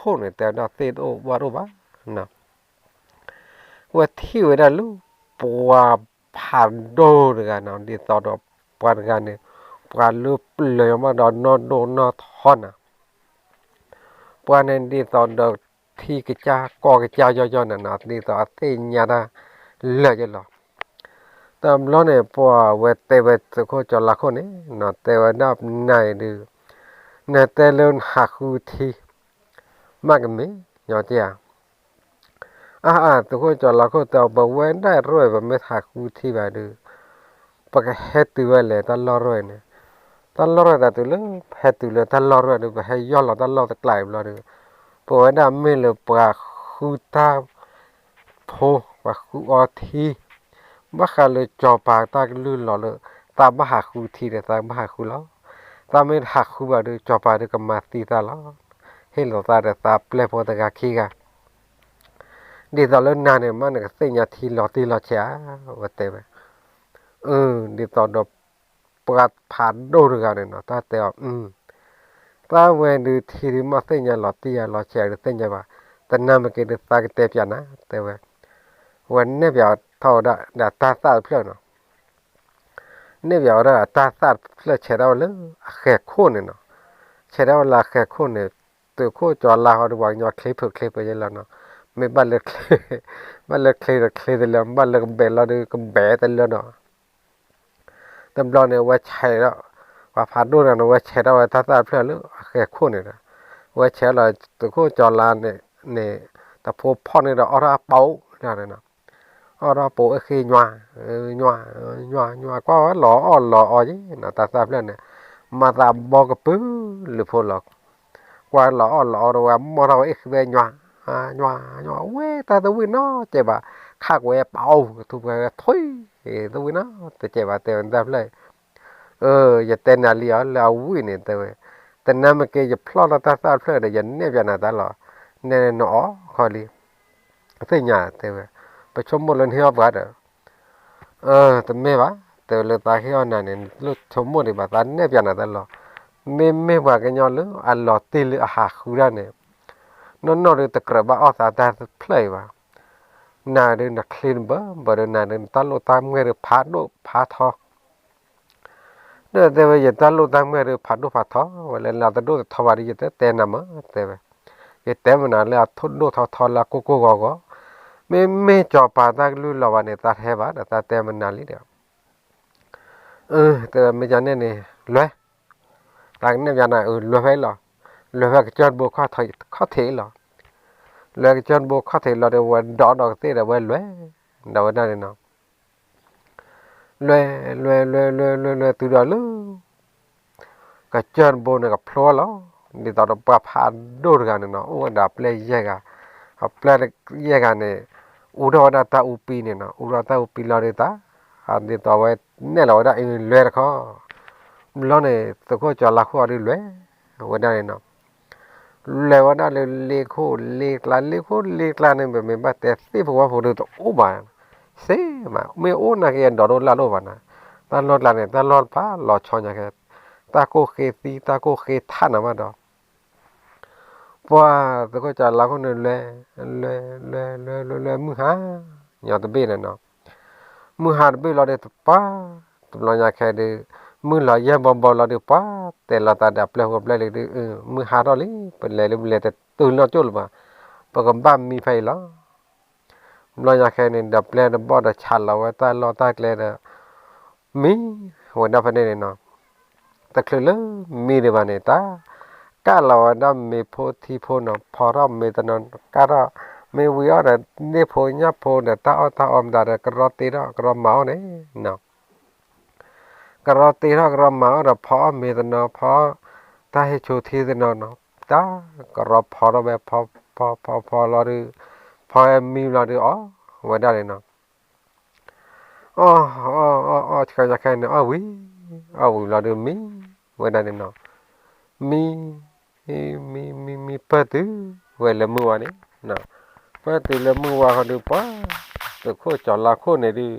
အဝဲသ့ၣ်အိၣ်ခိၣ်န့ၣ် တဲဝဲဒၣ်သ့ၣ်တအိၣ်ဘၣ်တအိၣ်ဘၣ်နီၤ. ဝဲထံၣ်ဝဲဒၣ်လၢပှၤဖးဒိၣ်တဂၤနီၤ, ဒ်သိးဒီးပှၤတဂၤန့ၣ် ပှၤလၢပျၢၤမးဒီးနီၢ်ဒိၣ်နီၢ်ထီနၤ, ပှၤန့ၣ်ဒ်သိးဒီးထံကစၢ်ကီၢ်ကစၢ်ယီယီနၤနီၤ, ဒ်သိးအသ့ၣ်ညါတၢ်လၢာ်ယဲလီၤ. တဘျီန့ၣ် ပှၤဝဲတဲဝဲသုးခိၣ်ကၠီၤလၤခိၣ်န့ၣ်နီၤ, တဲဝဲဒၣ်နၤအံၤဒုး နတဲလၢနဟးဃုထံ မးကမ့ၢ်ညီက့ဧါ. အၢ အၢ သုးခိၣ်ကၠီၤလၤခိၣ်တဲအီၤ ပဝဲဒၣ်ရဲၣ် ပမ့ၢ်ဟးဃုထံဘၣ်ဒုး ပကဟဲတုၤဝဲလဲၣ်တၢ်လီၢ်ရဲၣ်န့ၣ်, တၢ်လီၢ်ရဲၣ်တၢ်တုၤလၢ ဟဲတုၤလၢတၢ်လီၢ်ရဲၣ်ဒုး ပဟဲယီၢ်လီၤတၢ်လီၢ်တကျါအံၤဘျီဒုး ပဝဲဒၣ်မ့ၢ်လၢပှၤဃုတၢ်ဖိ ပှၤဃုအီထံ, ဘၣ်ဃးလၢကၠီၤပၤတၢ်ကလုၢ်လီၤလၢ သးဘၣ်ဟးဃုထံဒီး သးဘၣ်ဟးဃုလီၤ. သးမ့ၢ်တဟးဃုဘၣ်ဒီး ကၠီၤပၤဒီးကမၤသံသးလီၤ. ဟ့ၣ်လီၤသးဒီးသးပျဲၢ်ဖိတဂၤခံဂၤ, ဒ်သိးလၢနၤန့ၣ် မ့ၢ်နကသ့ၣ်ညါထံလီၤတံၢ်လီၤဆဲးဧါ, ဝဲတဲဝဲ. အၢ ဒ်သိးဒီး ပှၤဖးဒိၣ်တဂၤန့ၣ်နီၤ တၢ်တဲအီၤ သးဝဲဒုးထံဒုး မ့ၢ်သ့ၣ်ညါလီၤတံၢ်ဧါလီၤဆဲးဧါဒုးသ့ၣ်ညါဘၣ်, တနၢ်မ့ၢ်က့ၤဒုး သးကတဲပၠးနၤ တဲဝဲ. ဝဲနဲၣ်ပၠးထီၣ်ဝဲဒၣ်ဒီးတၢ်သၣ်တဖျၢၣ်နီၤ, နဲၣ်ပၠးဝဲဒၣ်အတၢ်သၣ်တဖျၢၣ် ဆဲးထီၣ်ဝဲလၢအဃဲၤခိၣ်န့ၣ်နီၤ. ဆဲးထီၣ်ဝဲလၢအဃဲၤခိၣ်န့ၣ် သုးခိၣ်ကၠီၤလၤဟီဒီး ပှၤကညီချ့ဖုးချ့ဖုးယဲလီၤနီၤ. မ့ၢ်ဘၣ်လၢချ့, ဘၣ်လၢချ့ဒီးချ့တလၢ, ဘၣ်လၢကဘဲးလီၤဒီးကဘဲးတလၢနီၤ. တဘျီန့ၣ် ဝဲဆဲးဒီး ပှၤဖးဒိၣ်တဂၤန့ၣ် ဝဲဆဲးထီၣ်ဝဲတၢ်သၣ်တဖျၢၣ်လၢအဃဲၤခိၣ်န့ၣ်ဒီး ဝဲဆဲးလီၤ သုးခိၣ်ကၠီၤလၤန့ၣ် တဖိဖီၣ်န့ၣ်ဒီးအီၣ်ထီၣ်အပအိၣ်ဒၣ်န့ၣ်နီၤ. အီၣ်ထီၣ်အပအိၣ်အဃ့ညွၤ, ညွၤ, ညွၤ, ညွၤ ကွၢ်ဝဲလီၤအီၣ်လီၤအီယဲနီၤ တၢ်သၣ်ဖျၢၣ်န့ၣ်, မၤသးဘီကပုၢ်လုးဖိလီၤ. ကွၢ်လီၤအီၣ်လီၤအီဒီးဝဲမီၢ်ထီၣ်ဝဲအ့ၣ်ဃ့ဝဲညွၤ, ညွၤ, ညွၤ, ဝဲတၢ်သဝံၣ်နီတစဲးဘၣ်, ခးကွဲးပအိၣ်ကထူၣ်ပှဲၤဝဲထွံၣ်, သဝံၣ်နီတစဲးဘၣ် တဲဝဲတၢ်ဖျၢၣ် အၢ ယတဲနၤလံအီၤ လၢအဝံၣ်န့ၣ် တဲဝဲ, တနၢ်မ့ၢ်က့ၤ ယဖျီၣ်လီၤတၢ်သၣ်တဖျၢၣ်ဒီး ယနဲၣ်ပၠးနၤတၢ်လီၤ, နဲၣ်နအီၣ်ခီလံ, သ့ၣ်ညါ တဲဝဲ, ပဆိကမိၣ်လၢနဟ့ၣ်အီၣ်ပှၤဒီး, အၢ တမ့ၢ်ဘၣ်, တဲဝဲလၢသးဟ့ၣ်အီၣ်နၤန့ၣ် နတလိၣ်ဆိကမိၣ်ဒံးဘၣ် သးနဲၣ်ပၠးနၤတၢ်လီၤ, မ့မ့ၢ်ပှၤကညီလၢအလီၤတံၢ်လၢအဟးဃုတၢ်န့ၣ်, နီၢ်နီၢ်ဒီးတကြၢးဘၣ်အီၣ်သးတၢ်တဖျၢၣ်အံၤဘၣ်, နၤဒီးနချ့နဘၢဘၢဒီး နၤဒီးနတၢ်လိၣ်တၢ်မွဲၢ်ဒီးဖးဒိၣ်ဖးထီ ဒီးတဲဝဲ ယတၢ်လိၣ်တၢ်မွဲၢ်ဒီးဖးဒိၣ်ဖးထီဝဲလၢ လၢတဒိၣ်တထီဘၣ်ဒီး ယတတဲနၤမး တဲဝဲ, ယတဲမနုၤလၢအဒိၣ်ထီထီလၢအကိၢ်ကိၢ်ဂီၤဂီၤ, မ့မ့ၢ်ကၠီၤပၤတၢ်ကလုၢ်လီၤဘၣ်န့ၣ် သးတဟဲဘၣ်ဒီး သးတဲမနုၤလံဒီး, အၢ တဲဝဲ မ့ၢ်ကန့ၣ်န့ၣ် လွဲ, သးကနဲၣ်ပၠးနၤ အၢ လွဲဖဲအံၤလီၤ, လွဲဖဲကစၢၢ်တဘိခီၣ်ထံးလီၤ, လွဲကစၢၢ်တဘိခီၣ်ထံးလီၤဒီး ဝဲဒီးဒီးကသ့ၣ်ဒီး ဝဲလွဲ, ဒီးဝဲဒၣ်န့ၣ်နီၤ လွဲ လွဲ လွဲ လွဲ လွဲ လွဲ တုၤဒီးလၢ ကစၢၢ်တဘိန့ၣ် ကဖျိလီၤ, ဒ်သိးဒီးပှၤဖးဒိၣ်တဂၤန့ၣ်နီၤ အိၣ်ဝဲဒၣ်ပျဲၢ်ယဲၢ်ဂၤ, အပျဲၢ်ယဲၢ်ဂၤန့ၣ် အူထီၣ်ဝဲဒၣ်တၢ်အူပံန့ၣ်နီၤ, အူထီၣ်တၢ်အူပံလီၤဒီးတၢ်, ဒ်သိးဝဲနဲၣ်လီၤဝဲဒၣ်အံၤလွဲတခီ, ဘျီန့ၣ် သုးခိၣ်ကၠီၤလၤခိၣ်အီၤဒုးလွဲ, ဝဲဒၣ်န့ၣ်နီၤ လဲၤဝဲဒၣ်လၢလ့ခိၣ်လ့ကျါ လ့ခိၣ်လ့ကျါန့ၣ် ပမ့ၢ်ဘၣ်တဲသ့ၣ်ဖိဝၣ်ဖိဒုးတအိၣ်ဘၣ်, စ့မး မ့ၢ်အိၣ်နာ်က့အဒိးဒိၣ်လၢ်လိၣ်ဘၣ်နၤ, တၢ်လီၢ်ကျါန့ၣ် တၢ်လီၢ်တဖၣ်လီၤဆီညါခဲ, တၢ်ကိၢ်ဃ့သံ တၢ်ကိၢ်ဃ့ထးနၤဘၣ်ဒီး ပှၤသုးခိၣ်ကၠီၤလါခိၣ်န့ၣ်လဲၤ, လဲၤ, လဲၤ, လဲၤ, လဲၤ, လဲၤမုၢ်ဟါ, ညီတဘ့ၣ်န့ၣ်နီၤ, မုၢ်ဟါတဘ့ၣ်လီၤဒီး ပှၤ, တဘျီညါခဲဒုး, မုၢ်လီၤယဲၢ်ဘီဘီလီၤဒီး ပှၤ, တဲလီၤသးဒီးအပျဲၢ်ဖိပျဲၢ်လံဒီး မုၢ်ဟါထီၣ်လံ, ပလဲၤလၢပလဲၤတတုၤနီၢ်ကၠိၣ်လၢၤဘၣ်, ပကဘၣ်မံဖဲအံၤလီၤ. ဘျီညါခဲန့ၣ် ဒီးပျဲၢ်တဘီၣ်ဒီးဆးလီၤဝဲတၢ်လီၢ်တၢ်ကျဲဒီး မံဝဲဒၣ်ဖဲန့ၣ်န့ၣ်နီၤ, တချုးလၢမံဒံးဘၣ်န့ၣ် တၢ်ကးလီၤဝဲဒၣ်မ့ၤဖိထံဖိနီၤ, ဖီထီၣ်မ့ၤတနီၤ ကးထီၣ်, မ့ၢ်ဝံၤအီၣ်ဒီးန့ၢ်ဖိညၣ်ဖိဒီး တၢ်အီၣ်တၢ်အီမတၤဒီး ကရီတ့ထီၣ်ကရီမၤအီၣ်န့ၣ်နီၤ, ကရီတ့ထီၣ်ကရီမၤအီၣ်ဒီး ဖီအီၣ်မ့ၤတနီၤ ဖီအီၣ်တၢ်ဟ့ၣ်ဆူၣ်ထံတနီၤနီၤ, တၢ်ကရီဖီထီၣ်ဝဲ ဖီဖီဖီဖီလီၤဒီး, ဖီဝဲမံလီၤဒီး အီၣ်ဝဲဒၣ်န့ၣ်နီၤ အီၣ်အီၣ်အီၣ်အီၣ် ဆှၢညါခဲန့ၣ် အီၣ်ဝံၤ, အီၣ်ဝံၤလီၤဒီးမံဝဲဒၣ်န့ၣ်နီၤ, မံ, မံမံမံမံ ပၢၢ်တုၤဝဲလၢမုၢ်ဝါန့ၣ်, ပၢၢ်တုၤလၢမုၢ်ဝါဃီဒီး ပှၤ, သုးခိၣ်ကၠီၤလါခိၣ်န့ၣ်ဒုး,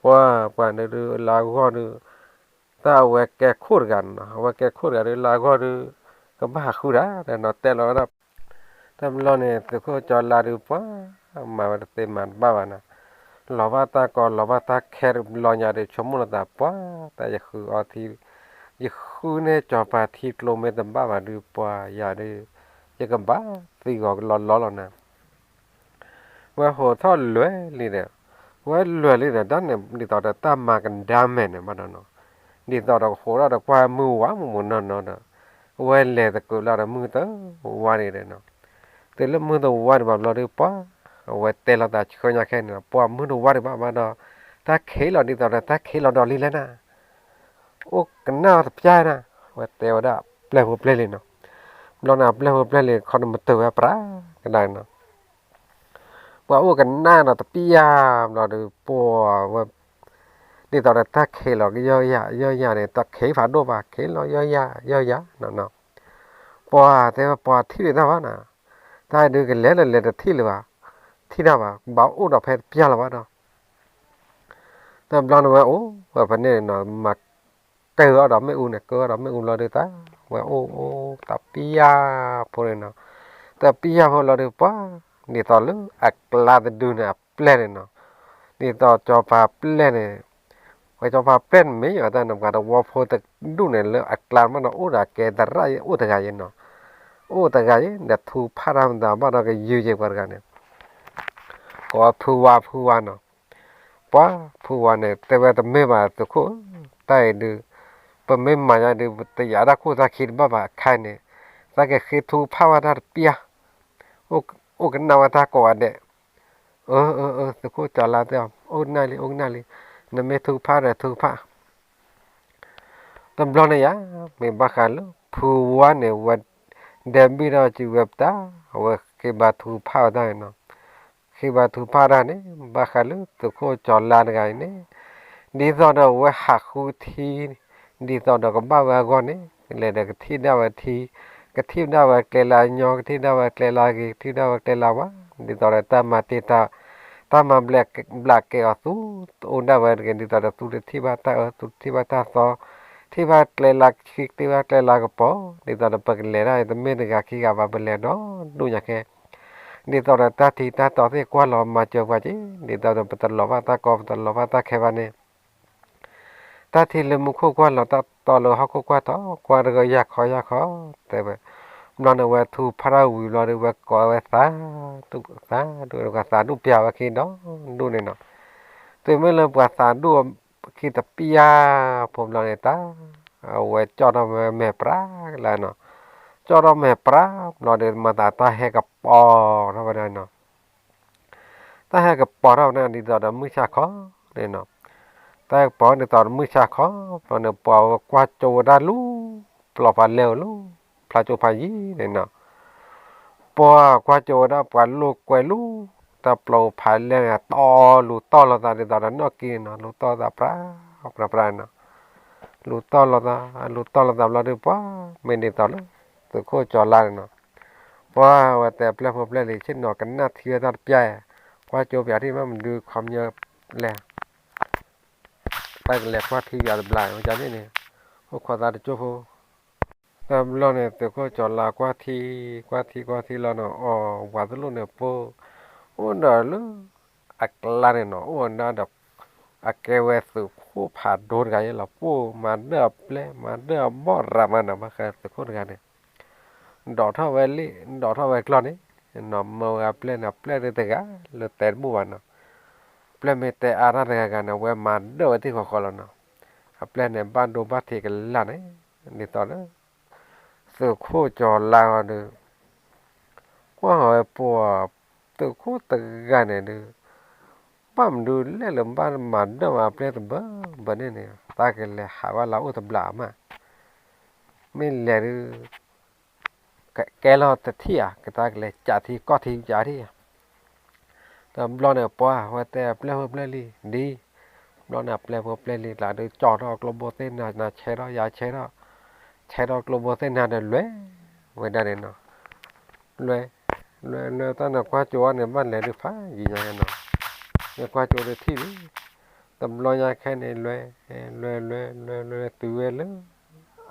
ပှၤပှၤန့ၣ်ဒုး လၢအဂီၢ်ဒုး, တၢ်အဝဲကဲခိၣ်တဂၤန့ၣ်နီၤ, အဝဲကဲခိၣ်တဂၤဒီး လၢအဂီၢ်ဒုး, ကဘၣ်ဟးဃုတၢ်ဒီးနီၤ တဲလီၤဝဲဒၣ် တဘျီန့ၣ် သုးခိၣ်ကၠီၤလါဒီး ပှၤ, မၤဝဲတသ့မၤတဘၣ်ဘၣ်နီၤ, လီၤဘၣ်တၢ်ကီ လီၤဘၣ်တၢ်ခဲတဘျီညါဒီး ဆိကမိၣ်လီၤသး ပှၤ, တၢ်ယဃုအီထံ, ယဃုန့ၢ်စီၤပၤထံကျိမ့ၢ်တဘၣ်ဘၣ်ဒီး ပှၤယၤဒီး, ယကဘၣ်သံဂီၤကလီလီလီၤနၤ ဝဲဟိးထီၣ်လွဲၢ်လံဒီး, ဝဲလွဲၢ်လံဒီး တၢ်န့ၣ် ဒ်သိးဒီးတၢ်မၤကဒါမဲာ်န့ၣ်ဘၣ်ဒီးနီၤ, ဒ်သိးဒီးကဟိးထီၣ်ဒီးကွၢ်မုၢ်ဝါမုၢ်မုၢ်နီၢ်နီၢ်ဒီး, ဝဲလဲၤသကိးလၢဒီးမုၢ်တဝါန့ၣ်ဒီးနီၤ, တုၤလၢမုၢ်တဝါဒံးဘၣ်ဘျီဒီး ပှၤ, အဝဲတဲလီၤသးဆှၢညါခဲန့ၣ်နီၤ ပှၤ မုၢ်တဝါဒံးဘၣ်ဘၣ်ဒီး, တၢ်ခံးလီၤဒ်သိးဒီးတၢ်ခံးလီၤဒီးလံလဲၣ်နၤ အိၣ်ကနၣ်တပျၢ်နၤ, ဝဲတဲဝဲဒၣ်ပျဲၢ်ဖိပျဲၢ်လံနီၤ, ဘျီန့ၣ်အပျဲၢ်ဖိပျဲၢ်လံခီန့ၣ်မတုၤဝဲပြးကဒါနီၤ, ပှၤအိၣ်ကနၣ်နီၤတပျၢ်ဘျီဒီး ပှၤဝဲ, ဒ်သိးဒီးတၢ်ခံးလီၤကယီယၤယီယၤန့ၣ် တၢ်ခံးဖးဒိၣ်ဘၣ် ခံးလီၤယီယၤယီယၤနီၤနီၤ, ပှၤတဲဝဲပှၤထံၣ်လံတၢ်ဘၣ်နီၤ, တၢ်ဒုးကလဲၤလၢလဲၤတထံၣ်လၢၤဘၣ်, ထံၣ်တၢ်ဘၣ် ကဘၣ်အိၣ်ဒီးဖဲတပျၢ်လၢၤဘၣ်ဒီး တဘျီန့ၣ်ဝဲအိၣ်ဝဲဖဲန့ၣ်နီၤ မၤကၢအီၤဒီးမ့ၣ်အူန့ၣ် ကၢအီၤဒီးမ့ၣ်အူလီၤဒုးတၢ်, ဝဲအိၣ်အိၣ်တပျၢ်ဖိန့ၣ်နီၤ, တပျၢ်ဖိလီၤဒုးပှၤ, ဒ်သိးလၢအကျါတဒုန့ၣ် အပျဲၢ်န့ၣ်နီၤ, ဒ်သိးစီၤပၤပျဲၢ်န့ၣ်, ဝဲစီၤပၤပျဲၢ်န့ၣ်မ့ၢ်ယီၤတၢ်န့ၣ် ပှၤတဝီဖိတဒူၣ်န့ၣ် လၢအကျါမးနီၤ အိၣ်ဒီးကဲသရၣ်အိၣ်တဂၤယဲနီၤ, အိၣ်တဂၤယဲ ဒီးထူဖးတၢ်မတၤဘၣ်ဒီးကယုာ်ယဲပှၤတဂၤန့ၣ် ကိးဝဲဖုဝါဖုဝါနီၤ, ပှၤဖုဝါန့ၣ် တဲဝဲတမ့ၢ်ဘၣ်သုးခိၣ်ဧၢ, တၢ်အံၤဒုး, ပမ့ၢ်မၤယါဒုး တယာ်တၢ်ခိၣ်တၢ်ခံတဘၣ်ဘၣ်အခါန့ၣ်, သးကဃ့ထူဖးဝဲတၢ်တပျၢ်, အိၣ်ကနၣ်ဝဲတၢ်ကိးဂၤဒဲး, အၢ အၢ အၢ သုးခိၣ်ကၠီၤလါတဲအီၤ အိၣ်ကနၣ်လံ အိၣ်ကနၣ်လံ, နမ့ၢ်ထူဖးဒီးထူဖး တဘျီန့ၣ်ယါ, မ့ၢ်ဘၣ်ဃးလၢ ဖုဝါန့ၣ် ဝဲ ဒဲဘံၣ်ထီၣ်စုဝဲပတၢ်, အဝဲဃ့ဘါထုကဖၣ်ဝဲတၢ်န့ၣ်နီၤ, ဃ့ဘါထုကဖၣ်တၢ်န့ၣ် ဘၣ်ဃးလၢသုးခိၣ်ကၠီၤလါတဂၤအံၤန့ၣ်, ဒ်သိးဒီးဝဲဟးဃုထံ, ဒ်သိးဒီးကဘၣ်ဝဲအဂီၢ်န့ၣ်, လဲၤဒီးကထံၣ်ဒၣ်ဝဲထံ, ကထံၣ်ဒၣ်ဝဲကျဲလၢအညီ, ကထံၣ်ဒၣ်ဝဲကျဲလၢအဂ့ၤ, ကထံၣ်ဒၣ်ဝဲကျဲလၢအဝါ, ဒ်သိးဒီးတၢ်မၤတ့ၢ်တၢ်, တၢ်မၤဘျးကဲအီၤသူ, အိၣ်ဒၣ်ဝဲတဂ့ၤ, ဒ်သိးဒီးသူတထံၣ်ဘၣ်တၢ်အၢ, သူတထံၣ်ဘၣ်တၢ်သီ, ထံၣ်ဘၣ်ကျဲလၢခံ, ထံၣ်ဘၣ်ကျဲလၢကပီၤ, ဒ်သိးဒီးပကလဲၤတၢ်တမ့ၢ်တဂၤခံဂၤဘၣ် ပလဲၤဒီဒူၣ်ညါခဲ, ဒ်သိးဒီးတၢ်ထံတၢ်တီသ့ၣ်ကွၢ်လီၤမၤစၢၤပှၤက့ၤ, ဒ်သိးဒီးပတလီၤဘၣ်တၢ်ကီ ပတလီၤဘၣ်တၢ်ခဲဘၣ်န့ၣ် တၢ်ထံလၢမူခိၣ်ကွၢ်လီၤ တၢ်တီလၢဟီၣ်ခိၣ်ကွၢ်ထီၣ် ကွၢ်တဂၢၢ်ယၢ်ခီယၢ်ခီ, တဲဝဲ, ဘျီန့ၣ်ဝဲထူဖးတၢ်ဝံၤဘျီဒီး ဝဲကိးဝဲသး, သးဒူၣ်ပျၢ်ဝဲခံဒီဒူၣ်န့ၣ်နီၤ, တုၤမ့ၢ်လၢပှၤသးဒူၣ်ခံတပျၢ်ဖိဘျီန့ၣ် တၢ်, အဝဲကၠီၣ်ထီၣ်ဝဲမဲာ်ပြးကလါနီၤ, ကၠီၣ်ထီၣ်မဲာ်ပြးဘျီဒီး မၤသးတၢ်ဟဲကပီၤထီၣ်ဝဲဒၣ်နီၤ တၢ်ဟဲကပီၤထီၣ်ဝဲဒၣ်ဒ်သိးဒီးမုၢ်ဆါခီန့ၣ်နီၤ, တၢ်ဟဲကပီၤဒ်သိးဒီးမုၢ်ဆါခီ, ဘျီန့ၣ် ပှၤဝဲကွၢ်ကၠိဝဲဒၣ်လူၤ, ပျီဖးလဲၢ်ဝဲလူၤ, ဖျါကၠိဖးယံၤန့ၣ်နီၤ, ပှၤကွၢ်ကၠိဝဲဒၣ်ပှၤလိာ်ကွဲလူၤ, တၢ်ပျီဖးလဲၢ်န့ၣ် တီလူၤတီလိာ်သးဒ်သိးဒီးနီၣ်ကံန့ၣ်နီၤ, လူၤတီလိာ်သးပြး, ပြးပြးနီၤ, လူၤတီလိာ်သး, လူၤတီလိာ်သးဘျီဒီးပှၤ, မ့ၢ်ဒ်သိးလၢ, သုးခိၣ်ကၠီၤလါန့ၣ်နီၤ ပှၤဝဲတဲအပျဲၢ်ဖိပျဲၢ်လံ ဆ့ၣ်နီၤကနၣ်ထံဝဲတၢ်တပျၢ်, ကွၢ်ကၠိပယၤဒ်မ့ၢ်မနုၤခီပညီလဲၣ်, တၢ်ကလဲၤကွၢ်ထံပယၤတဘျီ ဝဲဒၣ်န့ၣ်န့ၣ်, အိၣ်ခိးသးတကၠိဖိ တဘျီန့ၣ် သုးခိၣ်ကၠီၤလါကွၢ်ထံ, ကွၢ်ထံကွၢ်ထံလီၤနီၤ အီၣ်ဝးတလိၣ်န့ၣ် ပအိၣ်ဒီးလၢ အကျါန့ၣ်နီၤ အိၣ်ဝဲဒၣ်ဒီး အကဲဝဲသုးခိၣ်ဖးဒိၣ်တဂၤယဲလီၤ ပအိၣ်မၤဒၢၣ်အပျဲၢ် မၤဒၢၣ်အဘီၣ်ရၤမးနီၤ ဘၣ်ဃးသုးခိၣ်တဂၤန့ၣ် ဒိးထီၣ်ဝဲလံ ဒိးထီၣ်ဝဲကျီၢ်န့ၣ်, နီၤမၢဝဲအပျဲၢ်န့ၣ် အပျဲၢ်ဒၣ်တဂၤလၢတဲတဘူၣ်ဘၣ်နီၤ, ပျဲၢ်မ့ၢ်တဲအါတၢ်တဂၤဂၤန့ၣ် အဝဲမၤဒၢၣ်ဝဲသ့ၣ်ဃီဃီလီၤနီၤ, အပျဲၢ်န့ၣ် ဘၣ်ဒိဘၣ်ထံးကလာ်န့ၣ်, ဒ်သိးဒီး သုးခိၣ်ကၠီၤလါအီၤဒီး ကွၢ်ဃီၤဝဲပှၤ သုးခိၣ်တဂၤန့ၣ်ဒီး ဘၣ်မနုၤလဲၣ်လၢဘၣ်မၤဒၢၣ်မၤအပျဲၢ်တဘၢဘၢန့ၣ်န့ၣ် တၢ်ကလဲၤဟးဘၣ်လၢအအိၣ်တဘျီမး, မ့ၢ်လဲၤဒီး ကကဲလီၤတထံၣ်ဧါ ကတၢ်ကလဲၤကးထံကီၢ်ထံကးထံၣ်ဧါ တဘျီန့ၣ် ပှၤဝဲတဲအပျဲၢ်ဖိပျဲၢ်လံ ဒ်, ဘျီန့ၣ်အပျဲၢ်ဖိပျဲၢ်လံ ကျးဒုးကၠီထီၣ်ကျိဘိသ့ၣ်နၤ နၤဆဲးထီၣ်ယၤဆဲးထီၣ်, ဆဲးထီၣ်ကျိဘိသ့ၣ်နၤဒီးလွဲၢ်, ဝဲဒၣ်န့ၣ်နီၤ, လွဲၢ်, လွဲၢ်လွဲၢ်တၢ်န့ၣ်ကွၢ်ကၠိဝဲန့ၣ် ဘၣ်လဲၤဒုးဖးယံာ်ညါနီၤ, မ့ၢ်ကွၢ်ကၠိတထံၣ်လံ, တဘျီညါခဲန့ၣ် လွဲၢ်, လွဲၢ်လွဲၢ်လွဲၢ်လွဲၢ်တုၤဝဲလၢ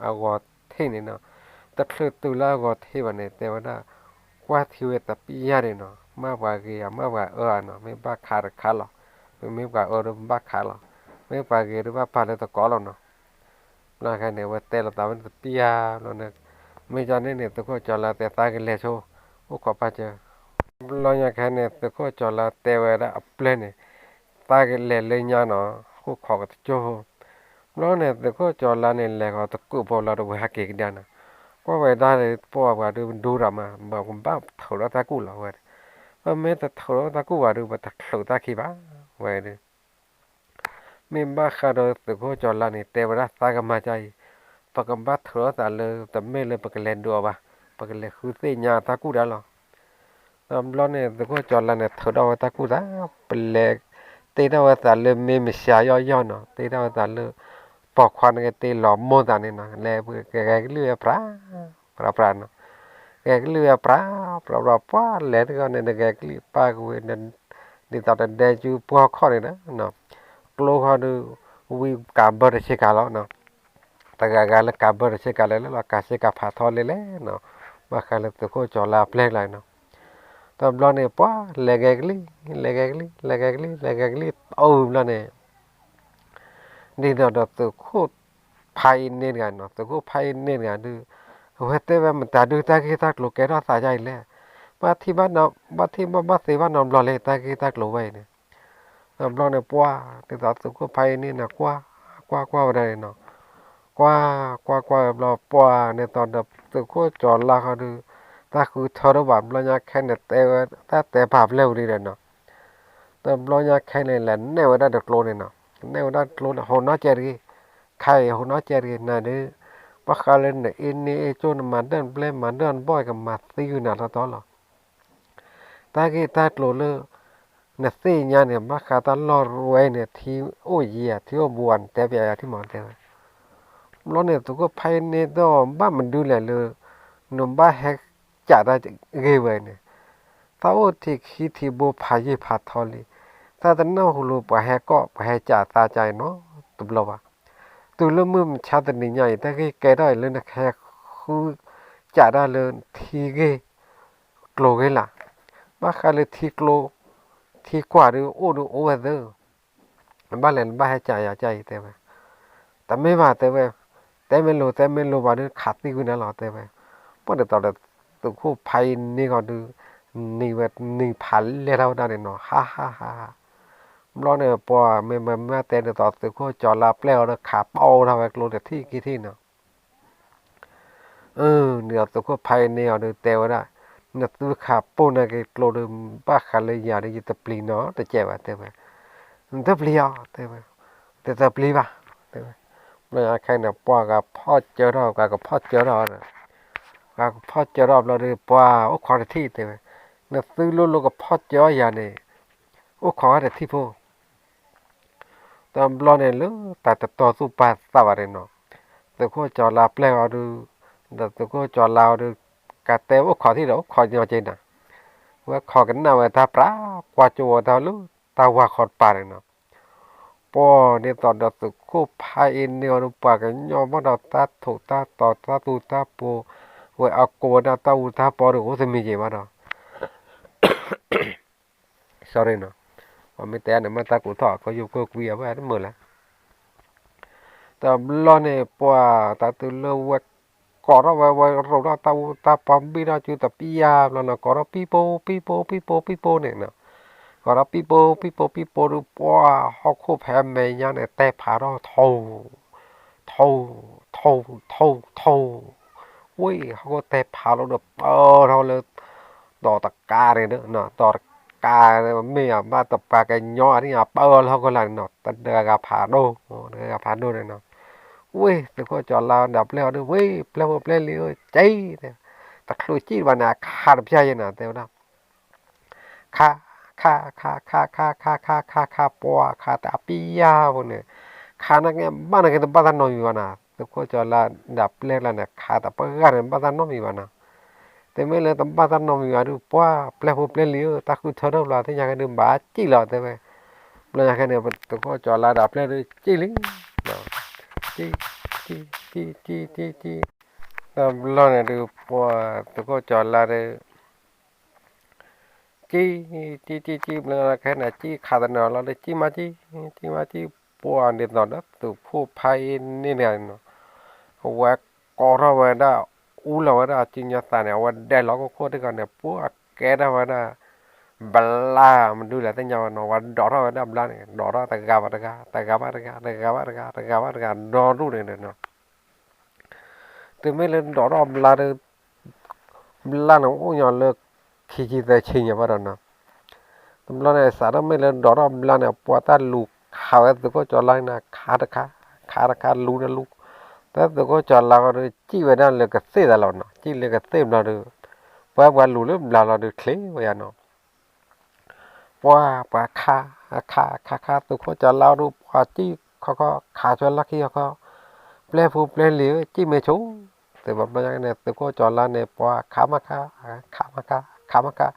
အဂီၤထံးန့ၣ်နီၤ, တချုးတုၤလၢအဂီၤထံးဘၣ်န့ၣ် တဲဝဲဒၣ်, ကွၢ်ထံဝဲတပျၢ်န့ၣ်နီၤ မ့ၢ်ပှၤဂ့ၤဧါ မ့ၢ်ပှၤအၢဧါနီၤ မ့ၢ်ဘၣ်ခးတခါလီၤ, မ့မ့ၢ်ပှၤအၢဒီးဘၣ်ခးလီၤ, မ့ၢ်ပှၤဂ့ၤဒီးဘၣ်ပာ်လၢတကိးလီၤနီၤ, ဘျီခဲန့ၣ် အဝဲတဲလိာ်သးဝဲန့ၣ်တပျၢ်ဘျီန့ၣ်, မ့ၢ်ကန့ၣ်န့ၣ် သုးခိၣ်ကၠီၤလါတဲသးကလဲၤဆိ, အိၣ်ခိးပာ်စၢၤ, ဘျီညါခဲန့ၣ် သုးခိၣ်ကၠီၤလါတဲဝဲဒၣ်အပျဲၢ်န့ၣ်, သးကလဲၤလၢညါနီၤ အိၣ်ခိးကတကၠိဖိ, ဘျီန့ၣ် သုးခိၣ်ကၠီၤလါန့ၣ် လဲၤဃီၤတကုးဖိလီၤဒီးဝဲဟဲက့ၤကဒါနီၤ, ကွၢ်ဝဲဒၣ်ပှၤပှၤဒုးဒူရၤမး ဘၣ်ပဘၣ်ထုးထီၣ်တၢ်ကူၣ်လီၤဝဲ, ပမ့ၢ်တထုးထီၣ်တၢ်ကူၣ်ဘၣ်ဒီး ပတချုးတၢ်ခံဘၣ်, ဝဲဒၣ် မ့ၢ်ဘၣ်ဃးဒီးသုးခိၣ်ကၠီၤလါန့ၣ် တဲဝဲဒၣ်သးကမၤဒ်အံၤ, ပကဘၣ်ထုးထီၣ်သးလၢ တမ့ၢ်လၢပကလဲၤဒုးအီၤဘၣ်, ပကလဲၤဃုသ့ၣ်ညါတၢ်ကူၣ်ဒၣ်လီၤ. တဘျီန့ၣ် သုးခိၣ်ကၠီၤလါန့ၣ် ထုးထီၣ်ဝဲတၢ်ကူၣ်သး, ပလဲၤတ့ထီၣ်ဝဲသးလၢမ့ၢ်မစှၤယီၢ်ယီၢ်နီၤ, တ့ထီၣ်ဝဲသးလၢ ပိာ်ခွါန့ၣ်ကတ့လီၤမိၢ်သးန့ၣ်နီၤ, လဲၤဂဲၤကလံၣ်ဝဲပြး ပြးပြးနီၤ, ဂဲၤကလံၣ်ဝဲပြး ပြးပြး ပှၤလဲၤတဂီၢ်န့ၣ် နဂဲၤကလံၣ်ပၢ်ကဝ့ၤ ဒ်သိးတဒဲကၠူပှီၢ်ခီၣ်န့ၣ်ဒီး, ကျိခီဒုး ဝံကးဘၢတဆ့ကၤလီၤ, တဂၤဂၤလၢကးဘၢတဆ့ကၤလဲၣ်လၢလီၤ ကးဆ့ကၤဖးထီလဲၣ်လဲၣ်နီၤ, ဘၣ်ဃးလၢသုးခိၣ်ကၠီၤလါအပျဲၢ်လီၤနီၤ, တဘျီန့ၣ် ပှၤလဲၤဂဲၤကလံၣ် လဲၤဂဲၤကလံၣ် လဲၤဂဲၤကလံၣ် လဲၤဂဲၤကလံၣ် အၢ ဘျီန့ၣ် ဒ်သိးဒီးသုးခိၣ်ဖးအံၤန့ၣ်တဂၤနီၤ, သုးခိၣ်ဖးအံၤန့ၣ်တဂၤဒုး, အဝဲတဲဝဲမတၤဒုးတၢ်ဂ့ၢ်တၢ်ကျိၤကဲထီၣ်သးဒ်အံၤလဲၣ်, ဘၣ်ထံၣ်ဘၣ်, ဘၣ်ထံၣ်ဘၣ်ဘၣ်သ့ဘၣ်နီတဘျီလဲၣ် တၢ်ဂ့ၢ်တၢ်ကျိၤဝဲအံၤန့ၣ်, တဘျီန့ၣ်ပှၤ, ဒ်သိးသုးခိၣ်ဖးအံၤန့ၣ်နီၤ ကွၢ်, ကွၢ်ကွၢ်ဝဲဒၣ်န့ၣ်နီၤ, ကွၢ်, ကွၢ်ကွၢ်ဝဲဘျီပှၤန့ၣ်သိးဒီးသုးခိၣ်ကၠီၤလါဃီဒုး, တၢ်ဃုထၢထီၣ်ဘၣ်ဘျီညါခဲန့ၣ်တဲဝဲ, တၢ်တဲပာ်ဖျါဝဲဒၣ်နီၤ တဘျီညါခဲန့ၣ် လဲၤနဲၣ်ဝဲဒၣ်တကျိန့ၣ်နီၤ, နဲၣ်ဝဲဒၣ်တကျိန့ၣ် ဟိးနီၢ်ကဲတဂ့ၤ, ခါအံၤဟိးနီၢ်ကဲတဂ့ၤ နၤဒုး, ဘၣ်ဃးလၢနအ့န့ၢ်အ့ကၠိၣ် နမၤဒၢၣ်နပျဲၢ် မၤဒၢၣ်နဘီၣ်ကမၤသံကွံာ်နၤတီတီလီၤ. တၢ်ဂ့ၢ်တၢ်ကျိၤလၢ နသ့ၣ်ညါန့ၣ် ဘၣ်ဃးတၢ်လီၢ်ဝဲအံၤန့ၣ် ထံအိၣ်ယံၤဧါ ထံအိၣ်ဘူးဧါ နတဲပျးယၤထံၣ်မး တဲဝဲ ဘျီန့ၣ် သုးခိၣ်ဖးအံၤန့ၣ်ဒီး ဘၣ်မနုၤလဲၣ်လၢ နဘၣ်ဟဲကးတၢ်ဂ့ၢ်ဝဲန့ၣ်, တၢ်အိၣ်ထံခံထံဘိဖးယံာ်ဖးထီလံ, တၢ်တနၢ်ဟူလၢပှၤဟဲကီၢ်ပှၤဟဲကးသးကါအံၤနီတဘျီဘၣ်. တုၤလၢမုၢ်မဆါတနံၤညါအံၤ တၢ်ဂ့ၢ်ကဲထီၣ်အံၤလၢနကဟဲဃုကးတၢ်လၢထံဂ့ၢ် ကျိၤဂ့ၢ်လၢ်, ဘၣ်ဃးလၢထံကျိ ထံကွၢ်ဒုးအိၣ်ဒုးအိၣ်ဝဲသ့ ဘၣ်လဲၣ်နဘၣ်ဟဲကးယၤကါအံၤ တဲဝဲ, တမ့ၢ်ဘၣ် တဲဝဲ, တဲမ့ၢ်လိၤ တဲမ့ၢ်လိၤဘၣ်ဒုး ခးသံကွံာ်နၤလီၤ တဲဝဲ, ပှၤဒ်သိးဒီး သုးခိၣ်ဖးအံၤန့ၢ်ဂီၤဒုး နံၤဝဲနံၤဖးလဲၢ်ထီၣ်ဝဲဒၣ်န့ၣ်နီၤ ဟးဟးဟးဟး, ဘျီန့ၣ် ပှၤမ့ၢ်မၤမ့ၢ်တဲဒ်သိး သုးခိၣ်ကၠီၤလါပျဲၢ်အီၤဒီး ခးပီၣ်ဝဲဒၣ်ဝဲကျိတထံၣ်ခံထံၣ်နီၤ အၢ ဒ်သိးသုးခိၣ်ဖးအံၤန့ၢ်အီၤဒုးတဲဝဲဒၣ်, နသုတခးပိၢ်နာ်က့ၤကျိဒုး ဘၣ်ဃးလၢယၤဒုး ယတပျံၤနီတကဲးဘၣ် တဲဝဲ, နတပျံၤအီၤ တဲဝဲ, တတပျံၤဘၣ် တဲဝဲ, ဘျီညါခဲန့ၣ် ပှၤဂၤဖီၣ်စၢထီၣ် ဂၤကဖီၣ်စၢထီၣ်ဒီး, ဂၤကဖီၣ်စၢထီၣ်ဘျီဒုး ပှၤအိၣ်ခိးတထံၣ် တဲဝဲ, နသုလိၤလိၤကဖီၣ်စၢအီၤယၤန့ၣ် အိၣ်ခိးဝဲတထံၣ်ဖိ တဘျီန့ၣ်လၢတၢ်တတီသူၣ်ပာ်သးဘၣ်န့ၣ်နီၤ, သုးခိၣ်ကၠီၤလါပျဲၢ်အီၤဒုး, ဒီးသုးခိၣ်ကၠီၤလါအီၤဒုး, ကတဲအိၣ်ခိးထံၣ်ဒီးအိၣ်ခိးညီက့နၤ, ဝဲခိးကနၣ်ဝဲတၢ်ပြး ကွၢ်ကၠိဝဲတၢ်လၢတၢ်ဝါခီတပၤန့ၣ်နီၤ, ပှၤဒ်သိးဒီးသုးခိၣ်ဖးအ့န့ၢ်အီၤဒီး ပှၤကညီဘၣ်ဒီးတၢ်ထိးတၢ်တီၤတၢ်သူတၢ်ပှီၤ, ဝဲအကိးဝဲဒၣ်တၢ်အူတၢ်ပီဒီးအိၣ်တမံၤက့ၤဘၣ်ဒီး sorry နီၤ, ပှၤမ့ၢ်တဲန့ၣ် မ့ၢ်တၢ်ကူးထီၣ်ကယုၢ်ကကွံအဝဲတမုာ်လဲၣ်. တဘျီန့ၣ် ပှၤတၢ်တုၤလၢဝဲကိးထီၣ်ဝဲ ဝဲရိးထီၣ်တၢ်အူတၢ်ပီဘံၣ်ထီၣ်စုတပျၢ်ဘျီနီၤ, ကိးထီၣ်ပံၣ်ပိၢ်ပံၣ်ပိၢ်ပံၣ်ပိၢ်ပံၣ်ပိၢ်န့ၣ်နီၤ, ကိးထီၣ်ပံၣ်ပိၢ်ပံၣ်ပိၢ်ပံၣ်ပိၢ်ဒီး ပှၤဟီၣ်ခိၣ်ဖဲမဲာ်ညါန့ၣ် တဲဖးထီၣ်ထိ ထိ ထိ ထိ ထိ ဝ့ၢ် ဟီၣ်ခိၣ်တဲဖးလီၤဒီးပၢထီၣ်လၢ တီၤတကးန့ၣ်ဒီး တီၤတကး မ့ၢ်အဘၣ်တပှၤကညီအနံၣ်အပၢလၢဟီၣ်ခိၣ်လာ်န့ၣ်နီၤ, တဂၤဂၤဖးဒိၣ်, တဂၤဂၤဖးဒိၣ်န့ၣ်နီၤ, ဝ့ၢ် သုးခိၣ်ကၠီၤလါဒီးပျဲၢ်အီၤဒီး ဝ့ၢ် ပျဲၢ်ဖိပျဲၢ်လံၤဧၢ က့ၤ, တချုးကံၣ်ဘၣ်န့ၣ် အခးတပျၢ်ယဲနၤ တဲဝဲဒၣ် ခး ခး ခး ခး ခး ခး ခး ခး ခး ပှၤခးတပျၢ်ဖိန့ၣ်, ခးနာ်က့ဘၣ်နာ်က့တဘၣ်တၢ်နီတမံၤဘၣ်နီၤ, သုးခိၣ်ကၠီၤလါဒီးပျဲၢ်လၢန့ၣ် ခးတပှၢ်ဂၤန့ၣ် ဘၣ်တၢ်နီတမံၤဘၣ်နီၤ, တမ့ၢ်လၢတဘၣ်တၢ်နီတမံၤဘၣ်ဒီး ပှၤ ပျဲၢ်ဖိပျဲၢ်လံၤဧၢ တၢ်ဃုထၢထီၣ်ဘျီ သ့ၣ်ညါက့ၤဒီး ဘၣ်ကံၣ်လီၤ တဲဝဲ, ဘျီညါခဲန့ၣ် သုးခိၣ်ကၠီၤလါဒီးပျဲၢ်ဒီးကံၣ်လံ, ကံၣ် ကံၣ် ကံၣ် ကံၣ် ကံၣ် ကံၣ်, တဘျီန့ၣ်ဒီး ပှၤ သုးခိၣ်ကၠီၤလါဒီး ကံၣ် ကံၣ် ကံၣ် ကံၣ် ဘျီခဲန့ၣ် ကံၣ်ခးတနၢၤလီၤဒီး ကံၣ်မးကံၣ် ကံၣ်မးကံၣ်, ပှၤဒ်သိးဒီးသုးခိၣ်ဖးအ့န့ၢ်န့ၣ်နီၤ, အဝဲကိးထီၣ်ဝဲဒၣ် အူလီၤဝဲဒၣ်အစုညီသးန့ၣ် အဝဲဒဲးလီၤခိၣ်ခိၣ်တဂၤန့ၣ် ပှၤကဲထီၣ်ဝဲဒၣ် ဘျါမနုၤလဲၣ်သ့ၣ်ညါဝဲနီၤ, ဝဲဒိးထီၣ်ဝဲဒၣ်ဘျါန့ၣ် ဒိးထီၣ်တဂၤဘၣ်တဂၤ တဂၤဘၣ်တဂၤ တဂၤဘၣ်တဂၤ တဂၤဘၣ်တဂၤ ဒီဒူၣ်န့ၣ်နီၤ, တမ့ၢ်လၢဒိးထီၣ်ဘျါဒီး ဘျါန့ၣ်အိၣ်ညီလၢ ခံဆံသၢဆံညါဘၣ်ဒီးနီၤ, တဘျီန့ၣ် စးထီၣ်မ့ၢ်လၢဒိးထီၣ်ဘျါန့ၣ် ပှၤတၢ်လူၤခးဝဲသုးခိၣ်ကၠီၤလါန့ၣ် ခးတခါ ခးတခါ လူၤန့ၣ်လူၤ, တၢ်သုးခိၣ်ကၠီၤလါဃီဒီး ကံၣ်ဝဲဒၣ်လၢကသ့ၣ်သးလီၤနီၤ, ကံၣ်လၢကသ့ၣ်ဘျီဒီး ပှၤပှၤလူၤလၢဘျါလီၤဒီးချ့ဝဲယါနီၤ ပှၤ ပှၤခး ခး ခး ခး သုးခိၣ်ကၠီၤလါဒီး ပှၤကံၣ်ခီခီ ခးဆိလၢခံခီခီ, ပျဲၢ်ဖိပျဲၢ်လံၤဧၢ ကံၣ်မ့ၢ်ဆိ, သုးဘၣ်ဘျီညါန့ၣ် သုးခိၣ်ကၠီၤလါန့ၣ် ပှၤခးမးခး ခးမးခး ခးမးခး,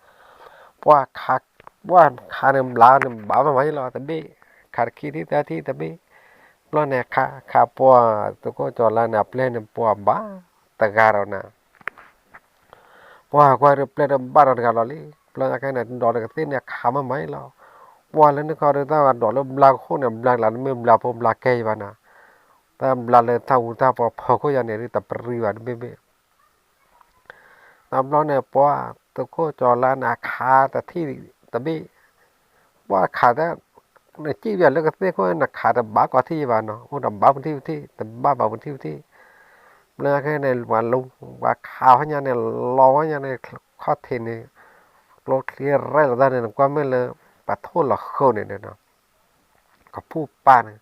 ပှၤခး ပှၤခးန့ၣ်ဘျါန့ၣ် ဘၣ်မးမးယလီၤ တဘ့ၣ်, ခးတခံထံၣ်သၢထံၣ်တဘ့ၣ်, ဘျီန့ၣ်ခး ခးပှၤ သုးခိၣ်ကၠီၤလါန့ၣ် အပျဲၢ်န့ၣ် ပှၤဘၣ်တဂၤဒီးနၤ ပှၤကွၢ်ဒီးပျဲၢ်ဒီးဘၣ်ဒီးတဂၤလီၤလံ, ဘျီညါခဲန့ၣ် ဒိးတကသ့ၣ်န့ၣ် ခးမးမးလီၤ, ပှၤလၢန့ၣ်ခီဒီး တၢ်ဒိးလၢဘျါခိၣ်န့ၣ် ဘျါကျါတမ့ၢ်ဘျါဖိဘျါကဲယဘၣ်နၤ, တၢ်ဘျါလၢတၢ်အူတၢ်ပီၤဖီခိၣ်ယါန့ၣ် ဒ်တပရံဘၣ်တဘ့ၣ်ဘ့ၣ် တဘျီန့ၣ် ပှၤသုးခိၣ်ကၠီၤလါန့ၣ် အခးတထံၣ်တဘ့ၣ်, ပှၤခးတၢ် နစံၣ်ပၠးလၢကသ့ၣ်ခိၣ် နခးတဘၣ်ကီးထံၣ်ယဘၣ်နီၤ, အိၣ်ဒီးဘၣ်ပထံၣ်ပထံၣ် တဘၣ်ဘၣ်ပထံၣ်ပထံၣ်, ဘျီညါခဲန့ၣ် ပှၤလူၤ ပှၤခးဝဲညါန့ၣ် လီၤဝဲညါန့ၣ် ခီၣ်ထံးန့ၣ် ကျိချံရဲၣ်လီၤတၢ်န့ၣ် နကွၢ်မ့ၢ်လၢ ပှၤထိၣ်လီၤဃုာ်န့ၣ်ဒီး ကဖူၣ်ပာ်န့ၣ်,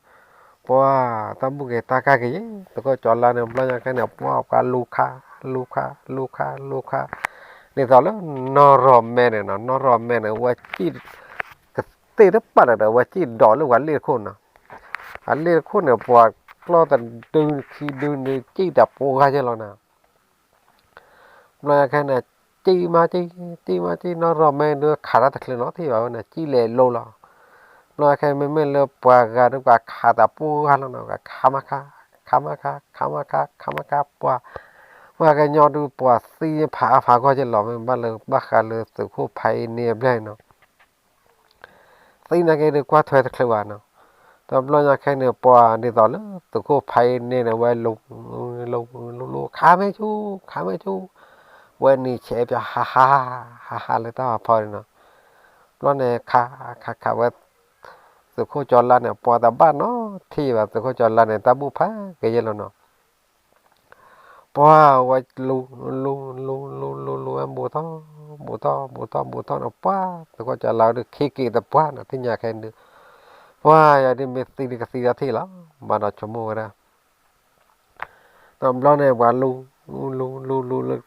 ပှၤတၢ်ဘူၣ်က့ၤတၢ်ကၢ်က့ၤယဲ သုးခိၣ်ကၠီၤလါန့ၣ် ဘျီညါခဲန့ၣ် ပှၤပှၤလူၤခး လူၤခး လူၤခး လူၤခး, ဒ်သိးလၢနီၢ်ရီၣ်မဲန့ၣ်နီၤ နီၢ်ရီၣ်မဲန့ၣ် ဝဲစံၣ် ကသ့ၣ်တပာ်ဒီး ဝဲစံၣ်ဒိးလၢပှၤလ့ၣ်တခိၣ်နီၤ, အလ့ၣ်တခိၣ်န့ၣ် ပှၤကျီၢ်တဒုခံဒုန့ၣ် စံၣ်တပှဲၤဂၤယဲလီၤနၤ ဘျီညါခဲန့ၣ် စံၣ်မးစံၣ် စံၣ်မးစံၣ် နီၢ်ရီၣ်မဲဒုးခးတၢ်တချုးနီတထံၣ်ဘၣ်ဝဲန့ၣ် စံၣ်လဲၤလိၤလီၤ. ဘျီညါခဲမ့မ့ၢ်လၢပှၤဂၤဒုးပှၤခးတၢ်ပှဲၤဂၤလီၤနီၤ ခးမးခး ခးမးခး ခးမးခး ခးမးခး ပှၤ ပှၤကညီဒုး ပှၤသံဖးအါဖးဂီၢ်က့ၤလီၤ မ့ၢ်ဘၣ်လၢဘၣ်ဃးလၢသုးခိၣ်ဖးအ့န့ၢ်အဘျဲၣ်နီၤ သံနာ်က့ဒုးကွၢ်ထွဲတချုးဘၣ်နီၤ. တဘျီညါခဲန့ၣ် ပှၤဒ်သိးလၢသုးခိၣ်ဖးအ့န့ၢ်န့ၣ် ဝဲလူၤ လူၤ လူၤ လူၤ ခးမ့ၢ်ဆူၣ် ခးမ့ၢ်ဆူၣ် ဝဲနံၤဆဲးပၠးဟးဟး ဟးဟးလၢတၢ်ဖီဖီန့ၣ်နီၤ. ဘျီန့ၣ် ခး ခး ခးဝဲ သုးခိၣ်ကၠီၤလါန့ၣ် ပှၤတဘၣ်နီတထံၣ်ဘၣ် သုးခိၣ်ကၠီၤလါန့ၣ် တၢ်ဘူၣ်ဖးက့ၤယဲလီၤနီၤ. ပှၤဝဲလူၤ လူၤ လူၤ လူၤ လူၤ လူၤ ဝဲဘူးထီၣ် ဘူးထီၣ် ဘူးထီၣ် ဘူးထီၣ်န့ၣ် ပှၤ သုးခိၣ်ကၠီၤလါဒုးခံက့ၤတပှၢ်န့ၣ် သ့ၣ်ညါခဲဒုး ပှၤယၤဒုးမ့ၢ်သံဒုးကသံဒၣ်ထံၣ်လီၤ ဘၣ်ဒီးဆိကမိၣ်ဝဲဒၣ် တဘျီန့ၣ် ပှၤလူၤ လူၤ လူၤ လူၤ လူၤ လၢ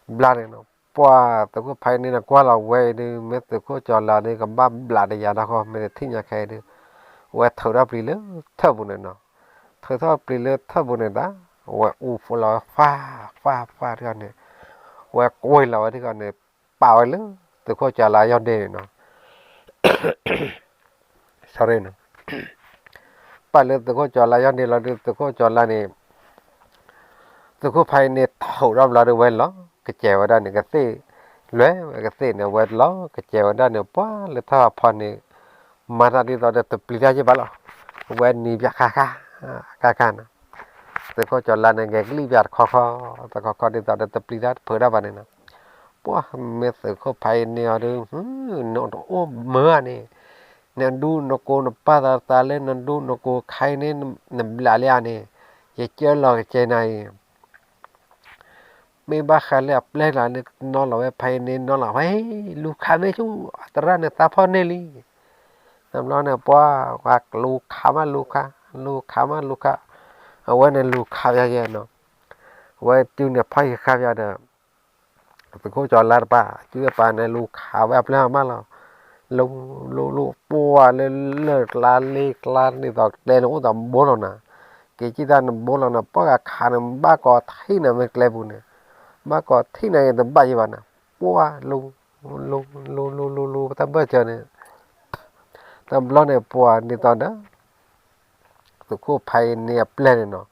ဘျါန့ၣ်နီၤ ပှၤသုးခိၣ်ဖးအ့န့ၣ် ကွၢ်လီၤဝဲအံၤဒုး မ့ၢ်သုးခိၣ်ကၠီၤလါဒုးကဘၣ်ဘျးတယၤတၢ်ဃီ မ့ၢ်တထံၣ်ညါခဲအံၤဒုး ဝဲထုးထီၣ်ပျံၤလၢထၢၣ်ပူၤန့ၣ်နီၤ. ထုးထီၣ်ပျံၤလၢထၢၣ်ပူၤန့ၣ်သး ဝဲအူဖိလီၤ ဖး ဖး ဖးတဂၤန့ၣ် ဝဲကွံာ်လီၤဝဲဒၣ်ဃီန့ၣ် ပာ်ဝဲလၢသုးခိၣ်ကၠီၤလါယီၢ်ဒ့န့ၣ်နီၤ. ပာ်လၢသုးခိၣ်ကၠီၤလါယီၢ်ဒ့လီၤဒီး သုးခိၣ်ကၠီၤလါန့ၣ် သုးခိၣ်ဖါအံၤန့ၣ် ထိးထီၣ်ဘျီဒီး ဝဲလီၤကစဲၤဝဲဒၣ်န့ၣ် ကသ့ၣ်, လဲၤဝဲကသ့ၣ်န့ၣ် ဝဲလီၤကစဲၤဝဲဒၣ်န့ၣ် ပှၤလၢထီၣ်ဖီန့ၣ် မၤတၢ်ဒ်သိးဒီးတပျံၤတၢ်ယဲၢ်ဘၣ်လီၤ. ဝဲနံၤဘၣ်ဃါဃါ, ဃါဃါနီၤ. သုးခိၣ်ကၠီၤလါန့ၣ် ဂဲၤကလံၣ်ဘၣ်တခီခီ, တခီခီဒ်သိးဒီး တပျံၤတၢ်တဖုးတၢ်ဘၣ်န့ၣ်နီၤ. ပှၤမ့ၢ်သုးခိၣ်ဖါအံၤန့ၣ်အီၤဒီး နတအိၣ်မၢဧါန့ၣ်, နဒူနကိးနပာ်သးသးလၢနဒူနကိးခါအံၤန့ၣ် နဘျးလံဧါန့ၣ်, ယကၢလီၤကစဲၤနၤအံၤ မ့ၢ်ဘၣ်ဃးလၢအပျဲၢ်လီၤန့ၣ် နီၢ်လီၤဝဲဖါအံၤန့ၣ် နီၢ်လီၤဝဲ, လူၤခးမ့ၢ်ဆူၣ် အသရၣ်န့ၣ်သးဖီၣ်န့ၢ်လံ. တဘျီန့ၣ် ပှၤလူၤခးမးလူၤခး, လူၤခးမးလူၤခး, အဝဲန့ၣ်လူၤခးယဲၢ်ယဲၢ်နီၤ. အဝဲတုၤန့ၣ်ဖီၣ်ဃာ်ဃာ်ယဲၢ်ဒီး သုးခိၣ်ကၠီၤလါတပၤ စုအပၤန့ၣ် လူၤခးဝဲအပျဲၢ်မးလီၤ. လူၤ လူၤ လူၤ ပှၤလၢလၢၢ်ကျါလ့ကျါန့ၣ် သိးကျဲန့ၣ်အိၣ်သးဘိလီၤနၤ, က့ၤကံၣ်တၢ်န့ၣ်ဘိလီၤနၤ, ပှၤဂၤခးန့ၣ် ဘၣ်ကီးထံၣ်နၤမ့ၢ်ကျဲပူၤန့ၣ်, ဘၣ်ကီးထံၣ်နၤအံၤတဘၣ်ယဲၢ်ဘၣ်နၤ, ပှၤလူၤ လူၤ လူၤ လူၤ လူၤ လူၤ ပတၢ်ဘၢၣ်စၢၤန့ၣ် တဘျီန့ၣ် ပှၤဒ်သိးဒီး သုးခိၣ်ဖါအံၤန့ၣ်အပျဲၢ်န့ၣ်နီၤ,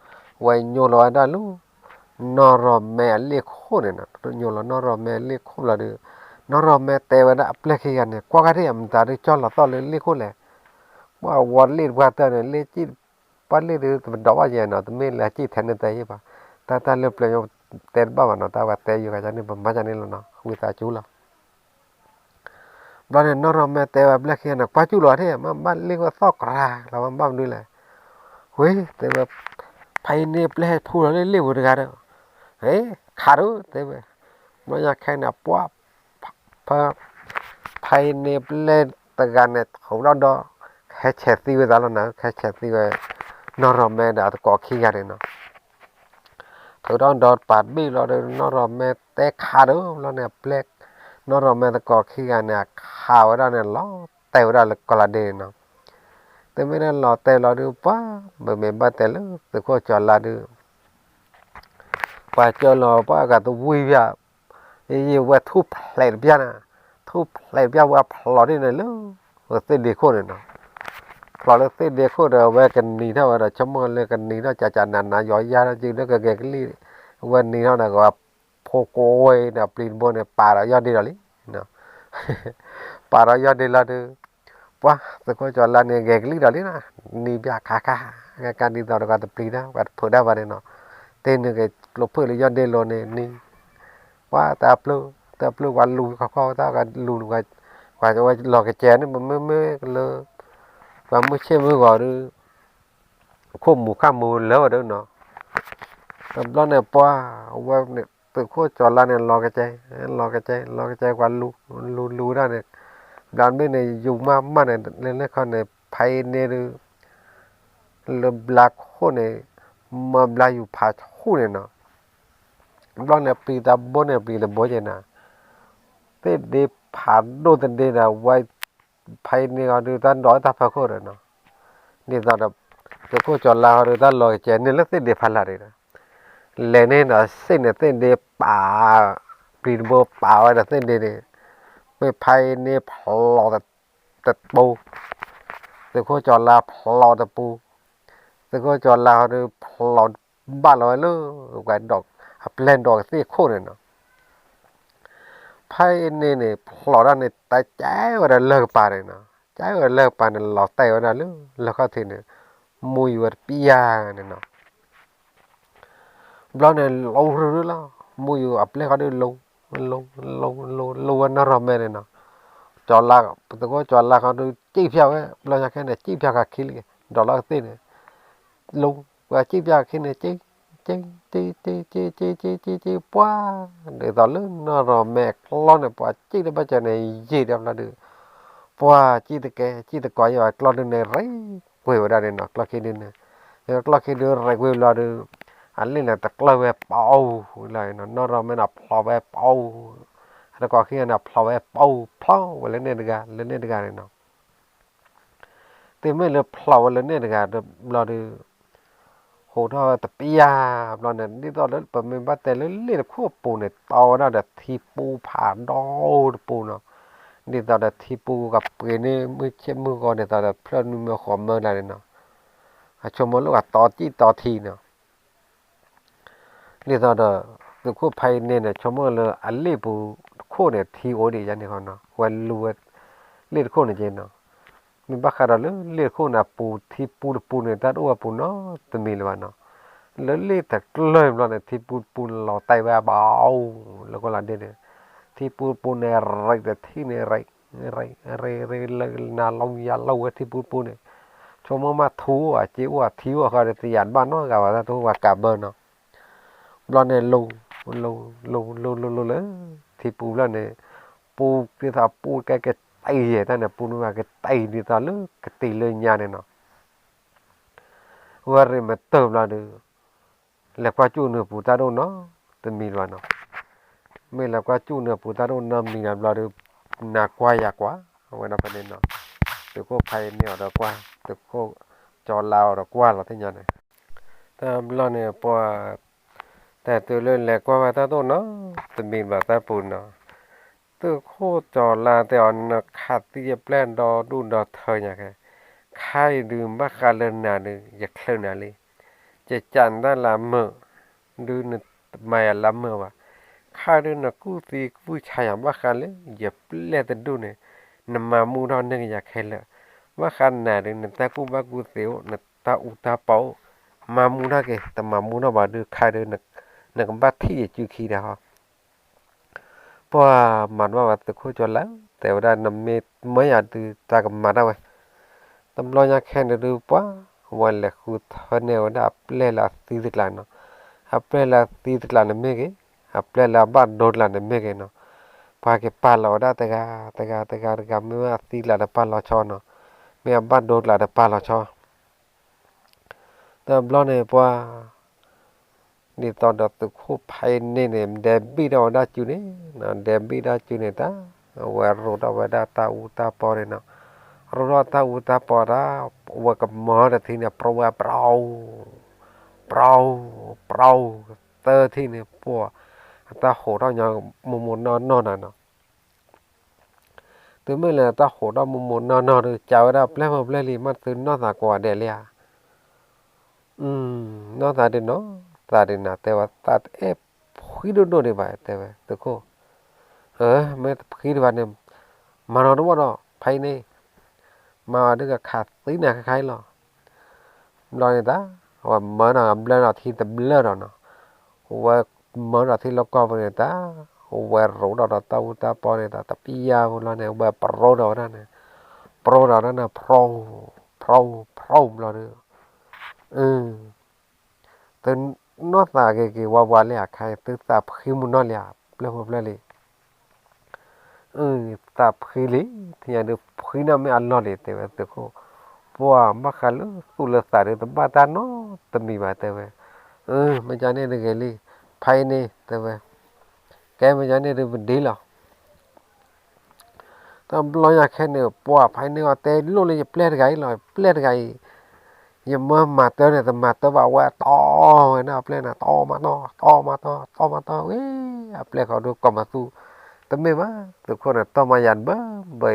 ဝဲညိလီၤဝဲဒၣ်လၢ နီၢ်ရီၢ်မဲအလ့ၣ်ခိၣ်န့ၣ်နီၤ, ညိလီၤနီၢ်ရီၢ်မဲအလ့ၣ်ခိၣ်လီၤဒီး နီၢ်ရီၢ်မဲတဲဝဲဒၣ်အပျဲၢ်ခံဂၤန့ၣ် ကွၢ်ကါဒ်အမတၤဒုးကၠီလီၤသီၣ်လၢလ့ၣ်ခိၣ်လဲၣ်, ပှၤဝီၤလ့ၣ်တပှၢ်တၢၢ်န့ၣ် လ့ၣ်ကံၣ် ပှၤလ့ၣ်ဒုးတပဒီးဘၣ်ယဲၢ်နီၤ, တမ့ၢ်လၢကံၣ်ထဲန့ၣ်တဲယဲၢ်ဘၣ်, တၢ်တၢ်လၢပျၢၤယိတဲတဘၣ်ဘၣ်နီၤ, တၢ်ဝဲတဲယိကါန့ၣ် ပမၤကၢန့ၣ်လီၤနီၤ, ဝံသးစူၤလီၤ. ဘျီန့ၣ် နီၢ်ရီၢ်မဲတဲဝဲအပျဲၢ်ခံဂၤန့ၣ် ကွၢ်ကၠူၣ်လီၤထဲ မ့ၢ်ဘၣ်လ့ၣ်ခိၣ်သီၣ်ကြၤလီၤ မ့ၢ်ဘၣ်မနုၤလဲၣ်, ဝဲ တဲဝဲ ဖါအံၤန့ၣ်ပျဲၢ်ဟဲဖူလီၤလၢလ့ၣ်ပူၤတဂၤဒီး, ဟဲ ခးဒိၣ် တဲဝဲ, ဘျီညါခဲန့ၣ် ပှၤ ဖါအံၤန့ၣ်ပျဲၢ်တဂၤန့ၣ် ထုးထီၣ်ဒီး ဟဲဆဲးသံဝဲသးလီၤနၤ, ဟဲဆဲးသံဝဲ နီၢ်ရီၢ်မဲဒီးအသကိးခံဂၤန့ၣ်နီၤ. ထုးထီၣ်ဒီးပာ်ဘ့ၣ်လီၤဒီး နီၢ်ရီၢ်မဲတဲခးဒီး ဘျီန့ၣ်အပျဲၢ် နီၢ်ရီၢ်မဲသကိးခံဂၤန့ၣ် အခးဝဲဒၣ်န့ၣ် လီၤတဲာ်ဝဲဒၣ်လၢကီၢ်လးဒ့နီၤ. တမ့ၢ်လၢလီၤတဲာ်လီၤဒုး ပှၤ မ့မ့ၢ်ဘၣ်တဲလၢသုးခိၣ်ကၠီၤလါဒုး ပှၤကၢလီၤပှၤကသဝံၣ်ဘၣ်, ယဝဲထူၣ်ဖျဲးတပျၢ်န့ၣ်, ထူၣ်ဖျဲးတပျၢ်ဝဲဖျိးဒ်န့ၣ်လၢ သ့ၣ်ဒ့ခိၣ်န့ၣ်နီၤ. ဖျိးလၢသ့ၣ်ဒ့ခိၣ်ဒီး အဝဲကနံၤထီၣ်ဝဲဒီး ဆိကမိၣ်လၢကနံၤထီၣ်ကၠးကၠးနးနး ယီၤယါထီၣ်က့ၤလၢကဂဲၤကလံၣ်, အဝဲနံၤထီၣ်ဒီး ကဝဲဖိကိးဝဲဒီးပျံၤတဘိန့ၣ် ပာ်ဒီးယီၢ်ဒ့လီၤလံ ပာ်ဒီးယီၢ်ဒ့လီၤဒီး ပှၤသုးခိၣ်ကၠီၤလါန့ၣ် ဂဲၤကလံၣ်ဒီးလံနီၤ, နံၤဘၣ်ခါခါ, ကါဒ်သိးဒီး ပှၤတပျံၤတၢ် ပှၤတဖုးတၢ်ဘၣ်န့ၣ်နီၤ, တ့ၢ်နုာ်က့ၤကျိဖုၣ်လၢယီၢ်ဒ့လိၤန့ၣ် နံၤ, ပှၤတၢ်ပျုၢ်, တၢ်ပျုၢ်ပှၤလူၤခီခီ တၢ်လူၤ, ပှၤဝဲလီၤကစဲၤန့ၣ် ပမ့မ့ၢ်လၢ ပှၤမုၢ်ဆ့ၣ်မုၢ်ဂီၤဒီး ခိၣ်မူၤခၣ်မူၤလၢဝဲဒၣ်နီၤ. တဘျီန့ၣ် ပှၤဝဲန့ၣ် သုးခိၣ်ကၠီၤလါန့ၣ် လီၤကစဲၤ, လီၤကစဲၤ, လီၤကစဲၤ ပှၤလူၤ, လူၤလူၤဝဲဒၣ်န့ၣ်, ဘျီမ့ၢ်န့ၣ် ယူၤမးမးန့ၣ် လၢန့ၣ်ခီန့ၣ် ဖဲအံၤန့ၣ်ဒုး လၢဘျါခိၣ်န့ၣ် မၢဘျါယူၤဖးဆူၣ်န့ၣ်နီၤ. ဘျီန့ၣ် ပျံၤတၢ်ဘိန့ၣ် ပျံၤတဘိက့ၤနၤ, သ့ၣ်ဒ့ဖးဒိၣ်သဒ့ဒီး ဝဲ ဖဲအံၤန့ၣ်အီၤဒုး တၢ်ဒိးတၢ်ဖီခိၣ်ဒီးနီၤ, ဒ်သိးဒီး သုးခိၣ်ကၠီၤလါအီၤဒုး တၢ်လီၤကစဲၤန့ၣ်လၢသ့ၣ်ဒ့ဖးလၢ်ဒံးဒီး လဲၤန့ၣ်ဒီးစ့ၢ်န့ၣ် သ့ၣ်ဒ့ပာ်, ပျံၤတဘိပာ်ဝဲဒီးသ့ၣ်ဒ့န့ၣ်, မ့ၢ်ဖဲအံၤန့ၣ် ဖျိးတပူၤ, သုးခိၣ်ကၠီၤလါဖျိးတပူၤ, သုးခိၣ်ကၠီၤလါအီၤဒုး ဖျိးဘၣ်လီၤဝဲလၢ ဝဲဒိး အပျဲၢ်ဒိးကသ့ၣ်ခိၣ်န့ၣ်နီၤ. ဖဲအံၤန့ၣ်န့ၣ် ဖျိးတၢ်န့ၣ် တၢ်ကဲဝဲဒၣ်လၢကပၤန့ၣ်နီၤ, ကဲဝဲဒၣ်လၢကပၤန့ၣ် လီၤတဲာ်ဝဲဒၣ်လၢ လၢခီၣ်ထံးန့ၣ်, မူယူၤဝဲတပျၢ်န့ၣ်နီၤ. ဘျီန့ၣ် လူၤရူၤရူၤလီၤ, မူယူၤအပျဲၢ်ဃီဒုးလူၤ, လူၤ, လူၤ, လူၤ, လူၤဝဲနီၢ်ရီၢ်မဲန့ၣ်နီၤ. ကၠီၤလါ, သုးခိၣ်ကၠီၤလါဃီဒုး စံၣ်ဖျါဝဲ, ဘျီညါခဲန့ၣ် စံၣ်ဖျါဃာ်ခံလံ, ဒိးလီၤကသ့ၣ်န့ၣ် လူၤ, ဝဲစံၣ်ဖျါခံန့ၣ် စံၣ်, စံၣ်, စံၣ်, စံၣ်, စံၣ်, စံၣ်, စံၣ်, ပှၤ, ဒ်သိးလၢနီၢ်ရီၢ်မဲအကျီန့ၣ် ပှၤစံၣ်တဘၣ်စၢၤန့ၣ် ယံာ်ဒီးဘျီဒုး, ပှၤစံၣ်တကဲ, စံၣ်တကိးယံာ်ဝဲ ကျီဒုန့ၣ် ရ့ကွံာ်ဝဲဒၣ်န့ၣ်နီၤ, ကျီခံဒုန့ၣ်, ကျီခံဒု ရ့ကွံာ်ဘျီဒုး, အလ့ၣ်န့ၣ် တကျၢၢ်ဝဲပီၤလီၤ, နီၢ်ရီၢ်မဲန့ၣ် ဖျိးဝဲပီၤ, အတကိးခံဂၤန့ၣ် ဖျိးဝဲပီၤ, ဖျိးဝဲလၢန့ၣ်တဂၤ လၢန့ၣ်တဂၤန့ၣ်နီၤ. တမ့ၢ်လၢဖျိးဝဲလၢန့ၣ်တဂၤဘျီဒုး, ဟိးထီၣ်တပျၢ်ဘျီန့ၣ် ဒ်သိးလၢပမ့ၢ်ဘၣ်တဲလၢလ့ၣ်တခိၣ်အပူၤန့ၣ် တီဝဲဒၣ်ဒီးထံပူဖးဒိၣ်တပူနီၤ. ဒ်သိးဒီးထံပူကပှ့ၤန့ၢ်မုၢ်ဆ့ၣ်မုၢ်ဂီၤဒ်သိးဒီးဖျၢၣ်နွံမၢဃိးမၢလၢ်န့ၣ်နီၤ. အဆိကမိၣ်လၢအတီစံၣ်တီထံနီၤ. ဒ်သိးဒီး သုးခိၣ်ဖးအံၤန့ၣ်န့ၣ် ဆိကမိၣ်လၢအလ့ၣ်ပူၤတခိၣ်န့ၣ် ထံအိၣ်ဒံးယါန့ၣ်ဃီနီၤ, ဝဲလူၤဝဲလ့ၣ်တခိၣ်န့ၣ်က့နီၤ. မ့ၢ်ဘၣ်ဃးဒီးလၢလ့ၣ်တခိၣ်န့ၣ် အပူၤထံပူတပူန့ၣ် တၢ်တအိၣ်ဝဲပူၤနီတမံၤလၢၤဘၣ်နီၤ. လၢလ့ၣ်တကျၢၢ်ဘျီန့ၣ် ထံပူတပူန့ၣ်လီၤတဲာ်ဝဲအဘၣ်အိၣ် လၢကီၢ်လီၤဒ့န့ၣ်, ထံပူတပူန့ၣ် ရံးတထံၣ်န့ၣ် ရံး ရံး ရံး ရံးလၢနၤလီၤယၤလီၤဝဲထံပူတပူန့ၣ်, ဆိကမိၣ်မးထူအိၣ်ဧါ စ့အိၣ်ဧါ ထံအိၣ်ဃီဒီး တယၤတဘၣ်နီတဂၤဘၣ် တၢ်တအိၣ်ဝဲကးဘၢနီၤ. ဘျီန့ၣ် လူၤလူၤလူၤလူၤလၢ ထံပူဘျီန့ၣ်, ပူဒ်သိးပူကဲကတံၤယဲၢ်တၢ်န့ၣ် ပူန့ၢ်ဝဲကတံၤဒ်သိးလၢကတံၤလၢညါန့ၣ်နီၤ. ဝဲရ့းမတၢၢ်ဘျီဒီး လဲၤကွၢ်စူၣ်န့ၢ်ပူၤတၢ်ဒိၣ်နီတမံၤလၢၤဘၣ်နီၤ. မ့ၢ်လဲၤကွၢ်စူၣ်န့ၢ်ပူၤတၢ်ဒိၣ်နီတမံၤလၢၤဘျီဒီး နၤကွၢ်ယၤကွၢ် အဝဲဒၣ်ဖဲန့ၣ်နီၤ, သုးခိၣ်ဖးအံၤန့ၣ်အီၤဒီးကွၢ်, သုးခိၣ်ကၠီၤလါအီၤဒီးကွၢ်လီၤသ့ၣ်ညါန့ၣ်. တဘျီန့ၣ် ပှၤ တၢ်တုၤလၢလဲၤကွၢ်ဝဲတၢ်ဒိၣ်နီတမံၤဘၣ်တၢ်ပူၤနီၤ, သုးခိၣ်ကၠီၤလါတဲအီၤ နခးသံယပျဲၢ်ဒီဒူၣ်ဒီထၢညါခဲ, ခါအံၤဒုးဘၣ်ဃးလၢနၤဒုး ယချုးနၤလံ, ယကးနတၢ်လၢမုာ်, ဒုးနမၤယၤလၢမုာ်ဘၣ်, ခါဒုးနကူၣ်သံကူၣ်ဆါယၤဘၣ်ဃးလၢ ယပျဲၢ်တဒူၣ်န့ၣ်, နမၤမူထီၣ်န့ၢ်ကယၤခဲလၢာ်, ဘၣ်ဃးနၤဒုး နတၢ်ကူၣ်ဘၣ်ကူၣ်သ့အိၣ် နတၢ်အူတၢ်ပီအိၣ်, မၤမူထီၣ်က့ၤ တမၤမူထီၣ်ဘၣ်ဒုးခါဒုး နကဘၣ်ထံၣ်ယစုခံဒီးဟီ ပှၤမၤတဘၣ်ဝဲသုးခိၣ်ကၠီၤလါ, တဲဝဲဒၣ်နမ့ၢ်မၢယၤဒုးတၢ်ကမၤတၢ်ဝဲ, တဘျီညါခဲန့ၣ်ဒုးပှၤ, ဝဲလဲၤဃုထၢန့ၢ်ဝဲဒၣ်အပျဲၢ်လၢအသံတကျးနီၤ, အပျဲၢ်လၢအသံတကျးန့ၣ်မ့ၢ်ဂ့ၤ, အပျဲၢ်လၢအဘၣ်ဒိတကျးန့ၣ်မ့ၢ်ဂ့ၤနီၤ, ပှၤက့ၤပာ်လီၤဝဲဒၣ်တဂၤ, တဂၤ, တဂၤ, တဂၤ မ့ၢ်အသံတကျးဒီးပာ်လီၤဆီနီၤ, မ့ၢ်အဘၣ်ဒိတကျးဒီးပာ်လီၤဆီ တဘျီန့ၣ်ပှၤ, ဒ်သိးဒီးသုးခိၣ်ဖးအံၤန့ၣ်န့ၣ် ဒဲးဘံၣ်ထီၣ်ဝဲဒၣ်စုန့ၣ်, ဒဲးဘံၣ်ထီၣ်စုန့ၣ်တၢ်, အဝဲရိးထီၣ်ဝဲဒၣ်တၢ်အူတၢ်ပီန့ၣ်နီၤ, ရိးထီၣ်တၢ်အူတၢ်ပီတၢ်, အဝဲကမၤတထံန့ၣ် ပြိဝဲပြိ, ပြိ, ပြိ, သၢထံန့ၣ်ပှၤ, အတၢ်ဟိးထီၣ်ညီမိၢ်မိၢ်နီၢ်နီၢ်နၤနီၤ တုၤမ့ၢ်လၢတၢ်ဟိးထီၣ်မိၢ်မိၢ်နီၢ်နီၢ်ဒီး ကးဝဲဒၣ်ပျဲၢ်ဖိပျဲၢ်လံ မ့ၢ်သုနီၢ်သးကိးဂၤဒဲးလံဧါ, နီၢ်သးဒုးနီၤ, သးဒုးနၤ တဲဝဲသးတအဲၣ်ဖှံဒိၣ်ဒိၣ်ဒံးဘၣ် တဲဝဲ သုးခိၣ်, မ့ၢ်တဖှံဒံးဘၣ်န့ၣ်, မၤနီၤတဝီဒီး ဖဲအံၤန့ၣ်, မၤအီၤဒုးကခးသံနၤခါခါအံၤလီၤ ဘျီန့ၣ်တၢ်, အဝဲမၢဒီးအဘျၢဒီးထံတဘျၢဒီးနီၤ, အဝဲမၢဒီးထံလီၢ်ကီၢ်ပူၤန့ၣ်တၢ်, အဝဲရိးထီၣ်ဒီးတၢ်အူတၢ်ပီန့ၣ်တၢ် တပျၢ်ဖိလီၤန့ၣ် အဝဲပြိဒီးဝဲဒၣ်န့ၣ်, ပြိဒီးဝဲဒၣ်န့ၣ် ဖျိ, ဖျိ, ဖျိဘျီဒီး, သုနီၢ်သးက့ၤက့ၤဝါဝါလံအခါ သုသးဖှံမုၢ်နီၢ်လံဧါ ပျဲၢ်ဖိပျဲၢ်လံ သးဖှံလံ, ထံၣ်ညါဒုးဖှံနီၢ်မ့ၢ်အလီၢ်လံ တဲဝဲသုးခိၣ်, ပှၤဘၣ်ဃးလၢသူၣ်လၢသးဒုးတဘၣ်တၢ်နီတမံၤဘၣ် တဲဝဲ, မ့ၢ်ကန့ၣ်တဂ့ၤလံ, ဖဲအံၤန့ၣ် တဲဝဲ, ကဲမ့ၢ်ကန့ၣ်ဒုးပဒ်လီၤ တဘျီညါခဲန့ၣ် ပှၤဖဲန့ၣ်အီၤတဲလိၣ်လၢယပျဲၢ်တဂၤအံၤလီၤ, ပျဲၢ်တဂၤအံၤ, ယမၢမၤတၢ်န့ၣ် တမၤတၢ်ဘၣ်ဝဲတီဝဲဒၣ်အပျဲၢ်န့ၣ် တီမးတီ, တီမးတီ, တီမးတီဝဲ, အပျဲၢ်ဃီဒုးကိးမသူ, တမ့ၢ်ဘၣ် သုးခိၣ်န့ၣ် တီမးယၤတဘၢဘၢအံၤဒီး ယသံဝဲသု,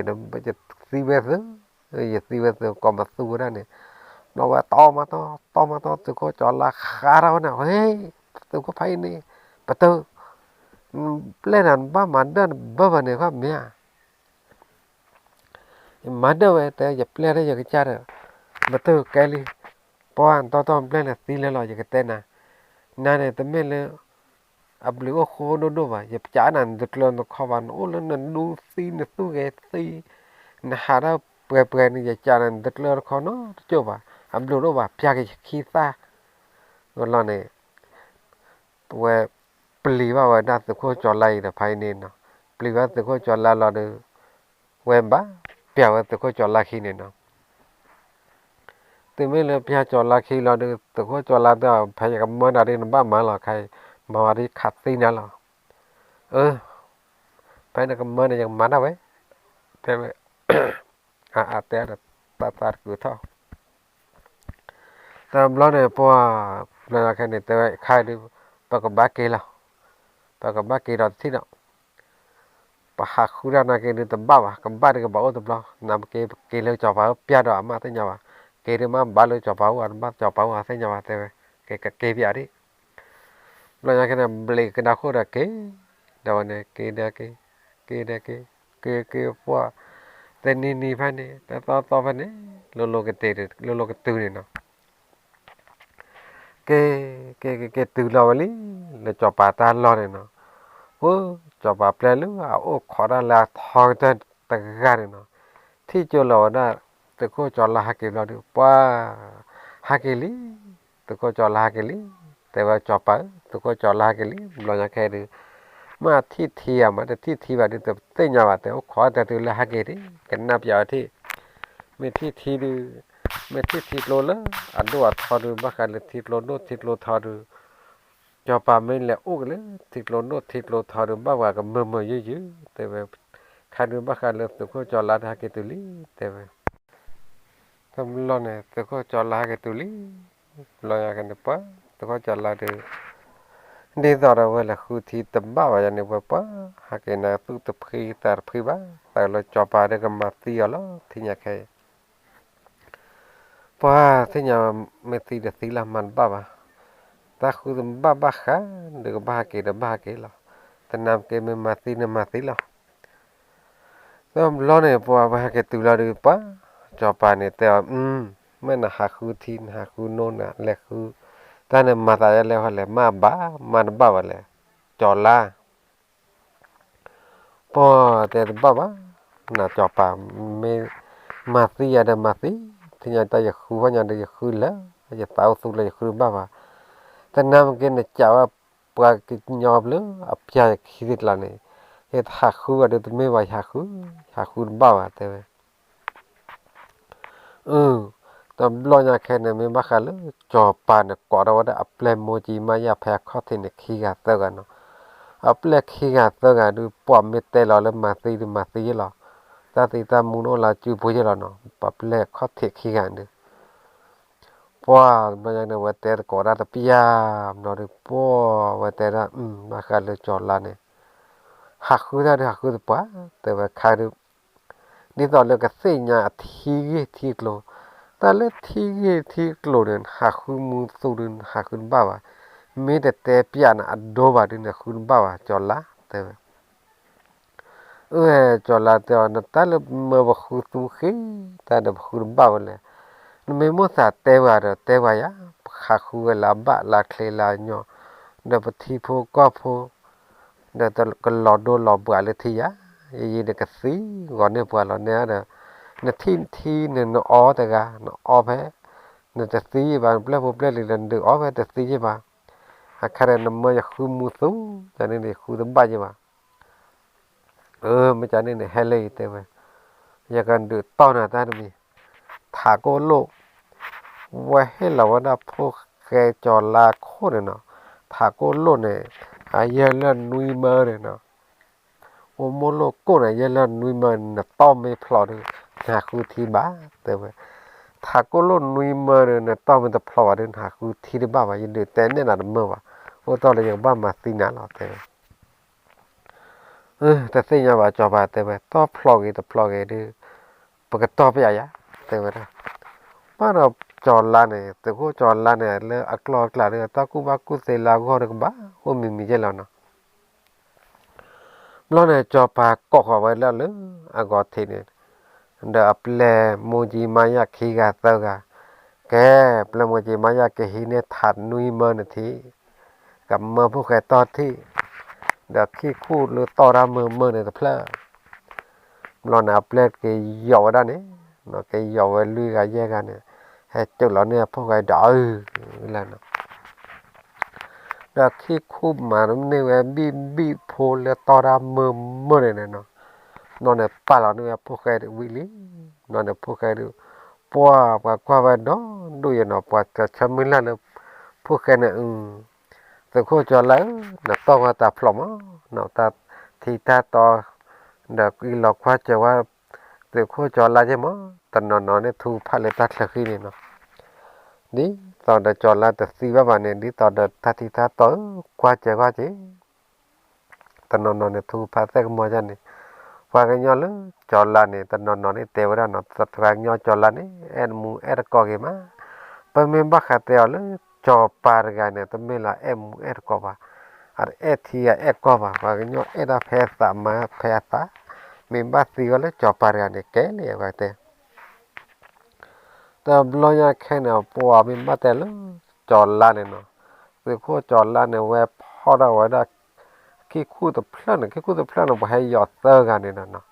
ယသံဝဲသုကိးမသူဝဲဒၣ်န့ၣ်, ဘျီဝဲတီမးတီ, တီမးတီ သုးခိၣ်ကၠီၤလါဃါထီၣ်ဝဲန့ၣ်, ဟဲ, သုးခိၣ်ဖဲအံၤန့ၣ်, ပတၢ် ပျဲၢ်နၤနဘၣ်မၤဒၢၣ်နဘၢဘၢန့ၣ် ခီမ့ၢ်ဧါ, ယမၤဒၢၣ်ဝဲ တဲယပျဲၢ်ဒီးယကစၢ်ဒီး, ပတၢ်ကဲလံ, ပှၤနတီတီပျဲၢ်နၤသံလၢာ်လီၤ ယကတဲနၤ, နၤန့ၣ်တမ့ၢ်လၢ အဘျုးအိၣ်ဃိဒိၣ်ဒိၣ်ဘၣ်, ယကးနၤနတကျၢၤနတခီဘၣ်, နအိၣ်လၢနဒူသံနသူၣ်ဂဲၤသံ, နဟးတၢ်ပှဲၤပှဲၤန့ၣ် ယကးနၤနတကျၢၤတခီနီတကၠိၢ်ဘၣ်, အဘျုးဒိၣ်ဘၣ် ပျၢ်က့ၤယခံသၣ်, ဝဲလီၤန့ၣ် ဝဲပျံၤဘၣ်ဝဲဒၣ်သုးခိၣ်ကၠီၤလါအံၤဒီးဖဲအံၤန့ၣ်နီၤ, ပျံၤဘၣ်သုးခိၣ်ကၠီၤလါလီၤဒီး, ဝဲဘၣ်ပျၢ်ဝဲသုးခိၣ်ကၠီၤလါခံန့ၣ်နီၤ, တုၤမ့ၢ်လၢပျၢ်ကၠီၤလါခံလီၤဒီး သုးခိၣ်ကၠီၤလါတဲအီၤ ဖဲယကမၢနၤဒ်နဘၣ်မၤလီၤခါအံၤ, မၤဝဲဒ်ခးသံနၤလီၤ, အၢ, ဖဲနကမၢန့ၣ် ယကမၤဒၣ်ဝဲ, တဲဝဲ, အါအါတဲဒီး တၢ်သးတကုာ်ထီၣ် တဘျီန့ၣ် ပှၤ ဘျီညါခဲန့ၣ် တဲဝဲခါဒုး ပကဘၣ်က့ၤလီၤ, ပကဘၣ်က့ၤဒီးတထံၣ်ဒီး ပဟးဃုတၢ်နာ်က့ဒုးတဘၣ်ဘၣ်, ကဘၣ်ဒုးကဘၣ်အိၣ်တဘျီ, နမ့ၢ်က့ၤ ပက့ၤလၢစီၤပၤအိၣ်ပျၢ်ဒီးအမ့ၢ်သ့ၣ်ညါဘၣ်, က့ၤဒုးမ့ၢ်ဘၣ်လၢစီၤပၤအိၣ် အတဘၣ်စီၤပၤအိၣ်အသ့ၣ်ညါဘၣ် တဲဝဲ, က့ၤက့ၤပယၤဒ် ဘျီညါခဲန့ၣ် ဘျံးကဒါခိၣ်ဒီးက့ၤ, ဒီးဝဲန့ၣ် က့ၤဒီးက့ၤ, က့ၤဒီးက့ၤ, က့ၤက့ၤပှၤ, တနံၤနံၤဖဲန့ၣ် တသီသီဖဲန့ၣ်, လိၤလိၤကတ့ၤ လိၤလိၤကတုၤန့ၣ်နီၤ က့ၤ က့ၤက့ၤက့ၤတုၤလီၤဝဲလံ လၢစီၤပၤတၢ်လီၢ်န့ၣ်နီၤ, ပှၤစီၤပၤပျဲလၢအအိၣ်ခိးတၢ်လၢအထီကတၢၢ်တဂၤန့ၣ်နီၤ, ထံၣ်ကၠိလီၤဝဲဒၣ် သုးခိၣ်စီၤလါဟဲက့ၤဘျီဒုး ပှၤ ဟဲက့ၤလံ, သုးခိၣ်စီၤလါဟဲက့ၤလံ, တဲဝဲစီၤပၤဧၢ သုးခိၣ်စီၤလါဟဲက့ၤလံ, ဘျီညါခဲဒုး မ့ၢ်ထံၣ်ထံဧါ မ့ၢ်တထံၣ်ထံဘၣ်ဒုး တသ့ၣ်ညါဘၣ် တဲအိၣ်ခိးတၢ်တုၤလၢဟဲက့ၤဒ် ကနၣ်ပၠးဝဲထံၣ်, မ့ၢ်ထံၣ်ထံဒုး မ့ၢ်ထံၣ်ထံကျိလၢအဒိၣ်အထီဒုး ဘၣ်ဃးလၢထံကျိဒိၣ်ထံကျိထီဒုး စီၤပၤမ့ၢ်လဲၤအိၣ်က့ၤလၢထံကျိဒိၣ်ထံကျိထီဒုး ဘၣ်ဝဲကမၢမၢယုၢ်ယုၢ် တဲဝဲ, ခါဒုးဘၣ်ဃးလၢသုးခိၣ်စီၤလါတဟဲက့ၤတုၤလံ တဲဝဲ, တဘျီန့ၣ် သုးခိၣ်စီၤလါဟဲက့ၤတုၤလံ, ဘျီညါကန့ၣ်ပှၤ သုးခိၣ်စီၤလါဒုး ဒ်သိးဒီးဝဲလဲၤဃုထံတဘၣ်ဘၣ်ယၤန့ၣ် ဝဲပှၤ ဟဲက့ၤန့ၣ်သူၣ်တဖှံသးတဖှံဘၣ် သးလၢစီၤပၤဒုးကမၤသံအီၤလီၤ ထံၣ်ညါခဲအံၤ ပှၤသ့ၣ်ညါ မ့ၢ်သံတသံလီၤမၤတဘၣ်ဘၣ်, တၢ်ဃုတဘၣ်ဘၣ်ဃး ဒုးကဘၣ်ဟဲက့ၤဒီးဘၣ်ဟဲက့ၤလီၤ, တနၤမ့ၢ်က့ၤမ့ၢ်မၤသံန့ၣ်မၤသံလီၤ, ဒီးဘျီန့ၣ် ပှၤဝဲဟဲက့ၤတုၤလီၤဒုးပှၤ, စီၤပၤန့ၣ်တဲအီၤ မ့ၢ်နဟးဃုထံ နဟးဃုနိ နလဲၤဃု, တၢ်န့ၣ်မၤသးဒ်လဲၣ်ဟီလဲၣ် မ့ၢ်ဘၣ် မၤတဘၣ်ဘၣ်လဲၣ်, စီၤလါ ပှၤတဲတဘၣ်ဘၣ်, နစီၤပၤ မ့ၢ်မၤသံယၤဒီးမၤသံ, ထံၣ်ညါတၢ်ယဃုဝဲညါဒီးယဃုလၢ ယသးအိၣ်သူလၢယဃုတဘၣ်ဘၣ်, တနၤမ့ၢ်က့ၤနကးဝဲ ပှၤကညီဘျၢအပျၢ်ယခံသ့ၣ်ကျါန့ၣ်, ယတဟးဃုဘၣ်ဒီးတမ့ၢ်ဘၣ် ယဟးဃု, ယဟးဃုတဘၣ်ဘၣ်တဲဝဲ အ တဘျီညါခဲန့ၣ် မ့ၢ်ဘၣ်ဃးလၢ စီၤပၤန့ၣ် ကိးထီၣ်ဝဲဒၣ်အပျဲၢ်မိၢ်ကံမါယၢ်ဖဲအခီၣ်ထံးန့ၣ် ခံဂၤသၢဂၤနီၤ, အပျဲၢ်ခံဂၤသၢဂၤဒုး ပှၤမ့ၢ်တဲလီၤလၢမၤသံဒုးမၤသံယ့ၢ်လီၤ, တၢ်သံတၢ်မူန့ၣ်အိၣ်လၢစုပူၤယ့ၢ်လီၤနီၤ, ပပျဲၢ်အခီၣ်ထံးခံဂၤဒုး ပှၤတဘျီညါန့ၣ် ဝဲတဲသကိးတၢ်တပျၢ်နီၤဒုး ပှၤဝဲတဲဒၣ် ဘၣ်ဃးလၢစီၤလါန့ၣ် ဟးဃုတၢ်ဒုးဟးဃုတပှၢ် တဲဝဲခါဒုး ဒ်သိးလၢကသ့ၣ်ညါအထံဂ့ၢ်ထံကျိၤ, တၢ်လၢထံဂ့ၢ်ထံကျိၤန့ၣ် နဟးဃုမူသူဒုး နဟးဃုတဘၣ်ဘၣ်, မ့ၢ်တတဲပျးနၤအဒိဘၣ်ဒုး နဃုတဘၣ်ဘၣ် စီၤလါ တဲဝဲ အၢ စီၤလါတဲအီၤ နတၢ်လၢမၢပဃုသူဃ့ တၢ်ဒီးပဃုတဘၣ်ဝဲလဲၣ်, နမ့ၢ်မိၣ်သးတဲဝဲဒီးတဲဝဲယၤ, ပဟးဃုဝဲလၢအဘၣ်လၢအချ့လၢအညီ, ဒီးပထံဖိကီၢ်ဖိ ဒီးကလီၤဒိလီၤဘှးလၢထံယၤ, ယံာ်ယံာ်ဒီးကသံဂီၤန့ၢ်ပှၤလီၤန့ၣ်ဒီး, နထံၣ်ထံန့ၣ်နအီတဂၤ နအီဖဲ, နတသံယ့ၢ်ဘၣ် နပျဲၢ်ဖိပျဲၢ်လံၤဒီးနဒုးအီဖဲတသံယ့ၢ်ဘၣ်, အခါဒီးနမၢယဃုမူသူ, ယၤန့ၣ်န့ၣ်ယဃုတဘၣ်ယ့ၢ်ဘၣ် အၢ မ့ၢ်ကန့ၣ်န့ၣ် ဟဲလၢအံၤတဲဝဲ, ယကဒုးတီၢ်နၤတၢ်တမံၤ, ထးကိၣ်လိၣ်, ဝဲဟ့ၣ်လီၤဝဲဒၣ်ဖိၣ်ဃဲစီၤလါခိၣ်န့ၣ်နီၤ, ထးကိၣ်လိၣ်န့ၣ် အယဲၢ်လၢနွံမၢန့ၣ်နီၤ, အိၣ်မိၣ်လိၣ်ကိၣ်န့ၣ် ယဲၢ်လၢနွံမၢန့ၣ် နတီၢ်မ့ၢ်ဖျိးဒီး နဟးဃုထံဘၣ် တဲဝဲ, ထးကိၣ်လိၣ်နွံမၢဒီး နတီၢ်မ့ၢ်တဖျိးဘၣ်ဒီး နဟးဃုထံတဘၣ်ဘၣ် ယဒုးတဲနဲၣ်နၤတမၢဘၣ်, အိၣ်တီၢ်လၢယကဘၣ်မၤသံနၤလီၤ တဲဝဲ တသ့ၣ်ညါဘၣ် စီၤပၤတဲဝဲ တီၢ်ဖျိးဂ့ၤတဖျိးဂ့ၤဒီး ပကတီၢ်ပယၤယၤ တဲဝဲဒၣ်, ဘၣ်ဒီးစီၤလါန့ၣ် သုးခိၣ်စီၤလါန့ၣ် လၢအကျီၢ်အကျးဒီး တၢ်ကူၣ်ဘၣ်ကူၣ်သ့လၢအဂီၢ်ဒီးကဘၣ်အိၣ်မံၤမံၤယဲၢ်လီၤနီၤ ဘျီန့ၣ် စီၤပၤကိးဃီၤဝဲလၢအဂီၤထံးန့ၣ်, ဒီးအပျဲၢ်မိၢ်ကံမါယၢ်ခံဂၤသၢဂၤ, ကဲ ပျဲၢ်မိၢ်ကံမါယၢ်ကဟံးန့ၢ်ထးနွံမၢန့ၣ်ထံး, ကမၢဖိၣ်ဃဲတီၢ်ထံး, ဒီးခံခူၣ်လၢတီၢ်တၢ်မၢမၢန့ၣ်တဖျၢၣ် ဘျီန့ၣ် အပျဲၢ်က့ၤယီၤဝဲဒၣ်န့ၣ်, က့ၤယီၤဝဲလွံၢ်ဂၤယဲၢ်ဂၤန့ၣ်, ဟဲစိာ်လီၤန့ၢ်အဖိၣ်ဃဲဒီးအုၣ်လၢန့ၣ်, ဒီးခံခူၣ်မၤန့ၢ်ဝဲဘံၣ်ဘံၣ်ဖိလၢတီၢ်တၢ်မၢမၢန့ၣ်န့ၣ်နီၤ, ဘျီန့ၣ်ပာ်လီၤန့ၢ်ဝဲဖိၣ်ဃဲဝံၤလံ, ဘျီန့ၣ်ဖိၣ်ဃဲဒုး, ပှၤပှၤကွၢ်ဝဲဒီဒူၣ်ယဲၢ်နီၤ, ပှၤကဆၢမုၢ်လၢ်လၢ ဖိၣ်ဃဲန့ၣ်, သုးခိၣ်စီၤလါဧၢ, နတီၢ်ဝဲတၢ်ဖျိးမး, နတၢ်ထံတၢ်တီ, ဒီးအံၤလီၤကွၢ်စၢၤဝဲ သုးခိၣ်စီၤလါယဲၢ်မး, တနီၤနီၤန့ၣ်ထူဖးလၢတၢ်ချၢဃံန့ၣ်နီၤ, ဒ် ဒ်သိးဒီးကၠီၤလါတသံဘၣ်ဘၣ်န့ၣ် ဒ်သိးဒီးတၢ်ထံတၢ်တီ ကွၢ်စဲကွၢ်က့ၤ တနီၤနီၤန့ၣ် ထူဖးသဲကမီၤယါန့ၣ် ပှၤကညီလၢကၠီၤလါန့ၣ် တနီၤနီၤန့ၣ် တဲဝဲဒၣ်နီၤ ပှၤကညီကၠီၤလါန့ၣ် အဲၣ်မူအဲၣ်တကိးက့ၤမး, ပမ့ၢ်ဘၣ်ဃးတဲအီၤလၢ ကၠီၤပၤတဂၤန့ၣ် တမ့ၢ်လၢအဲၣ်မူအဲၣ်တကိးဘၣ်, အတအဲၣ်ထံအအဲၣ်ကီၢ်ဘၣ်, ပှၤကညီအဲၣ်ဒၣ်ဖဲအသးမၤဖဲအသး, မ့ၢ်ဘၣ်သံဝဲလၢကၠီၤပၤတဂၤန့ၣ် ကဲလံဝဲတဲ တဘျီညါခဲန့ၣ် ပှၤမ့ၢ်ဘၣ်တဲလၢ ကၠီၤလါန့ၣ်နီၤ, သုးခိၣ်ကၠီၤလါန့ၣ် ဝဲဖီၣ်ထီၣ်ဝဲဒၣ် ခံခူၣ်တဖျၢၣ်န့ၣ် ခံခူၣ်တဖျၢၣ်န့ၣ် ပှၤဟဲယီၤသၢဂၤန့ၣ်နီၤ,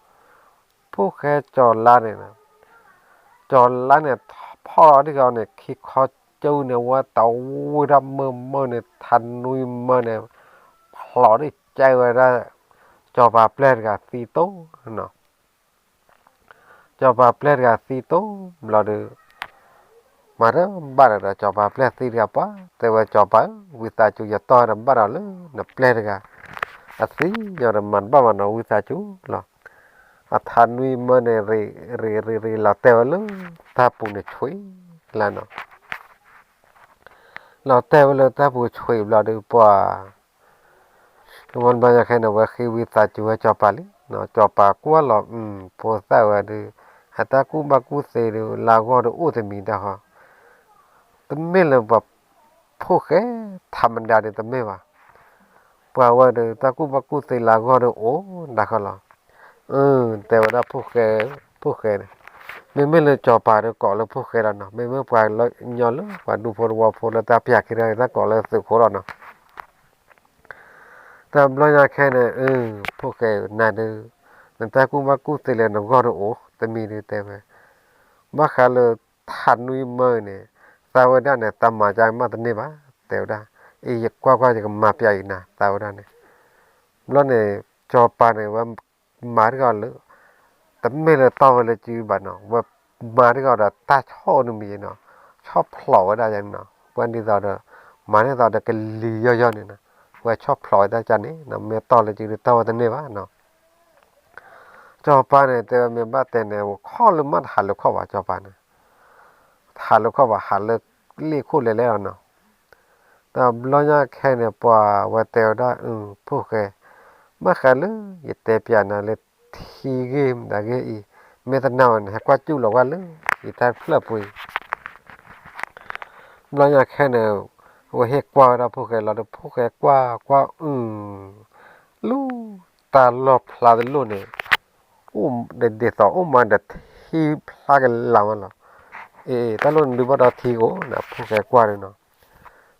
ဖိၣ်ဃဲကၠီၤလါန့ၣ်, ကၠီၤလါန့ၣ် ဖီၣ်ထီၣ်ဒ်ဂီၤန့ၣ် ခံခီကၠူန့ၣ် ဝဲတဝံၣ်ထီၣ်မုာ်မုာ်န့ၣ် ထးနွံမၢန့ၣ် ဖျိးဒ်ကဲဝဲဒၣ် ကၠီၤပၤပျဲၢ်တဂၤသံတိၢ်နီၤ ကၠီၤပၤပျဲၢ်တဂၤသံတိၢ်ဘျီဒီး မၤတဘၣ်ဒီး ကၠီၤပၤပျဲၢ်သံတဂၤပှၤ တဲဝဲကၠီၤပၤဧၢ ဝံသးစူၤ ယတီၢ်တဘၣ်ဒီးလၢနပျဲၢ်တဂၤ အသံယီၤဒီးမၤတဘၣ်ဘၣ်နီၤ ဝံသးစူၤလီၤ. အထးနွံမၢန့ၣ် ရ့ရ့ရ့ရ့လီၤတဲာ်ဝဲလၢ တၢ်ပူၤန့ၣ်ဆွံလီၤနီၤ လီၤတဲာ်ဝဲလၢတၢ်ပူၤဆွံဘျီဒီးပှၤ ဝဲဘျီညါခဲန့ၣ် ဝဲဃ့ဝံသးစူၤဝဲကၠီၤပၤလံ, ကၠီၤပၤကွၢ်လီၤ ဖိသၣ်ဝဲဒီး အတၢ်ကူၣ်ဘၣ်ကူၣ်သ့ဒီး လၢဂီၢ်ဒီးအိၣ်တမံၤတၢ်ဃီ, တမ့ၢ်လၢပှၤဖိၣ်ဃဲ ထးမဒါဒီးတမ့ၢ်ဘၣ်, ပှၤဝဲဒီး တၢ်ကူၣ်ဘၣ်ကူၣ်သ့လၢဂီၢ်ဒီးအိၣ်တၢ်ဃီလီၤ. အၢ တဲဝဲဒၣ်ဖိၣ်ဃဲ ဖိၣ်ဃဲန့ၣ်, မ့မ့ၢ်လၢကၠီၤပၤဒီးကိးလၢဖိၣ်ဃဲလီၤနီၤ, မ့မ့ၢ်ပှၤကညီလၢပှၤဒူဖိတဝီဖိလၢတၢ်ပျၢ်ခံတဂၤ တၢ်ကိးလၢသုးခိၣ်လီၤနီၤ တဘျီညါခဲန့ၣ် အၢ ဖိၣ်ဃဲနၤဒီး နတၢ်ကူၣ်ဘၣ်ကူၣ်သ့လၢနဂီၢ်ဒီးအိၣ်တမံၤဒီးတဲဝဲ, ဘၣ်ဃးလၢထးနွံမၢန့ၣ် သးဝဲဒၣ်န့ၣ် တၢ်မၤကမၣ်တန့ၢ်ဘၣ် တဲဝဲဒၣ်, အံၤယကွၢ်ကွၢ်ယကမၤပျဲအံၤနၤ သးဝဲဒၣ်န့ၣ်, ဘျီန့ၣ် ကၠီၤပၤန့ၣ် ဝဲမၤတဂၤလၢ တမ့ၢ်လၢတီၢ်ဝဲလၢစုဘၣ်နီၤ, ဝဲမၤတဂၤဒီးတၢ်ဆီၣ်တမံၤနီၤ, ဆီၣ်ဖျိးဝဲဒၣ်ယါန့ၣ်နီၤ, ပှၤဒ်သိးဒီး မၤဒ်သိးဒီးကလံၤယီၢ်ယီၢ်န့ၣ်နီၤ, ဝဲဆီၣ်ဖျိးဝဲတၢ်ကါန့ၣ်နီၤ, မ့ၢ်တီၢ်လၢစုဒီးတီၢ်ဝဲတန့ၢ်ဘၣ်နီၤ ကၠီၤပၤန့ၣ် တဲဝဲမ့ၢ်ဘၣ်တဲန့ၣ် ဝဲခီၣ်လၢမ့ၢ်တဟးလၢခီၣ်ဘၣ် ကၠီၤပၤန့ၣ်, တဟးလၢခီၣ်ဘၣ် ဟးလၢလ့ၣ်ခိၣ်လဲၤလဲၣ်လီၤနီၤ. တဘျီညါခဲန့ၣ် ပှၤဝဲတဲဝဲဒၣ် အၢ ဖိၣ်ဃဲ, ဘၣ်ဃးလၢယတဲပျးနၤလၢထံဂ့ၢ်မတၤဂ့ၢ်အံၤ, မ့ၢ်တနာ်ဝဲန့ၣ် ဟဲကွၢ်စူၣ်လီၤဝဲလၢ ယတၢ်တဖျၢၣ်ပူၤအံၤ ဘျီညါခဲန့ၣ် ဝဲဟ့ၣ်ကွၢ်ဝဲဒၣ်ဖိၣ်ဃဲလီၤဒီး ဖိၣ်ဃဲကွၢ်ကွၢ်အု လူၤ တၢ်လီၢ်ဖျါတလိၣ်န့ၣ် အိၣ်ဒ်သိးအိၣ်မးဒီးထံဖျါကလၤဝဲလီၤ. အ့ တၢ်လိၣ်န့ၣ်ဒုးဘၣ်ဒီးထံကအိၣ်န့ၣ် ဖိၣ်ဃဲကွၢ်ဒီးနီၤ.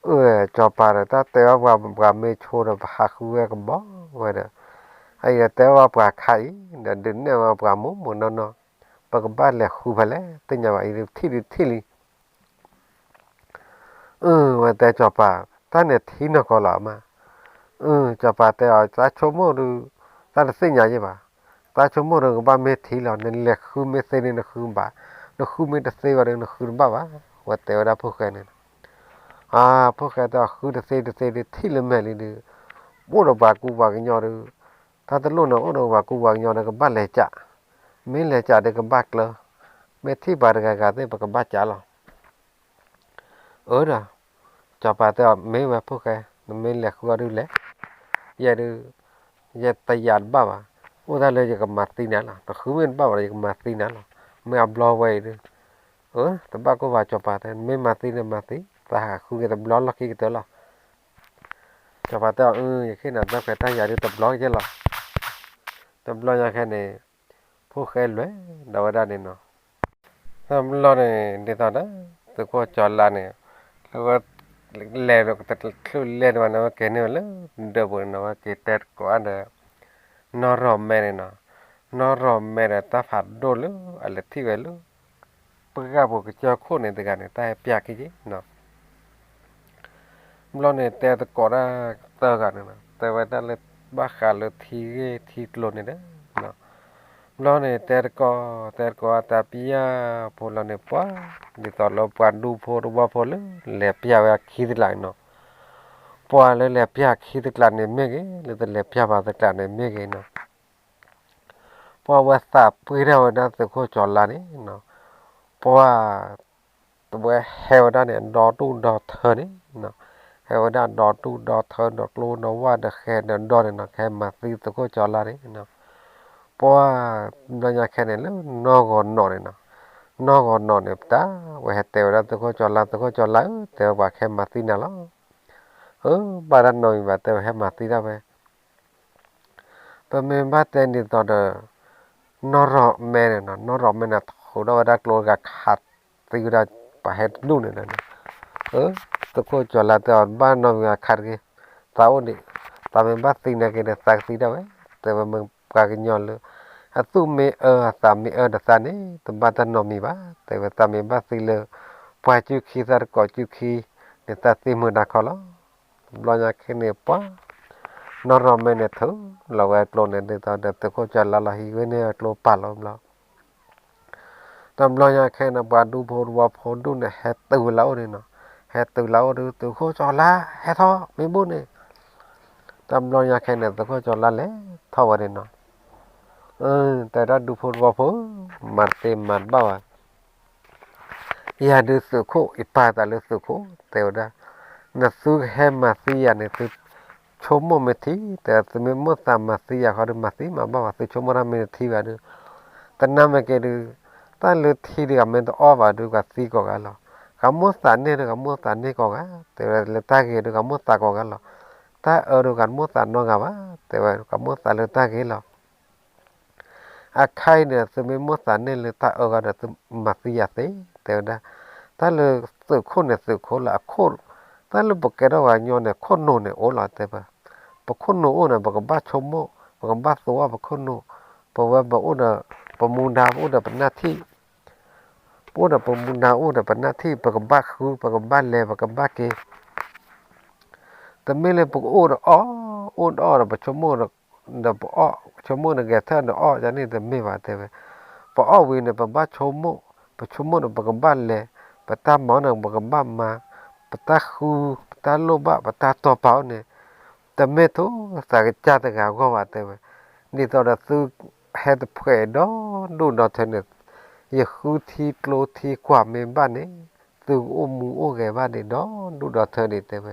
အၢ ကၠီၤပၤဒီး တၢ်တဲဘၣ်ပှၤ ပှၤမ့ၢ်ဆိဒီး ပဟးဃုဝဲကဘီဝဲဒီး အအံၤဒီးတဲဘၣ်ပှၤခါအံၤ ဒီးဒုးနဲၣ်ဝဲပှၤမူးမူးနီၢ်နီၢ် ပကဘၣ်လဲၤဃုဖဲလဲၣ် သ့ၣ်ညါဘၣ်အံၤဒုးထံၣ်ဒုးထံၣ်လံ အၢ ဝဲတဲကၠီၤပၤ တၢ်န့ၣ်ထံနီၢ်ကီၢ်လီၤအမါ. အၢ ကၠီၤပၤတဲအီၤ တၢ်ဆိကမိၣ်ဒီး တၢ်တသ့ၣ်ညါယဲဘၣ်. တၢ်ဆိကမိၣ်ဒီးကဘၣ်မ့ၢ်ထံလီၤ. နလဲၤဃုမ့ၢ်သ့န့ၣ်နဃုဘၣ်, နဃုမ့ၢ်တသ့ဘၣ်ဒီးနဃုတဘၣ်ဘၣ်. ဝဲတဲဝဲဒၣ်ဖိၣ်ဃဲန့ၣ်, အၢ ဖိၣ်ဃဲတဲအီၤ ဃုတသ့တသ့ဒီးထံၣ်လၢမဲာ်လံဒီး အိၣ်ဒီးပှၤကူပှၤကညီဒီး တၢ်တလိၣ်န့ၣ် အိၣ်ဒီးပှၤကူပှၤကညီဒီးကဘၣ်လဲၤကး, မ့ၢ်လဲၤကးဒီးကဘၣ်ကျၢၤ, မ့ၢ်ထံၣ်ပှၤတဂၤဂၤသ့ၣ် ပကဘၣ်ကးလီၤ. အၢဒီး ကၠီၤပၤတဲအီၤ မ့ၢ်ဝဲဖိၣ်ဃဲ နမ့ၢ်လဲၤဃုအီၤဒုးလဲၤ, ယဲဒုး ယတယာ်တဘၣ်ဘၣ်. အိၣ်တၢ်လၢယကမၤသံနၤလီၤ. နဃုမ့ၢ်တဘၣ်ဘၣ်ဒီး ယကမၤသံနၤလီၤ. မ့ၢ်အဘျီဝဲအံၤဒုး အၢ တဘၣ်ကိၢ်ဘၣ် ကၠီၤပၤတဲ နမ့ၢ်မၤသံန့ၣ်မၤသံ, သးဟးဃုက့ၤတဘျီလီၢ်ခံကတၢၢ်လီၤ. ကၠီၤပၤတဲအီၤ အၢ ယဃ့နၤတၢ်ခွဲးတၢ်ယာ်ဒုးတဘျီကဲလီၤ. တဘျီညါခဲန့ၣ် ဖိၣ်ဃဲလွဲၢ်ဒီးဝဲဒၣ်န့ၣ်နီၤ. တဘျီန့ၣ် ဒ်သိးဒီး သုးခိၣ်ကၠီၤလါန့ၣ် လၢဝဲ လဲၤဒီးကတချုးလဲၤဒံးဘၣ်န့ၣ် ဝဲက့ၤန့ၢ်ဝဲလၢဒၢးပူၤန့ၣ်နီၤ, ဝဲက့ၤတဲသကိးဒီး နီၢ်ရီၢ်မဲန့ၣ်နီၤ, နီၢ်ရီၢ်မဲဒီးတၢ်ဖးဒိၣ်လၢ အလဲၤထံၣ်ဝဲလၢ ပှၢ်ပူၤကစၢၢ်ခိၣ်န့ၣ်တဂၤန့ၣ် တၢ်ဟဲပျၢ်ခံက့ၤနီၤ. ဘျီန့ၣ်တဲသကိးတၢ်သၢဂၤန့ၣ်နီၤ, တဲဝဲဒၣ်လၢဘၣ်ဃးလၢထံဂ့ၢ်ထံကျိၤန့ၣ်ဒီး ဘျီန့ၣ်တဲသကိး တဲသကိးတၢ်ပျၢ်ဖိလီၤန့ၣ် ပှၤ ဒ်သိးလၢပှၤဒူဖိတဝီဖိလၢ လဲၤပျၢ်ဝဲအခံတကျးန့ၣ်နီၤ, ပှၤလၢလဲၤပျၢ်ခံတကျးန့ၣ်မ့ၢ်ဂ့ၤ လၢတလဲၤပျၢ်ဘၣ်တကျးန့ၣ်မ့ၢ်ဂ့ၤနီၤ ပှၤဝဲသးပှ့ၤထီၣ်ဝဲဒၣ်သုးခိၣ်ကၠီၤလါန့ၣ်နီၤ, ပှၤ တ အဝဲဟဲဝဲဒၣ်န့ၣ် ဒီဒူၣ်ဒီထၢန့ၣ်, ဟဲဝဲဒၣ်ဒီဒူၣ်ဒီထၢ ဒီးကျိဒီဝၣ်ဒီးဃဲဒီးဒီန့ၣ်နီၤ, ကဟဲမၤသံသုးခိၣ်ကၠီၤလါန့ၣ်, ပှၢ်, ဘျီညါခဲန့ၣ်လၢနီၢ်ဂီၤနီၣ်န့ၣ်နီၤ, နီၢ်ဂီၤနီၣ်န့ၣ် ပတၢ်ဝဲဟဲတဲဝဲဒၣ်သုးခိၣ်ကၠီၤလါ, သုးခိၣ်ကၠီၤလါဧၢ, တဲဝဲပှၤကဟဲမၤသံနၤလီၤ. အၢ, ဘၣ်တၢ်နီတမံၤဘၣ်, တဲဝဲဟဲမၤသံဒၣ်ဝဲ ပမ့ၢ်ဘၣ်တဲဒ်သိးဒီး နီၢ်ရီၣ်မဲန့ၣ်နီၤ, နီၢ်ရီၣ်မဲန့ၣ် ထုးထီၣ်ဝဲဒၣ်ကျိဂၤခးသံဝဲဒၣ်ပှၤဟဲတဒူၣ်န့ၣ်လီၤ. အၢ, သုးခိၣ်ကၠီၤလါတဲအီၤ ဘၣ်နီတမံၤဘၣ်ခးတဂ့ၤ, သးအိၣ်ဒံး, သးမ့ၢ်ဘၣ်သံနာ်က့ဒီး သးကသံဒၣ်ဝဲ, တဲဝဲမ့ၢ်ပှၤကညီလၢ အသူၣ်မ့ၢ်အၢအသးမ့ၢ်အၢဒီးသးန့ၣ် တဘၣ်တၢ်နီတမံၤဘၣ်, တဲဝဲသးမ့ၢ်ဘၣ်သံလၢ ပှၤစုခံသၢတကိးစုခံန့ၣ် သးသံမုာ်တၢ်ခီလီၤ. တဘျီညါခဲန့ၣ် ပှၢ်, နီၢ်ရီၣ်မဲန့ၣ်ထုးလီၤဝဲအကျိန့ၣ် ဒ်သိးဒီးသုးခိၣ်ကၠီၤလါလီၤဟံးဝဲန့ၢ်အကျိပာ်လီၤဘျီ တဘျီညါခဲန့ၣ် ပှၤဒူဖိတဝီဖိဒူၣ်န့ၣ် ဟဲတုၤဝဲလၢအအိၣ်န့ၣ်နီၤ, ဟဲတုၤလၢအအိၣ်ဒီး သုးခိၣ်ကၠီၤလါ ဟဲထီၣ်မ့ၢ်ဘူၣ်န့ၣ်, တဘျီညါခဲန့ၣ် သုးခိၣ်ကၠီၤလါလဲၤထီၣ်ဝဲန့ၣ်နီၤ, တဲဝဲဒၣ်ဒူဖိတဝီဖိ, မၤတသ့မၤတဘၣ်ဘၣ် ယၤဒုးသုးခိၣ် ယပာ်သးလၢသုးခိၣ် တဲဝဲဒၣ်, နသုကဟဲမၤသံယၤန့ၣ် သုဆိကမိၣ်မ့ၢ်ထံ, တဲသုမ့ၢ်မိၣ်သးမၤသံယၤဃီဒီး မၤသံမၤဘၣ်ဘၣ်, သုဆိကမိၣ်တၢ်မ့ၢ်တထံဘၣ်ဒီး, တနာ်မ့ၢ်က့ၤဒုး, တၢ်လၢထံဒုး အမ့ၢ်တအီၣ်ဘၣ်ဒုး ကသံကိးဂၤလီၤ. ကမိၣ်သးန့ၢ်ဒီး ကမိၣ်သးန့ၢ်ကိးဂၤ, တဲဝဲလၢတၢ်ဂ့ၤဒုး ကမိၣ်သးကိးဂၤလီၤ. တၢ်အၢဒုး ကမိၣ်သးနီတဂၤဘၣ်, တဲဝဲကမိၣ်သးလၢတၢ်ဂ့ၤလီၤ. အခါအံၤန့ၣ် သုမ့ၢ်မိၣ်သးန့ၢ်လၢတၢ်အၢဂၤဒီး သုမၤသံယၤသ့, တဲဝဲဒၣ်, တၢ်လၢသုးခိၣ်န့ၣ် သုးခိၣ်လၢအခိၣ်, တၢ်လၢပကဲထီၣ်ပှၤကညီန့ၣ် ခိၣ်နူာ်န့ၣ်အိၣ်လီၤ တဲဝဲ, ပခိၣ်နူာ်အိၣ်န့ၣ် ပကဘၣ်ဆိကမိၣ်, ပကဘၣ်သဝီပခိၣ်နူာ်, ပဝဲပအိၣ်ဒီး ပမူဒါ ပအိၣ်ဒီးပနၢ်ထံၣ် ပအိၣ်ဒီးပမူဒါအိၣ်ဒီးပနၢ်ထံၣ် ပကဘၣ်ဃု ပကဘၣ်လဲၤ ပကဘၣ်က့ၤ, တမ့ၢ်လၢပကအိၣ်ဒီးအီၣ်, အိၣ်ဒီးအီၣ်ဒီးပဆိကမိၣ်ဒီးပအီၣ်, ဆိကမိၣ်ဒီးဂဲၤထၢၣ်ဒီးအီၣ်ယၤန့ၣ်တမ့ၢ်ဘၣ် တဲဝဲ, ပအီၣ်ဝံၤန့ၣ် ပဘၣ်ဆိကမိၣ်, ပဆိကမိၣ်ဒီးပကဘၣ်လဲၤ, ပတၢ်မၤန့ၣ် ပကဘၣ်မၤ, ပတၢ်ဃု, ပတၢ်လိၣ်ဘၣ် ပတၢ်တီၢ်ပာ်အိၣ်န့ၣ် တမ့ၢ်ထိၣ်သးကစၢ်တဂၤအဂီၢ်ဘၣ် တဲဝဲ, ဒ်သိးဒီးသုဟဲတဖှဲးဒီးဒူၣ်ဒီထၢန့ၣ်, ယဃုထံကျိထံကွၢ်မ့ၢ်ဘၣ်န့ၣ်, သုကအိၣ်မူအိၣ်ဂဲၤဘၣ်ဒံးဒီးဒူၣ်ဒီထၢဒံး တဲဝဲ,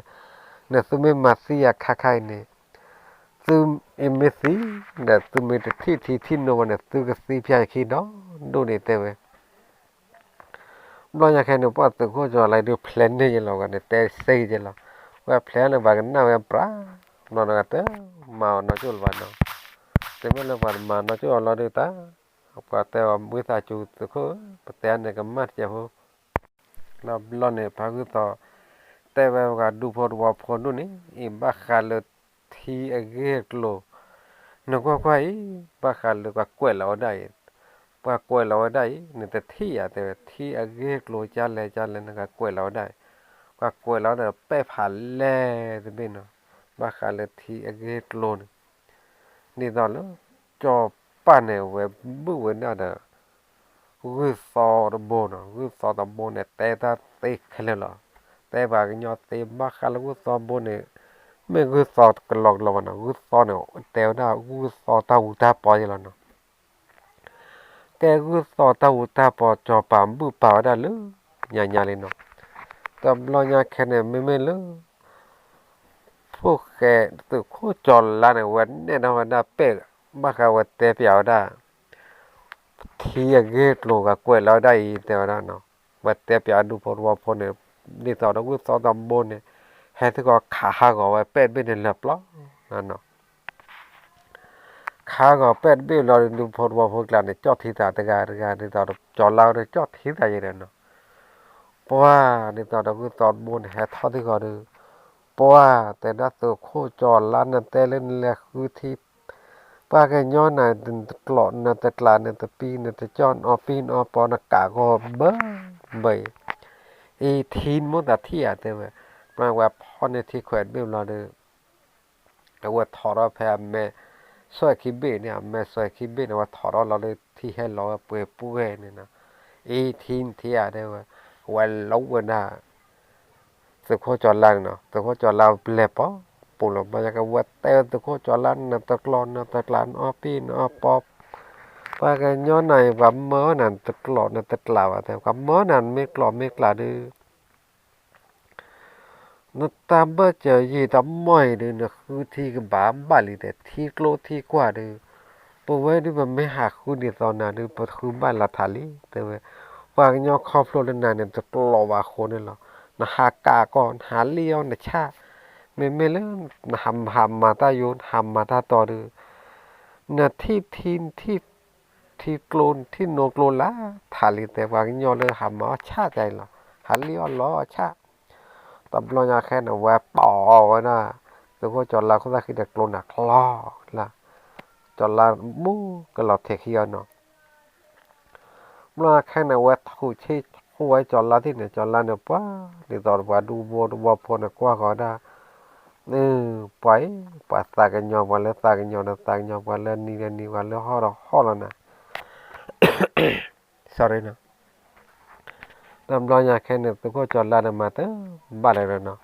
နသုမ့ၢ်မၤသံယၤခါခါအံၤန့ၣ်, သုအံၤမ့ၢ်သံ, ဒီးသုမ့ၢ်တထံၣ်ထံထံၣ်နိဝဲန့ၣ် သုကသံပျၢ်ယခံဒီးဒူၣ်န့ၣ် တဲဝဲ ဘျီညါခဲန့ၣ် ပှၤသုးခိၣ်ကၠီၤလါဒုးဖျဲးန့ၢ်ယလီၤဂၤန့ၣ် တဲသ့ယလီၤ, ဝဲဖျဲးန့ၢ်ဘၣ်ကနၣ်ဝဲပြး, ဘျီနဂၤတမၤအီၤနီၢ်ကၠိၣ်လၢၤဘၣ်နီၤ, တမ့ၢ်လၢပှၤတမၤနီၢ်ကၠိၣ်အီၤလီၤဒုးတၢ်, ပှၤတဲအီၤဝံသးစူၤသုးခိၣ်ဧၢ, ပတဲန့ၣ်ကမၣ်တစဲးဖိ, ဘျီန့ၣ် ပှၤဂုၢ်သီး, တဲဝဲပှၤဒူဖိတဝီဖိဒူၣ်န့ၣ် အံၤဘၣ်ဃးလၢထံအဂ့ၢ်အကျိၤ, နကွၢ်ကွၢ်အံၤ, ဘၣ်ဃးလၢပှၤကွဲးလီၤဝဲဒၣ်အံၤ, ပှၤကွဲးလီၤဝဲဒၣ်အံၤ နတထံၣ်ယၤ တဲဝဲ ထံအဂ့ၢ်အကျိၤကလဲၣ်ကလဲၣ် နကကွဲးလီၤဝဲဒၣ်အံၤ, ပှၤကွဲးလီၤဝဲဒၣ်ဒီးပဲၣ်ဖးလဲၢ်တဘ့ၣ်နီၤ, ဘၣ်ဃးလၢထံအဂ့ၢ်အကျိၤန့ၣ်, ဒ်သိးလၢ ကၠီၤပၢ်န့ၣ်ဝဲဘုၣ်ဝဲဒၣ်ဒီး ဂုၢ်သီတဘိနီၤ, ဂုၢ်သီတဘိန့ၣ် တဲတၢ်သ့ခဲလၢာ်လီၤ, တဲပှၤကညီသ့ဘၣ်ဃးလၢဂုၢ်သီဘိန့ၣ်, မ့ၢ်ဂုၢ်သီကလီကလီဘၣ်နီၤ, ဂုၢ်သီန့ၣ် တဲဝဲဒၣ်ဂုၢ်သီတၢ်ဝူတၢ်ပီယလီၤနီၤ, ကဲဂုၢ်သီတၢ်ဝူတၢ်ပီ ကၠီၤပၢ်ဘုၣ်ပာ်ဝဲဒၣ်လၢညါညါလံနီၤ, တဘျီညါခဲန့ၣ် မ့မ့ၢ်လၢ ဖိၣ်ဃဲသုးခိၣ်ကၠီၤလါန့ၣ် ဝဲနဲၣ်ထီၣ်ဝဲဒၣ်ပဲၣ်, ဘၣ်ဃးဝဲတဲပျးဝဲဒၣ် ထံအဂ့ၢ်အကျိၤ ပှၤကွဲးလီၤဝဲဒၣ်အံၤ တဲဝဲဒၣ်နီၤ, ဝဲတဲပျးဒူဖိတဝီဖိန့ၣ်, ဒ်သိးဒီးဂုၢ်သီတဘိန့ၣ် ဟဲသကိးခးဟးဂီၤဝဲပဲၣ်တဘ့ၣ်န့ၣ်လၢပျီနီၤ, ခးဂီၤပဲၣ်တဘ့ၣ်လီၤဒီး ဒူဖိတဝီဖိကျါန့ၣ် ကၠီၣ်ထံသးတဂၤတဂၤ ဒ်သိးဒီးကၠီၤလါဝဲဒီးကၠီၣ်ထံသးယဲဒီးနီၤ, ပှၤဒ်သိးဒီးဂုၢ်သီတဘိန့ၣ် ဟဲထီၣ်သကိးဒီး ပှၤတဲဒၣ်သုးခိၣ်ကၠီၤလါ နတဲလၢနလဲၤဃုထံ ပှၤကညီနၤ နတကျိး နတကျး နတပံ နတကၠီၣ် နအီၣ်ပံၣ်နအီၣ်ပီ နကးဂီၤဘၢဘၢအံၤ, အံၤထံနမိၣ်သးထံၣ်ဧါ တဲဝဲ, မ့ၢ်ဝဲဖီၣ်န့ၢ်ထံခွဲးတဘ့ၣ်ဘျီဒီး အဝဲထီၣ်ထီၣ်ဖဲအမဲာ်စွဲးခံဘ့ၣ်န့ၣ် အမဲာ်စွဲးခံဘ့ၣ်န့ၣ် အဝဲထီၣ်ထီၣ်လီၤဒီးထံဟဲလီၤဝဲပှဲၤပှဲၤန့ၣ်နီၤ, အံၤထံနထံၣ်ဧါ တဲဝဲ, အဝဲလိာ်ဝဲဒၣ် သုးခိၣ်ကၠီၤလါန့ၣ်နီၤ, သုးခိၣ်ကၠီၤလါပလဲၤပီပူၤလီၤ ဘၣ်ယကဝဲတဲဝဲသုးခိၣ်ကၠီၤလါ နတကျိး နတကျး နအီၣ်ပံၣ် နအီၣ်ပီ, ပ ပှၤကညီနၤအံၤ ပှၤမၢနၤတကျိးနတကျးဘၣ်တဲ, ပှၤမၢနၤနမ့ၢ်ကျိးမ့ၢ်ကျးဒုး နတၢ်ဘၢၣ်စၢၤယံာ်တမီၢ်အံၤဒုး နဃုထံကဘၣ်ဘၣ်လံတဲ, ထံကျိထံကွၢ်ဒုး ပဝဲဒုးပမ့ၢ်ဟးဃုဒ်သိးနၤဒုး ပဃုဘၣ်လီၤထးလံ တဲဝဲ. ပှၤကညီခီဖျိလၢနၤန့ၣ် တကျိးဘၣ်အဃိန့ၣ်လီၤ. နဟးကးကီၢ် နဟးလံၣ်အီၣ်နဆၣ်, မ့မ့ၢ်လၢ နဟးမၤတၢ်ယိ နဟးမၤတၢ်တီဒုး နထံၣ်ထံ ထံၣ်ကျိ နထံၣ်နိကျိလၢထးလံတဲ, ပှၤကညီလၢဟးမၤအီၣ်ဆၣ်တၢ်အံၤလီၤ, ဟးလံၣ်အီၣ်လီၤဆၣ်. တဘျီညါခဲန့ၣ် ဝဲပိာ်အီၤဝဲဒၣ် သုးခိၣ်ကၠီၤလါခိၣ်သၣ်ဃံဒီးကျိနၤချီလၢ ကၠီၤလါမူကလီၤထဲးခံအီၤနီၤ. ဘျီညါခဲန့ၣ် ဝဲထူၣ်ဆ့ၣ်ဃိဝဲကၠီၤလါထံၣ်န့ၣ် ကၠီၤလါန့ၣ် ပှၤဒ်သိးပှၤဒူဘိတဝီဖိန့ၣ် ကွၢ်ဃီၤဒၣ် ပှၤအံၤ ပှၤသးကညီၤ ပှၤလၢသးကညီၤဒီးသးကညီၤ ပှၤလၢနံၤဒီးနံၤ ပှၤလၢဟီၣ်ဒီးဟီၣ်လီၤနၤ sorry နီၤ. တဘျီညါခဲန့ၣ် သုးခိၣ်ကၠီၤလါန့ၣ် မၤတဘၣ်လၢၤဒီးနီၤ.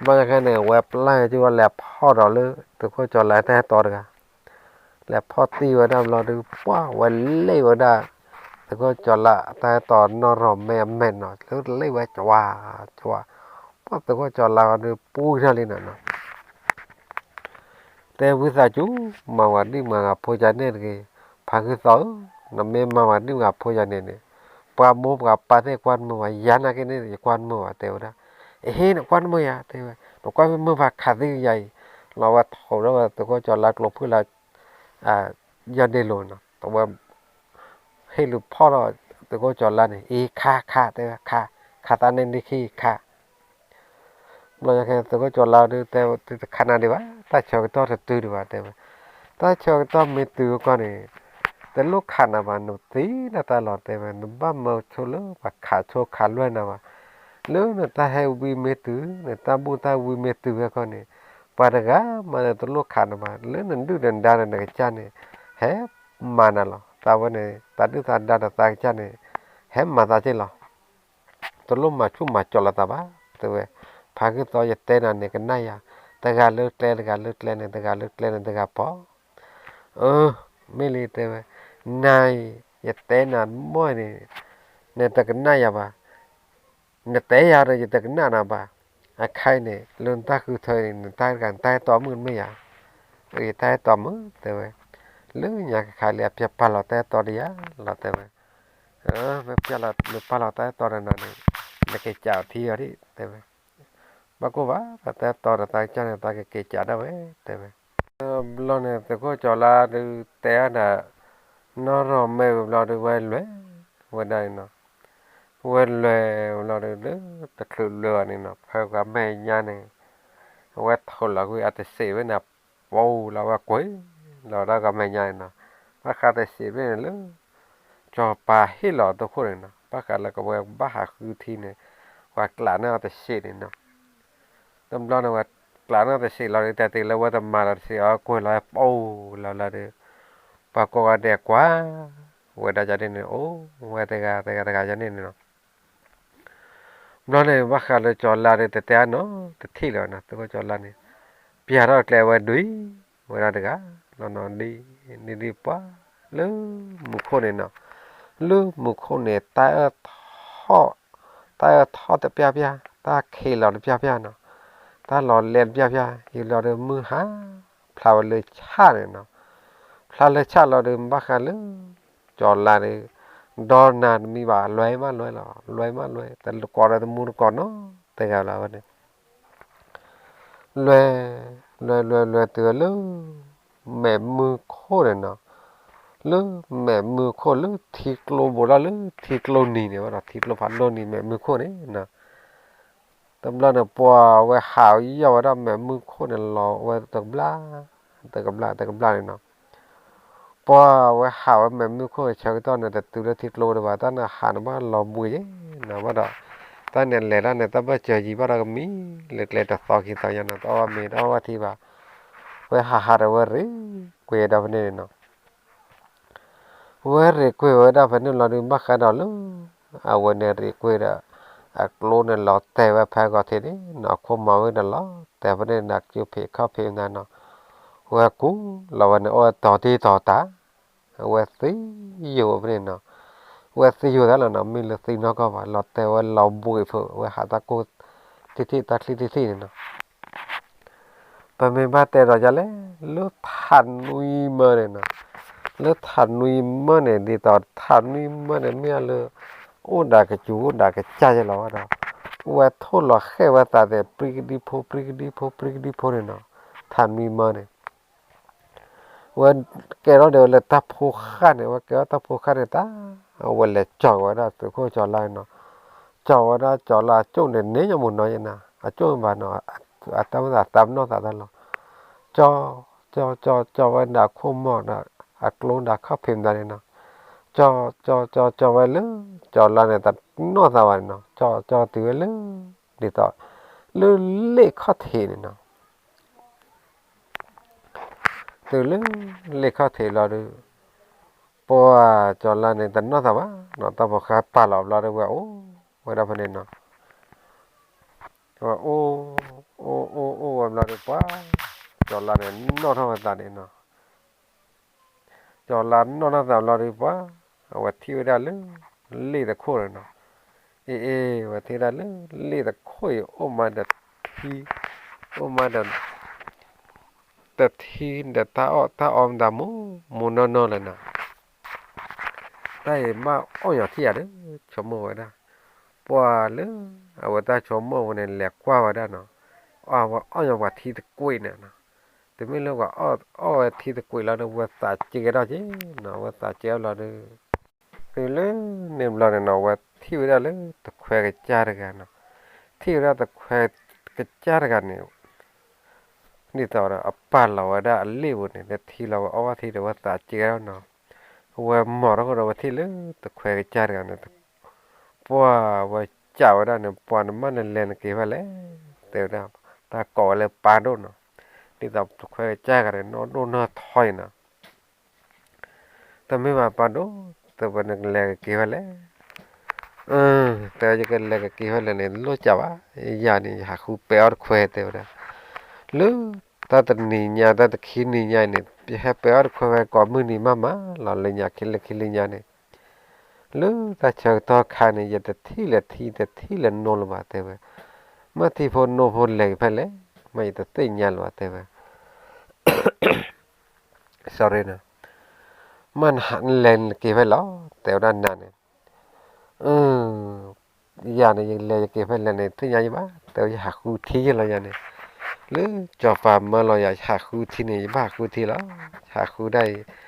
ဘျီညါခဲန့ၣ် ဝဲပျၢ်က့ၤဝဲလဲၤဖီၣ်ဒီးလၢ သုးခိၣ်ကၠီၤလါတၢ်ဟဲတီတဂၤ လဲၤဖီၣ်တံၢ်ဝဲဒၣ်ဘျီဒုး ပှၢ်ဝဲလ့ၣ်ဝဲဒၣ် သုးခိၣ်ကၠီၤလါတၢ်ဟဲတီနီၢ်ရီၢ်မဲအမဲာ်နီၤ လၢလ့ၣ်ဝဲကၠွၤ ကၠွၤ ပှၢ်သုးခိၣ်ကၠီၤလါအီၤဒုး ပူထီၣ်လံနီၤနီၤ တဲဝံသးစူၤ မၤဝဲဒ်မၤဂၤဖိယၤန့ၣ်တဂ့ၤ, ဖါဂုၢ်သီဧၢ, နမ့ၢ်မၤဝဲဒ်မၤဂၤဖိယၤန့ၣ်န့ၣ် ပှၤမိၢ်ပှၤပၢ်သ့ၣ်ကွၢ်တမုာ်ဘၣ်, ယၤနာ်က့န့ၣ် ယကွၢ်တမုာ်ဘၣ် တဲဝဲဒၣ်. အဟ့ နကွၢ်တမုာ်ယၤ တဲဝဲ, နကွၢ်မ့ၢ်မုာ်ဘၣ်ခးသံယၤအံၤ, လီၤဝဲထိးထီၣ်ဝဲသုးခိၣ်ကၠီၤလါကျိဖုၣ်လၢ ယီၢ်ဒ့လိၤနီၤ, တဝဲ ဟ့ၣ်လူၤဖီၣ်ထီၣ်သုးခိၣ်ကၠီၤလါန့ၣ် အံၤခးခး တဲဝဲ ခး, ခးသးန့ၣ်ဒ်ခံခး ဘျီညါခဲ သုးခိၣ်ကၠီၤလါဒုးတဲ တခးနၤဒံးဘၣ်, တၢ်ဆၢကတီၢ်တတုၤဒံးဘၣ် တဲဝဲ. တၢ်ဆၢကတီၢ်မ့ၢ်တုၤအကီၢ်န့ၣ် တလိၣ်ခးနၤဘၣ်, နသံနတၢ်လီၤ တဲဝဲ, နဘၣ်မၢဆိလၢပှၤခးဆိခးလွဲၢ်နၤဘၣ်. လၢနတၢ်ဟဲဝံမ့ၢ်တုၤ, နတၢ်ဘူၣ်တၢ်ဝံမ့ၢ်တုၤဝဲခီန့ၣ် ပှၤတဂၤမးန့ၣ်တလိၣ်ခးနၤဘၣ်, လၢနဒုၣ်နဒါဒီးနကစၢ်န့ၣ် ဟဲမၤနၤလီၤ. တၢ်ဝဲန့ၣ် တၢ်ဒုၣ်တၢ်ဒါဒီးသးကစၢ်န့ၣ် ဟဲမၤသးက့ၢ်လီၤ. တလိၣ်မၤဆူၣ်မၤကၠီၤလီၤသးဘၣ် တဲဝဲ. ဖါဂုၢ်သီ ယတဲနၤန့ၣ် ကနၣ်ယၤ, တဂၤလၢကျဲ တဂၤလၢကျဲန့ၣ် တဂၤလၢကျဲန့ၣ် တဂၤဖီၣ်. အၢ မ့ၢ်လံ တဲဝဲ, နၤအံၤ ယတဲနၤမီၢ်န့ၣ် နတကနၣ်ယၤဘၣ်, နတဲယၤဒီး ယတကနၣ်နၤဘၣ်. အခါအံၤန့ၣ် လၢနတၢ်ဃုထၢန့ၣ် နတၢ်တဂၤ နတၢ်ဟဲတီမုၣ်မ့ၢ်ယၤ, ယတၢ်ဟဲတီမုၣ် တဲဝဲ. လၢညါကခါလံ အပျဲၢ်ပာ်လီၤတၢ်ဟဲတီဒီးယၤလီၤ တဲဝဲ. မ့ၢ်ပျဲၢ်လီၤ မ့ၢ်ပာ်လီၤတၢ်ဟဲတီဒီးနၤန့ၣ် နက့ၤကးအီၤထံအီၤဒံး တဲဝဲ. ဘၣ်ကိၢ်ဘၣ် တၢ်ဟဲတီဒီးသးကစၢ်န့ၣ် သးကက့ၤကးဒၣ်ဝဲ တဲဝဲ. ဘျီန့ၣ် သုးခိၣ်ကၠီၤလါဒုးတဲအါဒၣ် နီၢ်ရီၢ်မဲာ်ဝံၤဘျီဒုး ဝဲလဲၤဝဲဒၣ်န့ၣ်နီၤ. ဝဲလဲၤဝံၤဘျီဒုး လၢတချုးလဲၤဘၣ်န့ၣ်နီၤ ဖဲပှၤမဲာ်ညါန့ၣ် အဝဲထိးလီၤကွံာ်အတစံးဝဲန့ၣ် ပူၤလီၤဝဲကွံာ်လီၤဝဲဒၣ်ပှၤမဲာ်ညါန့ၣ်နီၤ. ဘၣ်ဃးတစံးဖဲန့ၣ်လၢ စီၤပၤဟ့ၣ်လီၤသုးခိၣ်န့ၣ်နီၤ ဘၣ်ဃးလၢကဝဲဘၣ်ဟးဃုထံန့ၣ် ပှၤကျးန့ၢ်အီၤတစံးန့ၣ်နီၤ. တဘျီန့ၣ် ဝဲကျးန့ၢ်အီၤတစံးလီၤဒုး တၢ်တုၤလၢဝဲတမၤလီၤတစံးအီၤကွံာ်လီၤ ပူၤလီၤလီၤဒုး ပှၤကိးဂၤဒဲးကွၢ်ဝဲဒၣ်ယၤဒ်န့ၣ် အိၣ်ဝဲတဂၤတဂၤတဂၤယၤန့ၣ်န့ၣ်နီၤ. ဘျီန့ၣ် ဘၣ်ဃးလၢကၠီၤလါဒီး တတဲအါနီတထံၣ်လၢၤဘၣ်နီၤ သုးခိၣ်ကၠီၤလါန့ၣ် ပျၢ်ထီၣ်ကျဲဝဲဒုး ဝဲဒၣ်တဂၤ လီၤနီၤ ဒ် ဒ်ဒ်ပှၤ လၢမူခိၣ်န့ၣ်နီၤ လၢမူခိၣ်န့ၣ် တၢ်အၢၣ်ထီၣ် တၢ်အၢၣ်ထီၣ်တပျၢ်ပျၢ် တၢ်ခံးလီၤတပျၢ်ပျၢ်နီၤ တၢ်လီၤလဲတပျၢ်ပျၢ် ယံာ်လီၤဒီးမုၢ်ဟါ ဖျါဝဲလၢဆၣ်န့ၣ်နီၤ ဖျါလၢဆၣ်လီၤဒီး ဘၣ်ဃးလၢ ကၠီၤလါဒီး ဒီနၤတမံၤဘၣ် လွဲမးလွဲလီၤ လွဲမးလွဲ တကိးဒီးတမူတကိးနီတဂၤလၢၤဝဲန့ၣ် လွဲ လွဲလွဲလွဲတုၤလၢ မဲာ်မုၢ်ခိၣ်န့ၣ်နီၤ လၢမဲာ်မုၢ်ခိၣ်လၢထံကျိဘူးထီၣ်လၢထံကျိနံၤန့ၣ်ဝဲဒီး ထံကျိဖးဒိၣ်နံၤမဲာ်မုၢ်ခိၣ်န့ၣ်နီၤ တဘျီန့ၣ် ပှၤဝဲဟးယီၢ်ဝဲဒၣ်မဲာ်မုၢ်ခိၣ်န့ၣ်လီၤဝဲတကဘျၣ် တကဘျၣ် တကဘျၣ်န့ၣ်နီၤ ပှၤဝဲဟးဝဲမဲာ်မုၢ်ခိၣ်ဆၢကတီၢ်န့ၣ် တတုၤလၢထံကျိဒံးဘၣ် တၢ်န့ၣ်ဟးန့ၣ်ဘၣ်လီၤဘှံးယဲနီၤ ဘၣ်ဒီး တၢ်န့ၣ်လဲၤတၢ်န့ၣ် တၢ်ဘၢၣ်စၢၤယံၤဘၣ်ဒီးကမံၤ လၢကျဲတသီခံသီညါနီၤ တအီၣ်ဘၣ်မ့ၤ တအီၣ်ဘၣ်ထံဘၣ် ဝဲဟးဟးဒီးဝဲရ့ၣ်ကွံာ်ဝဲဒၣ်ဖဲန့ၣ်န့ၣ်နီၤ ဝဲရ့ၣ်ကွံာ်ဝဲဒၣ်ဖဲန့ၣ်လီၤဒုး ဘၣ်ဃးဒီးလၢ အဝဲန့ၣ်ရ့ၣ်ကွံာ်ဒီး အကျိန့ၣ်လီၤတဲာ်ဝဲဖဲဂီၤထံးန့ၣ်နီၤ အခိၣ်မၤဝဲဒီးလီၤတဲာ်ဖဲန့ၣ်န့ၣ် ကၠူဖံးခီၣ်ဖံးနၤနီၤ ဝဲကူၣ်လီၤဝဲန့ၣ် အိၣ်ဝဲတီၤတံၢ်တီၤတၢ် အဝဲသံယိာ်ဝဲဖဲန့ၣ်နီၤ, အဝဲသံယိာ်သးလီၤနီၤ, မ့ၢ်လၢသံနီၢ်ကီၢ်ဘၣ်, လီၤတဲာ်ဝဲလီၤဘှံးဖုး အဝဲဟးတၢ်ကိၢ်ထံထံၣ်တၢ်ချံထံထံၣ်န့ၣ်နီၤ. ပမ့ၢ်ဘၣ်တဲဒီးဒ်လဲၣ်, လၢထးနွံမၢန့ၣ်နီၤ, လၢထးနွံမၢန့ၣ် ဒ်သိးထးနွံမၢန့ၣ် မ့ၢ်လၢ အိၣ်ဒီးကစူၤအိၣ်ဒီးကစၢ်ယဲလီၤဝဲဒီး ဝဲထိၣ်လီၤဃဲၣ်ဝဲသးသ့ၣ် ပြံကဒံဖိ ပြံကဒံဖိ ပြံကဒံဖိန့ၣ်နီၤ, ထးနွံမၢန့ၣ် ဝဲကဲထီၣ်ဒီးလၢတၢ်ဖိဃၢ်န့ၣ်, ဝဲကဲထီၣ်တၢ်ဖိဃၢ်န့ၣ်တၢ်, အဝဲလဲၤကၠီၤဝဲဒၣ်သုးခိၣ်ကၠီၤလါနီၤ, ကၠီၤဝဲဒၣ်ကၠီၤလါအကၠိၣ်န့ၣ် န့ၢ်ညီမူနီၤယဲနီၤ, အကၠိၣ်ဘၣ်နီၤ, အတၢ်မ့ၢ်သးသးပနီၣ်သးတၢ်လီၤ, ကၠီၤ, ကၠီၤ ကၠီၤ ကၠီၤဝဲဒၣ်အခိၣ်မီၢ်ဒီး အကျိဒီးခီၣ်ဖံးမတၤန့ၣ်နီၤ, ကၠီၤ ကၠီၤ ကၠီၤ ကၠီၤဝဲလၢ ကၠီၤလါန့ၣ် တနီၢ်သးဘၣ်န့ၣ်နီၤ, ကၠီၤ ကၠီၤတုၤဝဲလၢ ဒ်သိး လၢလ့ၣ်ခီၣ်ထံးန့ၣ်နီၤ တုၤလၢလ့ၣ်ခီၣ်ထံးလီၤဒီး ပှၤကၠီၤလါန့ၣ် တနီၢ်သးဘၣ်နီၤ, တၢ်ဖိဃၢ်ပာ်လီၤဘျီဒီး ဝဲအိၣ်ဝဲဒၣ်ဖဲန့ၣ်နီၤ, ဝဲအိၣ် အိၣ် အိၣ် အိၣ်ဝဲဘျီဒီး ပှၤကၠီၤလါန့ၣ် နီၣ်ထီၣ်ဝဲသးန့ၣ်နီၤ ကၠီၤလါနီၣ်ထီၣ်သးဘျီဒီး ပှၤ အဝဲထံၣ်ဝဲဒၣ်လၢ လ့ၣ်တခိၣ်န့ၣ်နီၤ, အ့ အ့ ဝဲထံၣ်ဝဲဒၣ်လၢ လ့ၣ်တခိၣ်အံၤ အိၣ်မးဒီးထံ, အိၣ်မးဒီး တထံဒီးတၢ်အီၣ်တၢ်အီမတၤမူ မူနီၢ်နီၢ်လၢၤနီၤ, တၢ်အံၤမ့ၢ်အီၣ်ညီထံၣ်ဧါဒီး ဆိကမိၣ်ဝဲဒၣ်, ပှၤလၢ အဝဲတၢ်ဆိကမိၣ်ဝဲန့ၣ် လဲၤကွၢ်ဝဲဒၣ်နီၤ, အဝဲအီၣ်ညီပှၤထံတကွံာ်န့ၣ်နီၤ, တမ့ၢ်လၢပှၤအီၣ်ဝဲထံတကွံာ်လီၤဒီး ဝဲသးစဲကဲထီၣ်က့နီၤ, ဝဲသးစဲအီၤလီၤဒီး တုၤလၢန့ၣ်ဘျီန့ၣ်နီၤ ဝဲထံၣ်ဝဲဒၣ်လၢတခွဲကစၢ်တဂၤနီၤ, ထံၣ်ဝဲဒၣ်တခွဲကစၢ်တဂၤန့ၣ် ဒ်သိးဒီးအပာ်လီၤဝဲဒၣ်အလ့ၣ်ပူၤန့ၣ် လၢထံလီၤဝဲအီၣ်ဘၣ်ထံဒီး ဝဲသးစဲကဲထီၣ်နီၤ, ဝဲမၤထီၣ်ဃိဒီး ဝဲထံၣ်လၢတခွဲကစၢ်တဂၤန့ၣ် ပှၤဝဲစံးဝဲဒၣ်န့ၣ် ပှၤနမ့ၢ်နလဲၤနက့ၤဖဲလဲၣ်, တဲဝဲဒၣ်, တၢ်ကိးဝဲလၢပၢ်ဒိၣ်နီၤ, ဒ်သိးတခွဲကစၢ်တဂၤန့ၣ် နီၢ်ဒိၣ်နီၢ်ထီအံၤနီၤ တမ့ၢ်ဘၣ်ပၢ်ဒိၣ်, တဲဝဲနကလဲၤက့ၤဖဲလဲၣ်, တဲဝဲယကလဲၤကက့ၤဖဲလဲၣ်န့ၣ် လိၣ်စးဘၣ်, ယၤန့ၣ် ယဟးဃုပဲအီၣ်တခွဲ တဲဝဲဒၣ်, လၢ တၢ်တနံၤညါ တၢ်တခံနံၤညါအံၤန့ၣ် ယဟဲပဲအီၣ်တခွဲဝဲကိးမုၢ်နံၤမးမးလီၤ, လၢညါခံလၢခံလၢညါန့ၣ်, လၢတၢ်ဆၢကတီၢ်ခါန့ၣ် ယတထံၣ်လဲၤထံ တထံၣ်လဲၤနိလၢၤဘၣ် တဲဝဲ, မ့ၢ်ထံဖိနိဖိလဲၤဖဲလဲၣ်, မ့ၢ်ယတသ့ၣ်ညါလၢၤဘၣ် တဲဝဲ sorry နီၤ, မ့ၢ်နလဲၤနက့ၤဖဲလဲၣ်, တဲဝဲဒၣ်နၤန့ၣ်, ယၤန့ၣ် ယလဲၤယက့ၤဖဲလဲၣ်န့ၣ် သ့ၣ်ညါယဘၣ်, တဲဝဲယဟးဃုထံယဲလီၤယၤန့ၣ်, လၢကၠီၤပၤမၢလီၤယၤ ယဟးဃုထံန့ၣ် ယဘၣ်ဟးဃုထံလီၤ, ဟးဃုဒၣ်အံၤ,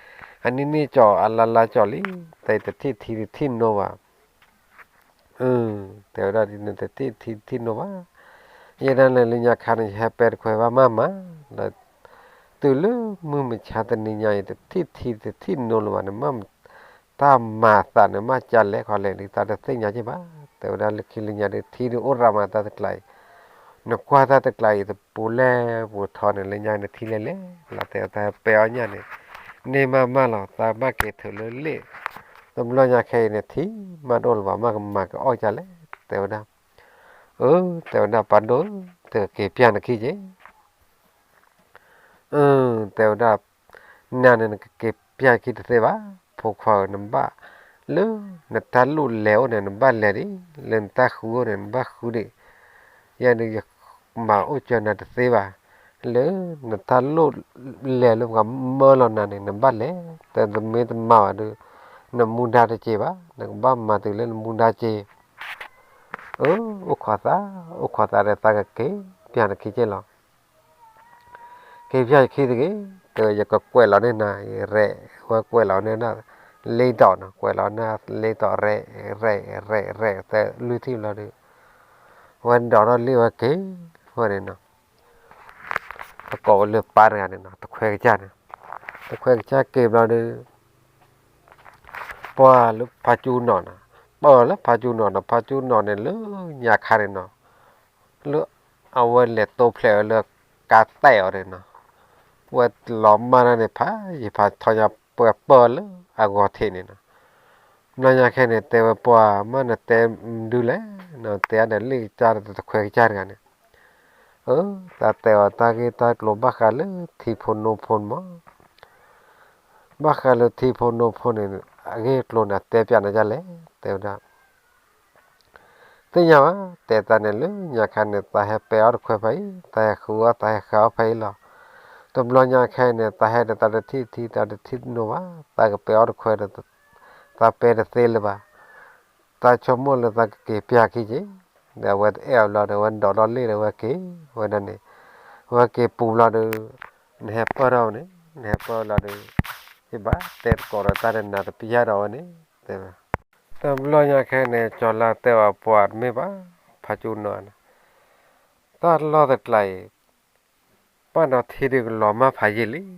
အနံၣ်န့ၣ်ကၠီၤအလါလါကၠီၤလံ, တၢ်တထံၣ်ထံတထံၣ်နိဘၣ် တဲဝဲဒၣ်ဒ်န့ၣ် တထံၣ်ထံတထံၣ်နိဘၣ်, ယဲဒၣ်လဲာ်လၢညါခါန့ၣ် ယဟဲပဲတခွဲဘၣ်မးမး, ဒီးတုၤလၢမုၢ်မဆါတနံၤညါအံၤ တထံၣ်ထံတထံၣ်နိလၢၤဘၣ်န့ၣ် မ့ၢ်တၢ်မၤသးန့ၣ် မ့ၢ်ကလဲၣ်ခီလဲၣ် ဒ်သိးတသ့ၣ်ညါက့ၤဘၣ်, တဲဝဲဒၣ်လၢခံလၢညါဒီး ထံဒုးအိၣ်ရၤမးတၢ်တကျါအံၤ, နကွၢ်တၢ်တကျါအံၤ တပူၤလဲၣ်ပူၤထီန့ၣ် လၢညါန့ၣ်ထံလဲၣ်လဲၣ်လီၤ, တဲဝဲတၢ်ပဲအီၣ်ညၣ်န့ၣ် န့ၢ်မးမးလီၤ, တၢ်မ့ၢ်က့ၤထုးလၢလ့ၣ်, တဘျီညါခဲအံၤန့ၣ် ထံမ့ၢ်တအိၣ်လၢၤဘၣ် မ့ၢ်ကမၤကအီၣ်ကလဲၣ်, တဲဝဲဒၣ်, အၢ တဲဝဲဒၣ်ပၢ်ဒိၣ်ဧၢ, တက့ၤပျၢ်နခံက့ၤ အၢ တဲဝဲဒၣ်, နၤန့ၣ်နကက့ၤပျၢ်ခံတသ့ဘၣ်, ဖိခွါဧၢ နဘၣ်, လၢနတၢ်လိၣ်လဲၤအိၣ်န့ၣ် နဘၣ်လဲၤဒံး, လၢနတၢ်ဃုအိၣ်န့ၣ် နဘၣ်ဃုဒံး, ယဲန့ၣ်ယမၤအိၣ်ကၢနၤတသ့ဘၣ်, လၢနတၢ်လိၣ်လဲၤလၢပှၤမၢလီၤနၤန့ၣ် နဘၣ်လဲၤ, တမ့ၢ်တမၤဘၣ်ဒီး နမူဒါတက့ၤဘၣ်, နကဘၣ်မၤတုၤလၢနမူဒါက့ၤ, အၢ အိၣ်ခိးသး, အိၣ်ခိးသးဒီးသးကက့ၤပျၢ်နခံက့ၤလီၤ က့ၤပျၢ်ယခံတဂ့ၤ, တဲဝဲယကကွဲးလီၤန့ၢ်နၤ, ရဲၣ်ဝဲကွဲးလီၤန့ၢ်နၤ, လ့တီၤနီၤ, ကွဲးလီၤန့ၢ်လ့တီၤ ရဲၣ် ရဲၣ် ရဲၣ် ရဲၣ် သၢလွံၢ်ထံၣ်ဘျီဒီး, ဝဲဒိးထီၣ်လ့ၣ်ဝဲက့ၤ, ဝဲန့ၣ်နီၤ, ပကိးဝဲလၢပၢ်တဂၤန့ၣ်နီၤ, တခွဲကစၢ်န့ၣ်, တခွဲကစၢ်က့ၤဘျီဒီး ပှၤလၢဖါကၠူနီၤနီၤ, ပၢၢ်လၢဖါကၠူနီၤနီၤ, ဖါကၠူနီၤန့ၣ် လၢညါခါန့ၣ်နီၤ, လၢအဝဲလဲၤတိဖျဲးဝဲလၢကါတဲာ်အီၤန့ၣ်နီၤ, ဝဲလီၤမၢ်တၢ်န့ၣ် ဖးယံာ်ဖးထီညါ ပှဲၤပၢၢ်လၢအဂီၤထံးန့ၣ်နီၤ, ဘျီညါခဲန့ၣ် တဲဝဲပှၤ မ့ၢ်နတဲမနုၤလဲၣ်, နတဲအါဒီးလ့ၣ်ကစၢ်တခွဲကစၢ်တဂၤန့ၣ်, အၢ တၢ်တဲအီၤတၢ်ဂ့ၢ်တၢ်ကျိၤဘၣ်ဃးလၢထံဖိနိဖိမး ဘၣ်ဃးလၢထံဖိနိဖိန့ၣ် အဂ့ၢ်အကျိၤန့ၣ် အတဲပျးန့ၣ်ဒ်လဲၣ် တဲဝဲဒၣ် သ့ၣ်ညါဘၣ် တဲတၢ်န့ၣ်လၢညါခါန့ၣ် သးဟဲပဲအီၣ်တခွဲဖဲအံၤ သးဟဲဃုအီၣ် သးဟဲဃုအီၣ်ဖဲအံၤလီၤ. တဘျီညါခဲအံၤန့ၣ် သးဟဲန့ၣ် သးတထံၣ်ထံ သးတထံၣ်နိဘၣ် သးကပဲအီၣ်တခွဲဒီး သးပဲတသ့လၢၤဘၣ်. သးဆိကမိၣ်လၢသးကက့ၤပၠးခံက့ၤ ဒီးအဝဲတအဲၣ်အီၤဘျီဒီး အဝဲဒိးထီၣ်လ့ၣ်ဒီး အဝဲက့ၤဝဲဒၣ်န့ၣ် အဝဲက့ၤပူၤဘျီဒီး နဟဲပၢၢ်ထီၣ်ဝဲန့ၣ် နဟဲပၢၢ်လီၤဒီး ယဘၣ်တဲသကိးဒီးတၢ်ဒီးနၤတပျၢ်ဒီးဝဲန့ၣ် တဲဝဲ. တဘျီညါခဲအံၤန့ၣ် ကၠီၤလါတဲအီၤ ပှၤတမ့ၢ်ဘၣ် ဖါကၠူနီၤန့ၣ် တၢ်လီၢ်တကျါအံၤ ဘၣ်ဒီးထံဒုးကလီၤမၢ်ဖးယံာ်လံ.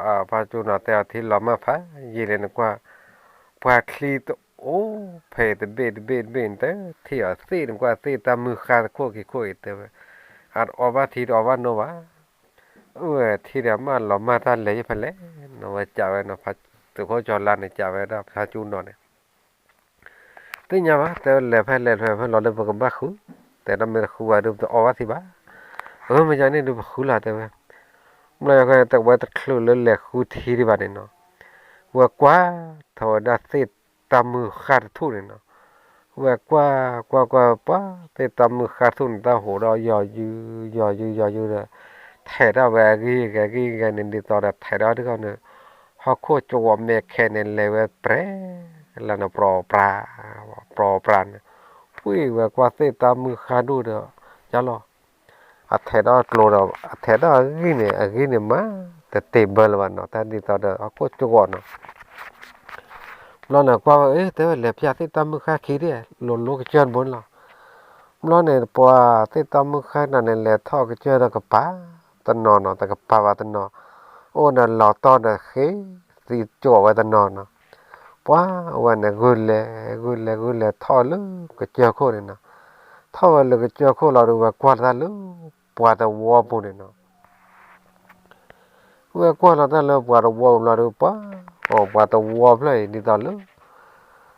ဖါကၠူနီၤတဲအီၤ ထံလီၤမၢ်ဖးယံာ်လံ နကွၢ် ပှၤချံတအိၣ်ဖဲအံၤတဘ့ၣ်တဘ့ၣ်တဘ့ၣ်န့ၣ် တထံၣ်အီၤသ့ၣ် နကွၢ်သ့ၣ်တၢ်မုၢ်ဃၢ်တခိၣ်ခံခိၣ်အံၤ တဲဝဲ အတအီဘၣ်ထံတအီဘၣ်နိဘၣ်. အဝဲထံဒီးမၢလီၤမၢ်တၢ်လဲၤယဖဲလဲၣ် နဝဲကးဝဲနီၤ သုးခိၣ်ကၠီၤလါန့ၣ် ကးဝဲဒၣ်ဖါကၠူနီၤန့ၣ် သ့ၣ်ညါဘၣ် တဲဝဲလဲၤဖဲလဲၤဖဲဖဲလီၤဒီး ပကဘၣ်ဃု တဲဒၣ်မ့ၢ်တဃုဘၣ်ဒီး ပတအီဘၣ်ထံဘၣ်. အမ့ၢ်ယၤန့ၣ်ဒုးပဃုလီၤ တဲဝဲ. ဘျီယၤခဲအံၤ တဝဲတချုးလၢလဲၤဃုထံဒံးဘၣ်န့ၣ်နီၤ ဝဲကွၢ်ထီၣ်ဝဲဒၣ်သ့ၣ်တၢ်မုၢ်ဃၢ်တထူၣ်န့ၣ်နီၤ ဝဲကွၢ်ကွၢ်ကွၢ် ပှၤသ့ၣ်တၢ်မုၢ်ဃၢ်တထူၣ်န့ၣ် တၢ်ဟိးဒီးယီၤယုယီၤယုယီၤယုဒီး ထဲးထီၣ်ဝဲအဂံၢ်ဂဲၤဂံၢ်ဂဲၤန့ၣ် ဒ်သိးဒီးထဲးထီၣ်တခီန့ၣ် ဟီၣ်ခိၣ်ကဝီၤမဲာ်ခဲန့ၣ် လဲၤဝဲပြဲၤလၢန့ၣ် ပြီပြး ပြီပြးန့ၣ် ပှ့ၤဝဲကွၢ်သ့ၣ်တၢ်မုၢ်ဃၢ်ဒိၣ်ဒီး ယါလီၤ အထဲးထီၣ်ကျိဒီး အထဲးထီၣ်အဂံၢ်န့ၣ် အဂံၢ်န့ၣ်မး တတ့ၢ်ဘၢလၢၤဘၣ်နီၤ တၢ်ဒ်သိးဒီးဟီၣ်ခိၣ်ကဝီၤနီၤ ဘျီန့ၣ်ကွၢ်ဝဲ အ့ တဲဝဲလဲၤပၠးသ့ၣ်တၢ်မုၢ်ဃၢ်ခံဒံး လိၤလိၤကစၢၢ်တဘိန့ၣ်လီၤ. ဘျီန့ၣ် ပှၤသ့ၣ်တၢ်မုၢ်ဃၢ်တဂၤန့ၣ် လဲၤထီၣ်ကစၢၢ်ဒီးကပၤတနီၤနီၤ တကပၤဘၣ်တနီၤ အိၣ်ဒီးလီၤတီၢ်ဒီးဃ့ သံကၠိးဝဲတနီၤနီၤ ပှၤဝဲန့ၣ် ဂုာ်လဲၤ ဂုာ်လဲၤ ဂုာ်လဲၤထီၣ်လၢကစၢၢ်ခိၣ်န့ၣ်နီၤ ထီၣ်ဝဲလၢကစၢၢ်ခိၣ်လီၤဒီး ဝဲကွၢ်လီၤတၢ်လၢ ပှၤတဝီပူၤန့ၣ်နီၤ ဝဲကွၢ်လီၤတၢ်လၢပှၤတဝီပူၤလီၤဒီး ပှၤ အိၣ်ပှၤတဝီဖျၢၣ်အံၤ ဒ်သိးလၢ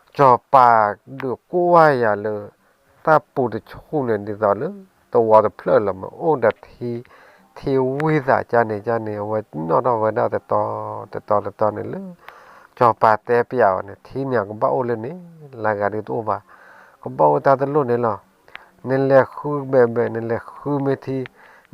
စီၤပၤဒုးကွၢ်ယၤလၢ တၢ်ပူၤတဆူၣ်န့ၣ် ဒ်သိးလၢ တဝီတဖျၢၣ်လီၤ မ့ၢ်အိၣ်ဒီးထံ ထံဝံသးကၢ်န့ၣ်ကၢ်န့ၣ် အဝဲနီၣ်ထီၣ်ဝဲဒၣ်တတီၤ တတီၤတတီၤန့ၣ်လၢ စီၤပၤတဲပျးအီၤန့ၣ် ထံန့ၣ်ကဘၣ်အိၣ်လၢန့ၣ် လၢဂၤဒုးတအိၣ်ဘၣ် ကဘၣ်အိၣ်တၢ်တလိၣ်န့ၣ်လီၤ. နလဲၤဃုဘဲဘဲ နလဲၤဃုမ့ၢ်ထံ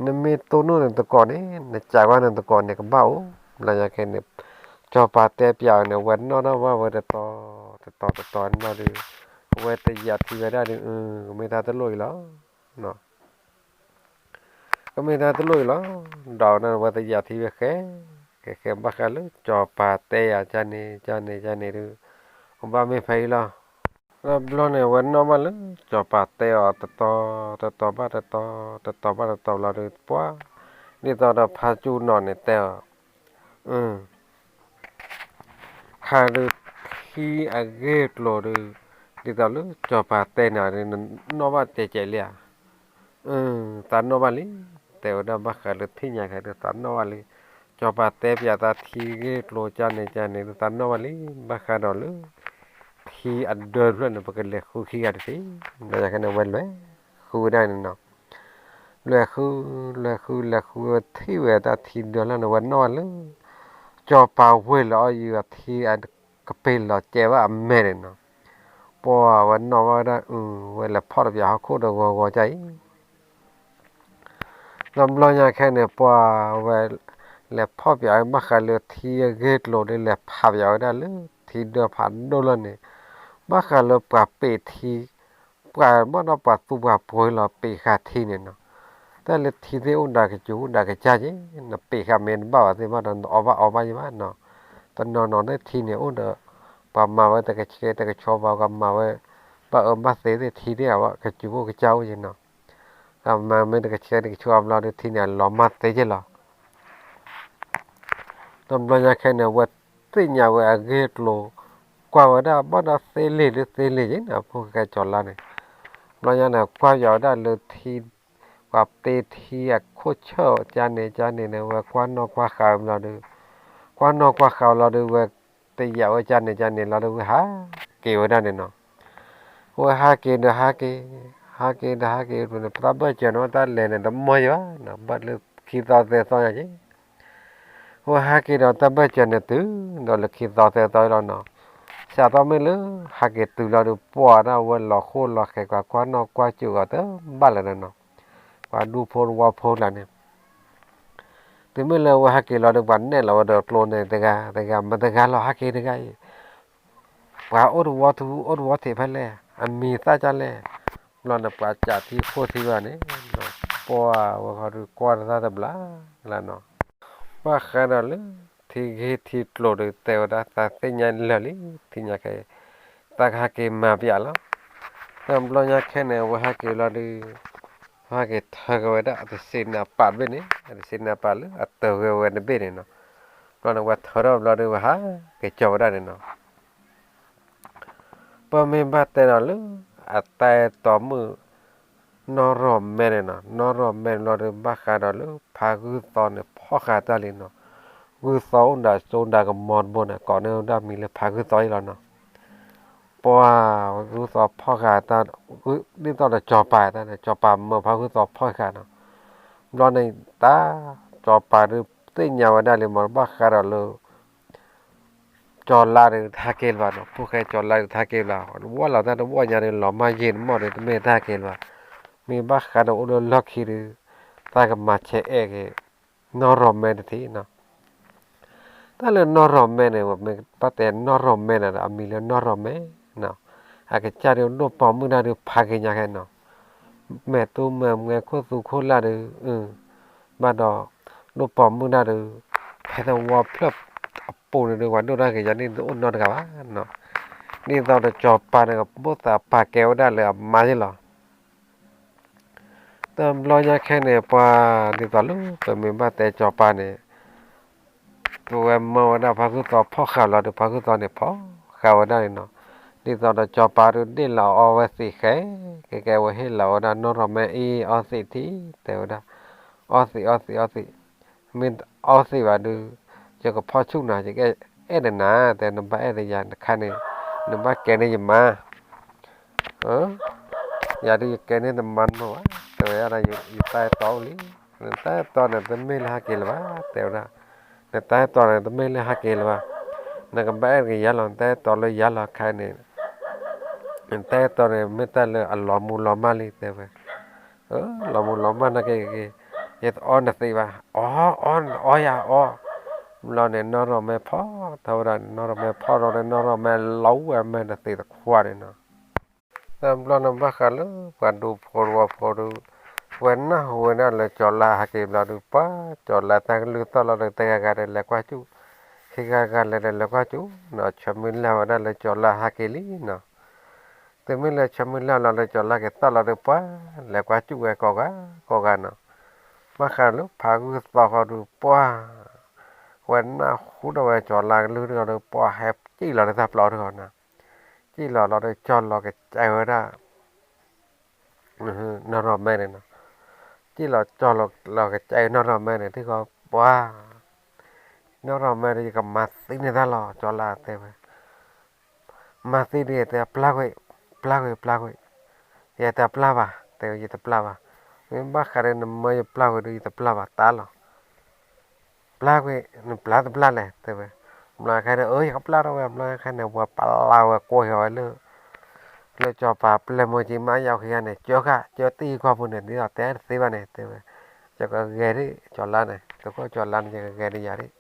နမ့ၢ်တိၢ်နီၣ်နသကိးန့ၣ် နကးကွၢ်နသကိးန့ၣ် ကဘၣ်အိၣ် ဘျီညါခဲအံၤန့ၣ် စီၤပၤတဲပျးအီၤန့ၣ် အဝဲနီၣ်ထီၣ်ဘၣ်ဝဲတတီၤ တတီၤတတီၤန့ၣ်ဒီး အဝဲတယာ်ထံဝဲဒၣ်ဒီး ကမ့ၢ်တၢ်တလိၣ်အံၤလီၤ ကမ့ၢ်တၢ်တလိၣ်အံၤလီၤ. ဒီးန့ၣ် အဝဲတယာ်ထံဝဲဃဲ ဃဲဃဲ ဘၣ်ဃးလၢ စီၤပၤတဲယၤကၢ်န့ၣ် ကၢ်န့ၣ် ကၢ်န့ၣ်ဒီး ကဘၣ်မ့ၢ်ဖဲအံၤလီၤ. ဒီးဘျီန့ၣ် အဝဲနီၣ်ဘၣ်လၢ စီၤပၤတဲအီၤတတီၤ တတီၤဘၣ်တတီၤ တတီၤဘၣ်တတီၤလီၤဒီး ပှၤ ဒ်သိးဒီးဖါကၠူနီၤန့ၣ်တဲအီၤ ခါဒုးထံအဂ့ၢ်အကျိၤဒီး ဒ်သိးလၢစီၤပၤတဲန့ၣ်ဒီး နနီၣ်ဘၣ်တဲကဲးလံဧါ. သးနီၣ်ဘၣ်လံ, တဲဝဲဒၣ်ဘၣ်ဃးလၢထံၣ်ညါခဲအံၤဒီး သးနီၣ်ဘၣ်လံ. စီၤပၤတဲပျးသးထံဂ့ၢ်ကျိၤကၢ်န့ၣ်ကၢ်န့ၣ်ဒီး သးနီၣ်ဘၣ်လံ, ဘၣ်ဃးဒီးလၢ ထံအဒၢတဖျၢၣ်န့ၣ် ပကလဲၤဃုခံဂၤတသ့. ဘျီညါခဲန့ၣ် ဝဲလဲၤဃုဝဲဒၣ်န့ၣ်နီၤ. လဲၤဃု, လဲၤဃု, လဲၤဃုဝဲထံၣ်ဝဲတၢ်ထံဒၢလၢန့ၣ် ဝဲနီၣ်ဘၣ်လၢ စီၤပၤဝ့ၢ်လီၤအီၣ်ယုၢ်အထံအကပ့ၤလီၤကဲဘၣ်အမဲာ်န့ၣ်နီၤ. ပှၤဝဲနီၣ်ဘၣ်ဝဲဒၣ်အု ဝဲလဲၤဖီၣ်တပျးဟီၣ်ခိၣ်ဒီးဂီၤဂီၤကၢ်အံၤ ဒီးဘျီညါခဲန့ၣ် ပှၤဝဲ လဲၤဖီၣ်ပျးဝဲဘၣ်ဃးလၢထံအဂ့ၢ်ကျိၤဒီး လဲၤဖးပျးဝဲဒၣ်လၢထံဒၢဖးဒိၣ်လီၤန့ၣ်, ဘၣ်ဃးလၢပှၤပ့းထံ, ပှၤဘၣ်ဒီးပှၤသူပှၤပှ့ၤလီၤပ့းဃာ်ထံန့ၣ်နီၤ, တၢ်လၢထံသ့ၣ်အိၣ်ဒၣ်ကစူၤအိၣ်ဒၣ်ကစၢ်က့, နပ့းဃာ်မ့ၢ်တဘၣ်ဘၣ်သ့ၣ်ဘၣ်ဒီး နအီၣ်ဘၣ်အီဘၣ်ယဘၣ်နီၤ, တနီၤနီၤလၢထံန့ၣ်အိၣ်ဒီး ပှၤမၤဝဲတကဆှဲတကဆှီဘၣ် ပှၤမၤဝဲ ဘၣ်အၢဘၣ်သီသ့ၣ်ထံသ့ၣ်အဝဲကစူၤအိၣ်ကစၢ်အိၣ်က့နီၤ, မၤမ့ၢ်တကဆှဲတကဆှီအဘျီဒီးထံန့ၣ်အလီၤမၢ်သ့က့လီၤ. ဒီးဘျီညါခဲန့ၣ် ဝဲသ့ၣ်ညါဝဲအဂ့ၢ်အကျိၤ, ကွၢ်ဝဲဒၣ်ဘၣ်ဒီးသ့လံာ်လၢသ့လံာ်က့နီၤ ဖိၣ်ဃဲကၠီၤလါန့ၣ်, ဘျီညါန့ၣ် ကွၢ်ပျးဝဲဒၣ်လၢထံ, ပှၤပ့းထံအခိၣ်ဆၢၣ်ကၢ်န့ၣ်ကၢ်န့ၣ်န့ၣ် ဝဲကွၢ်နီၣ်ကွၢ်ဃာ်ဝဲဘျီဒီး, ကွၢ်နီၣ်ကွၢ်ဃာ်ဝဲလီၤဒီး ဝဲတယာ်ဝဲကၢ်န့ၣ်ကၢ်န့ၣ်လီၤဒီး ဝဲဟးက့ၤဝဲဒၣ်န့ၣ်နီၤ ဝဲဟးက့ၤဒီးဟးက့ၤ, ဟးက့ၤဒီးဟးက့ၤန့ၣ် ပတၢ်ဘၢၣ်စၢၤန့ၣ် တၢ်လဲၤန့ၣ် တမီၢ်ယဘၣ်နီၤ ဘၣ်လၢခံသီသၢသီညါက့, ဝဲဟဲက့ၤဒီးတၢ်ဘၢၣ်စၢၤန့ၣ်တုၤ ဒီးလၢခံသီသၢသီလီၤနီၤ, စးထီၣ်မ့ၢ်လၢ ဟဲက့ၤတုၤလီၤဒီး ပှၤဒၣ်ဝဲလီၤဃိလီၤဃဲၤ ပှၤကွၢ်နီၣ်ကွၢ်စူၤအီၤတဘၣ်လၢၤနီၤ, ပှၤဒူဖိတဝီဖိကျါန့ၣ် တုၤမ့ၢ်လၢဝဲဟဲက့ၤလီၤဒီး ပှၤနဲၣ်လီၤဝဲဒီးကျိန့ၣ်တဂၤတဂၤ မတဂၤလီၤ ဟဲက့ၤတဂၤအံၤ, ပှၤအိၣ်တဝီထူ အိၣ်တဝီထံးဖဲလဲၣ်, အမံၤသၣ်ကၢ်လဲၣ်, ဘျီန့ၣ် ပှၤစးထံခိၣ်ထံဝဲန့ၣ်, ပှၤဝဲဃီဒုးကွၢ်တသၣ်တဘျါလၢနီၤ, ဘၣ်ဃးဒီးလၢ ထံဂ့ၢ်ထံကျိၤဒီး တဲဝဲဒၣ်သးသ့ၣ်ညါလၢာ်လံ ထံၣ်ညါခဲအံၤ, သးကဟဲက့ၤမၤပျးလီၤ, တဘျီညါခဲန့ၣ် ဝဲဟဲက့ၤလီၤဒုး ဟဲက့ၤထၢက့ၤဝဲဒၣ်အတစ့နးပာ်တဘ့ၣ်န့ၣ်, အတစ့နးပာ်လၢအတၢၤဂဲၤဝဲတဘ့ၣ်န့ၣ်နီၤ, ဘျီန့ၣ် ဝဲထၢထီၣ်ဘျီဒုး ဝဲဟးက့ၤကၠီၤဝဲဒၣ်န့ၣ်နီၤ ပမ့ၢ်ဘၣ်တဲဒီးလၢ အတၢ်အဲၣ်တီမုၣ် နီၢ်ရီၢ်မဲန့ၣ်နီၤ, နီၢ်ရီၢ်မဲန့ၣ်ဘျီဒီး ဘၣ်ဃးဒီးလၢဖါဂုၢ်သီန့ၣ် ဖီၣ်ဃာ်တၢ်လံနီၤ, ဂုၢ်သီအိၣ်ဒၣ်စိဒၣ်ကမီၤတဘိန့ၣ် ကိးန့ၢ်ဝဲဒၣ်မံၤလၢဖါဂုၢ်သီအံၤလီၤနီၤ, ပှၤဂုၢ်သီဖီၣ်ဃာ်တၢ်, ဒ်သိးဒီးစီၤပၤတၢ်န့ၣ် စီၤပၤမၢဖါဂုၢ်သီဖီၣ်ဃာ်နီၤ, ဘျီန့ၣ်တၢ် စီၤပၤဒုးသ့ၣ်ညါဝဲဒၣ်လံမး ဘၣ်ဃးဒီးလၢ ကၠီၤလါဒုးတဟဲက့ၤလၢၤဘၣ်နီၤ, ဖိၣ်ဃဲကၠီၤလါဒုးတဟဲက့ၤလၢၤဘၣ်, ဝဲလီၤတၢ်တဝီညါဒီး လီၤမၢ်ယ့ၢ်တမီၢ်ဒီး တမ့ၢ်တဟဲက့ၤလၢၤဘၣ်, မ့ၢ်ဘၣ်ဃးဒီးအိၣ်လၢလီၢ်ခံဒီး သးကမၤဆဲးအဲၣ်က့ၤ နီၢ်ရီၢ်မဲတထံၣ်နီၤ, တၢ်လၢနီၢ်ရီၢ်မဲန့ၣ် ပမ့ၢ်ဘၣ်တဲနီၢ်ရီၢ်မဲန့ၣ်ဒီး အမံၤလၢနီၢ်ရီၢ်မဲနီၤ, အကစၢ်ဒုးဒိၣ်ပိာ်မုၣ်တၢ်ဒုးဖးက့ၤညါခဲနီၤ, မဲာ်သူမဲာ်မွဲခိၣ်သူခိၣ်လၢ်ဒုး ဘၣ်ဒီး ဒိၣ်ပိာ်မုၣ်တၢ်ဒုး ဖဲသဝီဖျၢၣ်အပူၤန့ၣ်ဒုး ပှၤဒိၣ်တၢ်က့ၤယၤန့ၣ် တအိၣ်နီတဂၤဘၣ်နီၤ, ဒ်သိးဒီးစီၤပၤန့ၣ် ကဘိၣ်သးပာ်ကဲဝဲဒၣ်လၢအမါယ့ၢ်လီၤ တဘျီညါခဲန့ၣ် ပှၤဒ်သိးလၢပမ့ၢ်ဘၣ်တဲစီၤပၤန့ၣ် ပဝဲမၢဝဲဒၣ်ဖါဂုၢ်သီဖီၣ်ဃာ်လီၤဒီး ဖါဂုၢ်သီန့ၣ်ဖီၣ်ဃာ်ဝဲဒၣ်န့ၣ်နီၤ, ဒ်သိးဒီးစီၤပၤဒုးဒ့ၣ်လီၤအီဝဲသံးဃဲ, ကဲကဲဝဲဟ့ၣ်လီၤဝဲဒၣ်နီၢ်ရီၢ်မဲအံၤ အီသံးထံ တဲဝဲဒၣ်, အီသံး အီသံး အီသံး, မ့ၢ်အီသံးဘၣ်ဒုး ယကဖီၣ်ဆူၣ်နၤ ယကအဲၣ်ဒီးနၤ တဲ နဘၣ်အဲၣ်ဒီးယၤတခါန့ၣ် နဘၣ်ကဲန့ၢ်ယမါ ယၤဒုးယကဲန့ၢ်နမါတမုာ်ဘၣ်, တဲဝဲဒၣ် ယတၢ်အဲၣ်တီအိၣ်လံ, နတၢ်အဲၣ်တီန့ၣ် တမ့ၢ်လၢဟဲက့ၤလၢၤဘၣ် တဲဝဲဒၣ်, နတၢ်အဲၣ်တီန့ၣ် တမ့ၢ်လၢဟဲက့ၤလၢၤဘၣ်, နကဘၣ်အဲၣ်က့ၤယၤလီၤ နတၢ်အဲၣ်တီလၢယၤလီၤခါန့ၣ်, နတၢ်အဲၣ်တီန့ၣ် မ့ၢ်တၢ်လၢအလီၤမူလီၤမၢ်လံ တဲဝဲ, လီၤမူလီၤမၢ်နာ်က့ၤက့ၤ, ယတအီနသံးဘၣ်, အီ အီ အီယၤအီ, ဘျီန့ၣ် နီၢ်ရီၢ်မဲဖီၣ်ထီၣ်ဝဲဒၣ်န့ၣ် နီၢ်ရီၢ်မဲဖီၣ်ထီၣ်ဒီး နီၢ်ရီၢ်မဲလီၤဝဲမဲာ်နသံးတခွါန့ၣ်နီၤ တဘျီန့ၣ်ဘၣ်ဃးလၢပှၤဒူဖိတဝီဖိဒီး ဝဲနၢ်ဟူဝဲဒၣ်လၢကၠီၤလါဟဲက့ၤဘျီဒီး ပှၤကၠီၤလါတၢ်ကလုၢ်သီၣ်လီၤဒီး တဂၤဂၤဒီးလဲၤကွၢ်စူၣ်, ခံဂၤဂၤလဲၤဒီးလဲၤကွၢ်စူၣ်နီၤ ဆၢမုၢ်လၢ်ဝဲဒၣ်လၢကၠီၤလါဟဲက့ၤလံနီၤ. တုၤမ့ၢ်လၢဆၢမုၢ်လၢ်လီၤလၢကၠီၤလါက့ၤသီၣ်လီၤဒီး ပှၤလဲၤကွၢ်စူၣ်ဝဲကိးဂၤကိးဂၤနီၤ. ဘၣ်ဃးလၢဖါဂုၢ်သီဃီဒီး ပှၤ ဝဲနၢ်ဟူဒီးဝဲကၠီၤလါကလုၢ်တဂီၤဒီး ပှၤဟဲစံၣ်လီၤလၢတၢ်ပျီတဂီၤနီၤ. စံၣ်လီၤလီၤဒီး ကၠီၤလီၤကစဲဝဲဒၣ် နီၢ်ရီၢ်မဲန့ၣ်နီၤ. စံၣ်လီၤကၠီၤလီၤကစဲနီၢ်ရီၢ်မဲန့ၣ် ထံၣ်ဃီပှၤ နီၢ်ရီၢ်မဲဒီး ယကမၤသံန့ၢ်တၢ်လီၤ ကၠီၤလါတဲဝဲ မၤသံဒ်ယတဲပျၢ်ကွံာ်, ပျၢ်ကွံာ် ပျၢ်ကွံာ်, ယတဲပျၢ်ဘၣ် တဲဝဲ ယတပျၢ်ဘၣ်. မ့ၢ်ဘၣ်ဃးဒီးနမၢယပျၢ်ကွံာ်ဒီး ယတပျၢ်ဘၣ်တၢ်လီၤ. ပျၢ်ကွံာ် နပျၢ်တပျၢ်လဲၣ် တဲဝဲ. ဘျီခဲဒီး အၢ ယကပျၢ်ထီၣ်ဝဲ ဘျီခဲန့ၣ် ပှၤပျၢ်ဝဲကိးဃီၤဝဲလၢ လၢစီၤပၤပျဲၢ်မိၢ်ကံမါယီၤခံဂၤန့ၣ် ကၢဃာ် ကၢတံၢ်ကွၢ်ပူၤန့ၣ် ဒ်သိးတဲတသ့ဘၣ်န့ၣ် တဲဝဲ. ယကဂဲၤဒ်ကၠီၤလါန့ၣ် သုးခိၣ်ကၠီၤလါန့ၣ် ယကဂဲၤဒ်ယၤဒ် ဘျီ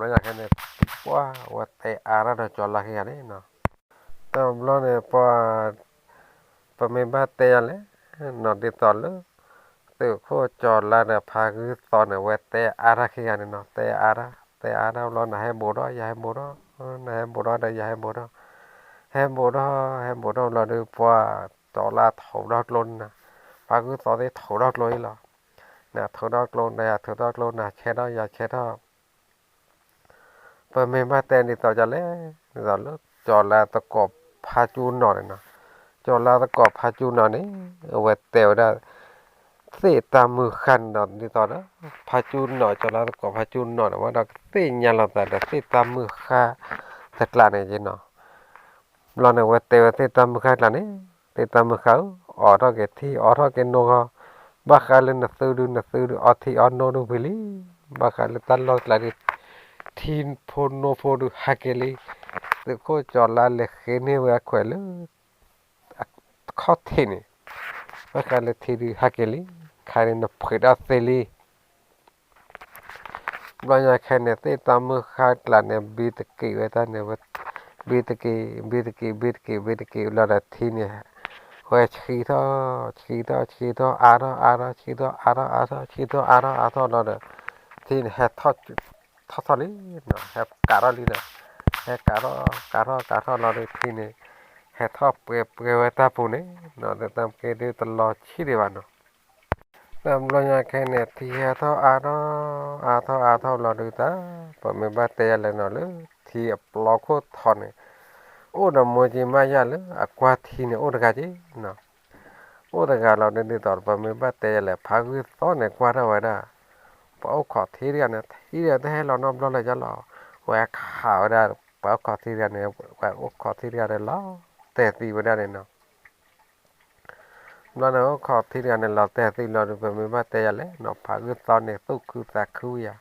ယၤခဲန့ၣ် ပှၤဝဲတဲအါထီၣ်ဒီးကၠီၤလါခံဂၤန့ၣ်နီၤ. တဘျီန့ၣ် ပှၤ ပမ့ၢ်ဘၣ်တဲယၤလဲၣ်နီၤ ဒ်သိးလၢ သုးခိၣ်ကၠီၤလါဒီးဖါဂုၢ်သီန့ၣ် ဝဲတဲအါထီၣ်ခံဂၤန့ၣ်နီၤ တဲအါထီၣ် တဲအါထီၣ်ဘျီ နဟဲဘူးထီၣ် ယဟဲဘူးထီၣ် နဟဲဘူးထီၣ်ဒီးယဟဲဘူးထီၣ် ဟဲဘူးထီၣ် ဟဲဘူးထီၣ်ဘျီဒီး ပှၤကၠီၤလါထိးထီၣ်ကျိန့ၣ်နီၤ ဖါဂုၢ်သီသ့ၣ်ထိးထီၣ်ကျိအံၤလီၤ. နထိးထီၣ်ကျိ နယၤထိးထီၣ်ကျိ နဆဲးထီၣ်ယၤဆဲးထီၣ် ပမ့ၢ်ဘၣ်တဲဒ်သိးဒ်လဲၣ် ဒ်သိးလၢ ကၠီၤလါသကိးဖါကၠူနီၤန့ၣ်နီၤ, ကၠီၤလါသကိးဖါကၠူနီၤန့ၣ် အဝဲတဲဝဲဒၣ် သ့ၣ်တၢ်မုၢ်ဃၢ်န့ၣ်ဒီး ဒ်သိးဒီး ဖါကၠူနီၤ ကၠီၤလါသကိးဖါကၠူနီၤန့ၣ် ဝဲဒီးကသ့ၣ်ညါလိာ်သးဒီးသ့ၣ်တၢ်မုၢ်ဃၢ်တကျးန့ၣ်နီၤ. ဘျီန့ၣ် ဝဲတဲဝဲသ့ၣ်တၢ်မုၢ်ဃၢ်တကျးန့ၣ် သ့ၣ်တၢ်မုၢ်ဃၢ်ဧၢ, အိးထီၣ်က့ၤထံ အိးထီၣ်က့ၤနိဃီ, ဘၣ်ဃးလၢနသုဒု နသုဒု အီထံအီနိဒုဖဲလံ ဘၣ်ဃးလၢတၢ်လီၢ်တကျါဒီး ထံဖိနီၢ်ဖိဒုးဟးက့ၤလံ, သုးခိၣ်ကၠီၤလါလဲၤဃ့န့ၢ်ဝဲအခွဲးလၢ အခီၣ်ထံးန့ၣ်, ဘၣ်ဃးလၢထံဒုးဟးက့ၤလံ, ခါန့ၣ်နဖှဲးထီၣ်သ့လံ. ဘျီညါခဲန့ၣ် သ့ၣ်တၢ်မုၢ်ဃၢ်ကျးန့ၣ် ဘံတက့ၢ်ဝဲတၢ်န့ၣ်ဝဲ, ဘံတက့ၢ် ဘံတက့ၢ် ဘံတက့ၢ် ဘံတက့ၢ် ဘံတက့ၢ်လီၤဒီး ထံန့ၣ် ဝဲဆှံထီၣ် ဆှံထီၣ် ဆှံထီၣ်အါထီၣ်အါထီၣ် ဆှံထီၣ်အါထီၣ်အါထီၣ် ဆှံထီၣ်အါထီၣ်အါထီၣ်လီၤဒီး ထံန့ၣ်ဟဲထီၣ်ထီၣ်လံ, ဟဲကးထီၣ်လံဒီး, ဟဲကးထီၣ်ကးထီၣ်ကးထီၣ်လီၤဒီး ထံန့ၣ် ဟဲထီၣ်ပှဲၤပှဲၤဝဲတၢ်ပူၤန့ၣ်, ဒီးတၢ်က့ဒုးတလီၤဆံးဒံးဘၣ်နီၤ. တဘျီညါခဲန့ၣ် ထံဟဲထီၣ်အါထီၣ်အါထီၣ်အါထီၣ်လီၤဒုးတၢ်, ပမ့ၢ်ဘၣ်တဲယၤလဲၣ်နီၤ လၢထံအပျီခိၣ်ထီန့ၣ် အိၣ်ဒီးမိၢ်က့မးယၤလၢအကွၢ်ထံန့ၣ် အိၣ်တဂၤက့နီၤ. အိၣ်တဂၤလီၤဒုးဒ်သိး ပမ့ၢ်ဘၣ်တဲယၤလဲၣ် ဖါဂုၢ်သီန့ၣ်ကွၢ်ထီၣ်ဝဲဒၣ် ပှၤအိၣ်ခိးထံတဂၤန့ၣ် ထံဒီးတဟဲလီၤနီတဘျီလၢၤယၤလီၤ. ဝဲခးဝဲဒၣ် ပှၤအိၣ်ခိးထံတဂၤန့ၣ် ပှၤအိၣ်ခိးထံတဂၤဒီးလီၤတဲာ်သံဝဲဒၣ်န့ၣ်နီၤ. ဘျီန့ၣ် အိၣ်ခိးထံတဂၤန့ၣ် လီၤတဲာ်သံလီၤဒီး ပမ့ၢ်ဘၣ်တဲယၤလဲၣ်နီၤ ဖါဂုၢ်သီန့ၣ် သူၣ်ခုသးခုယၤ.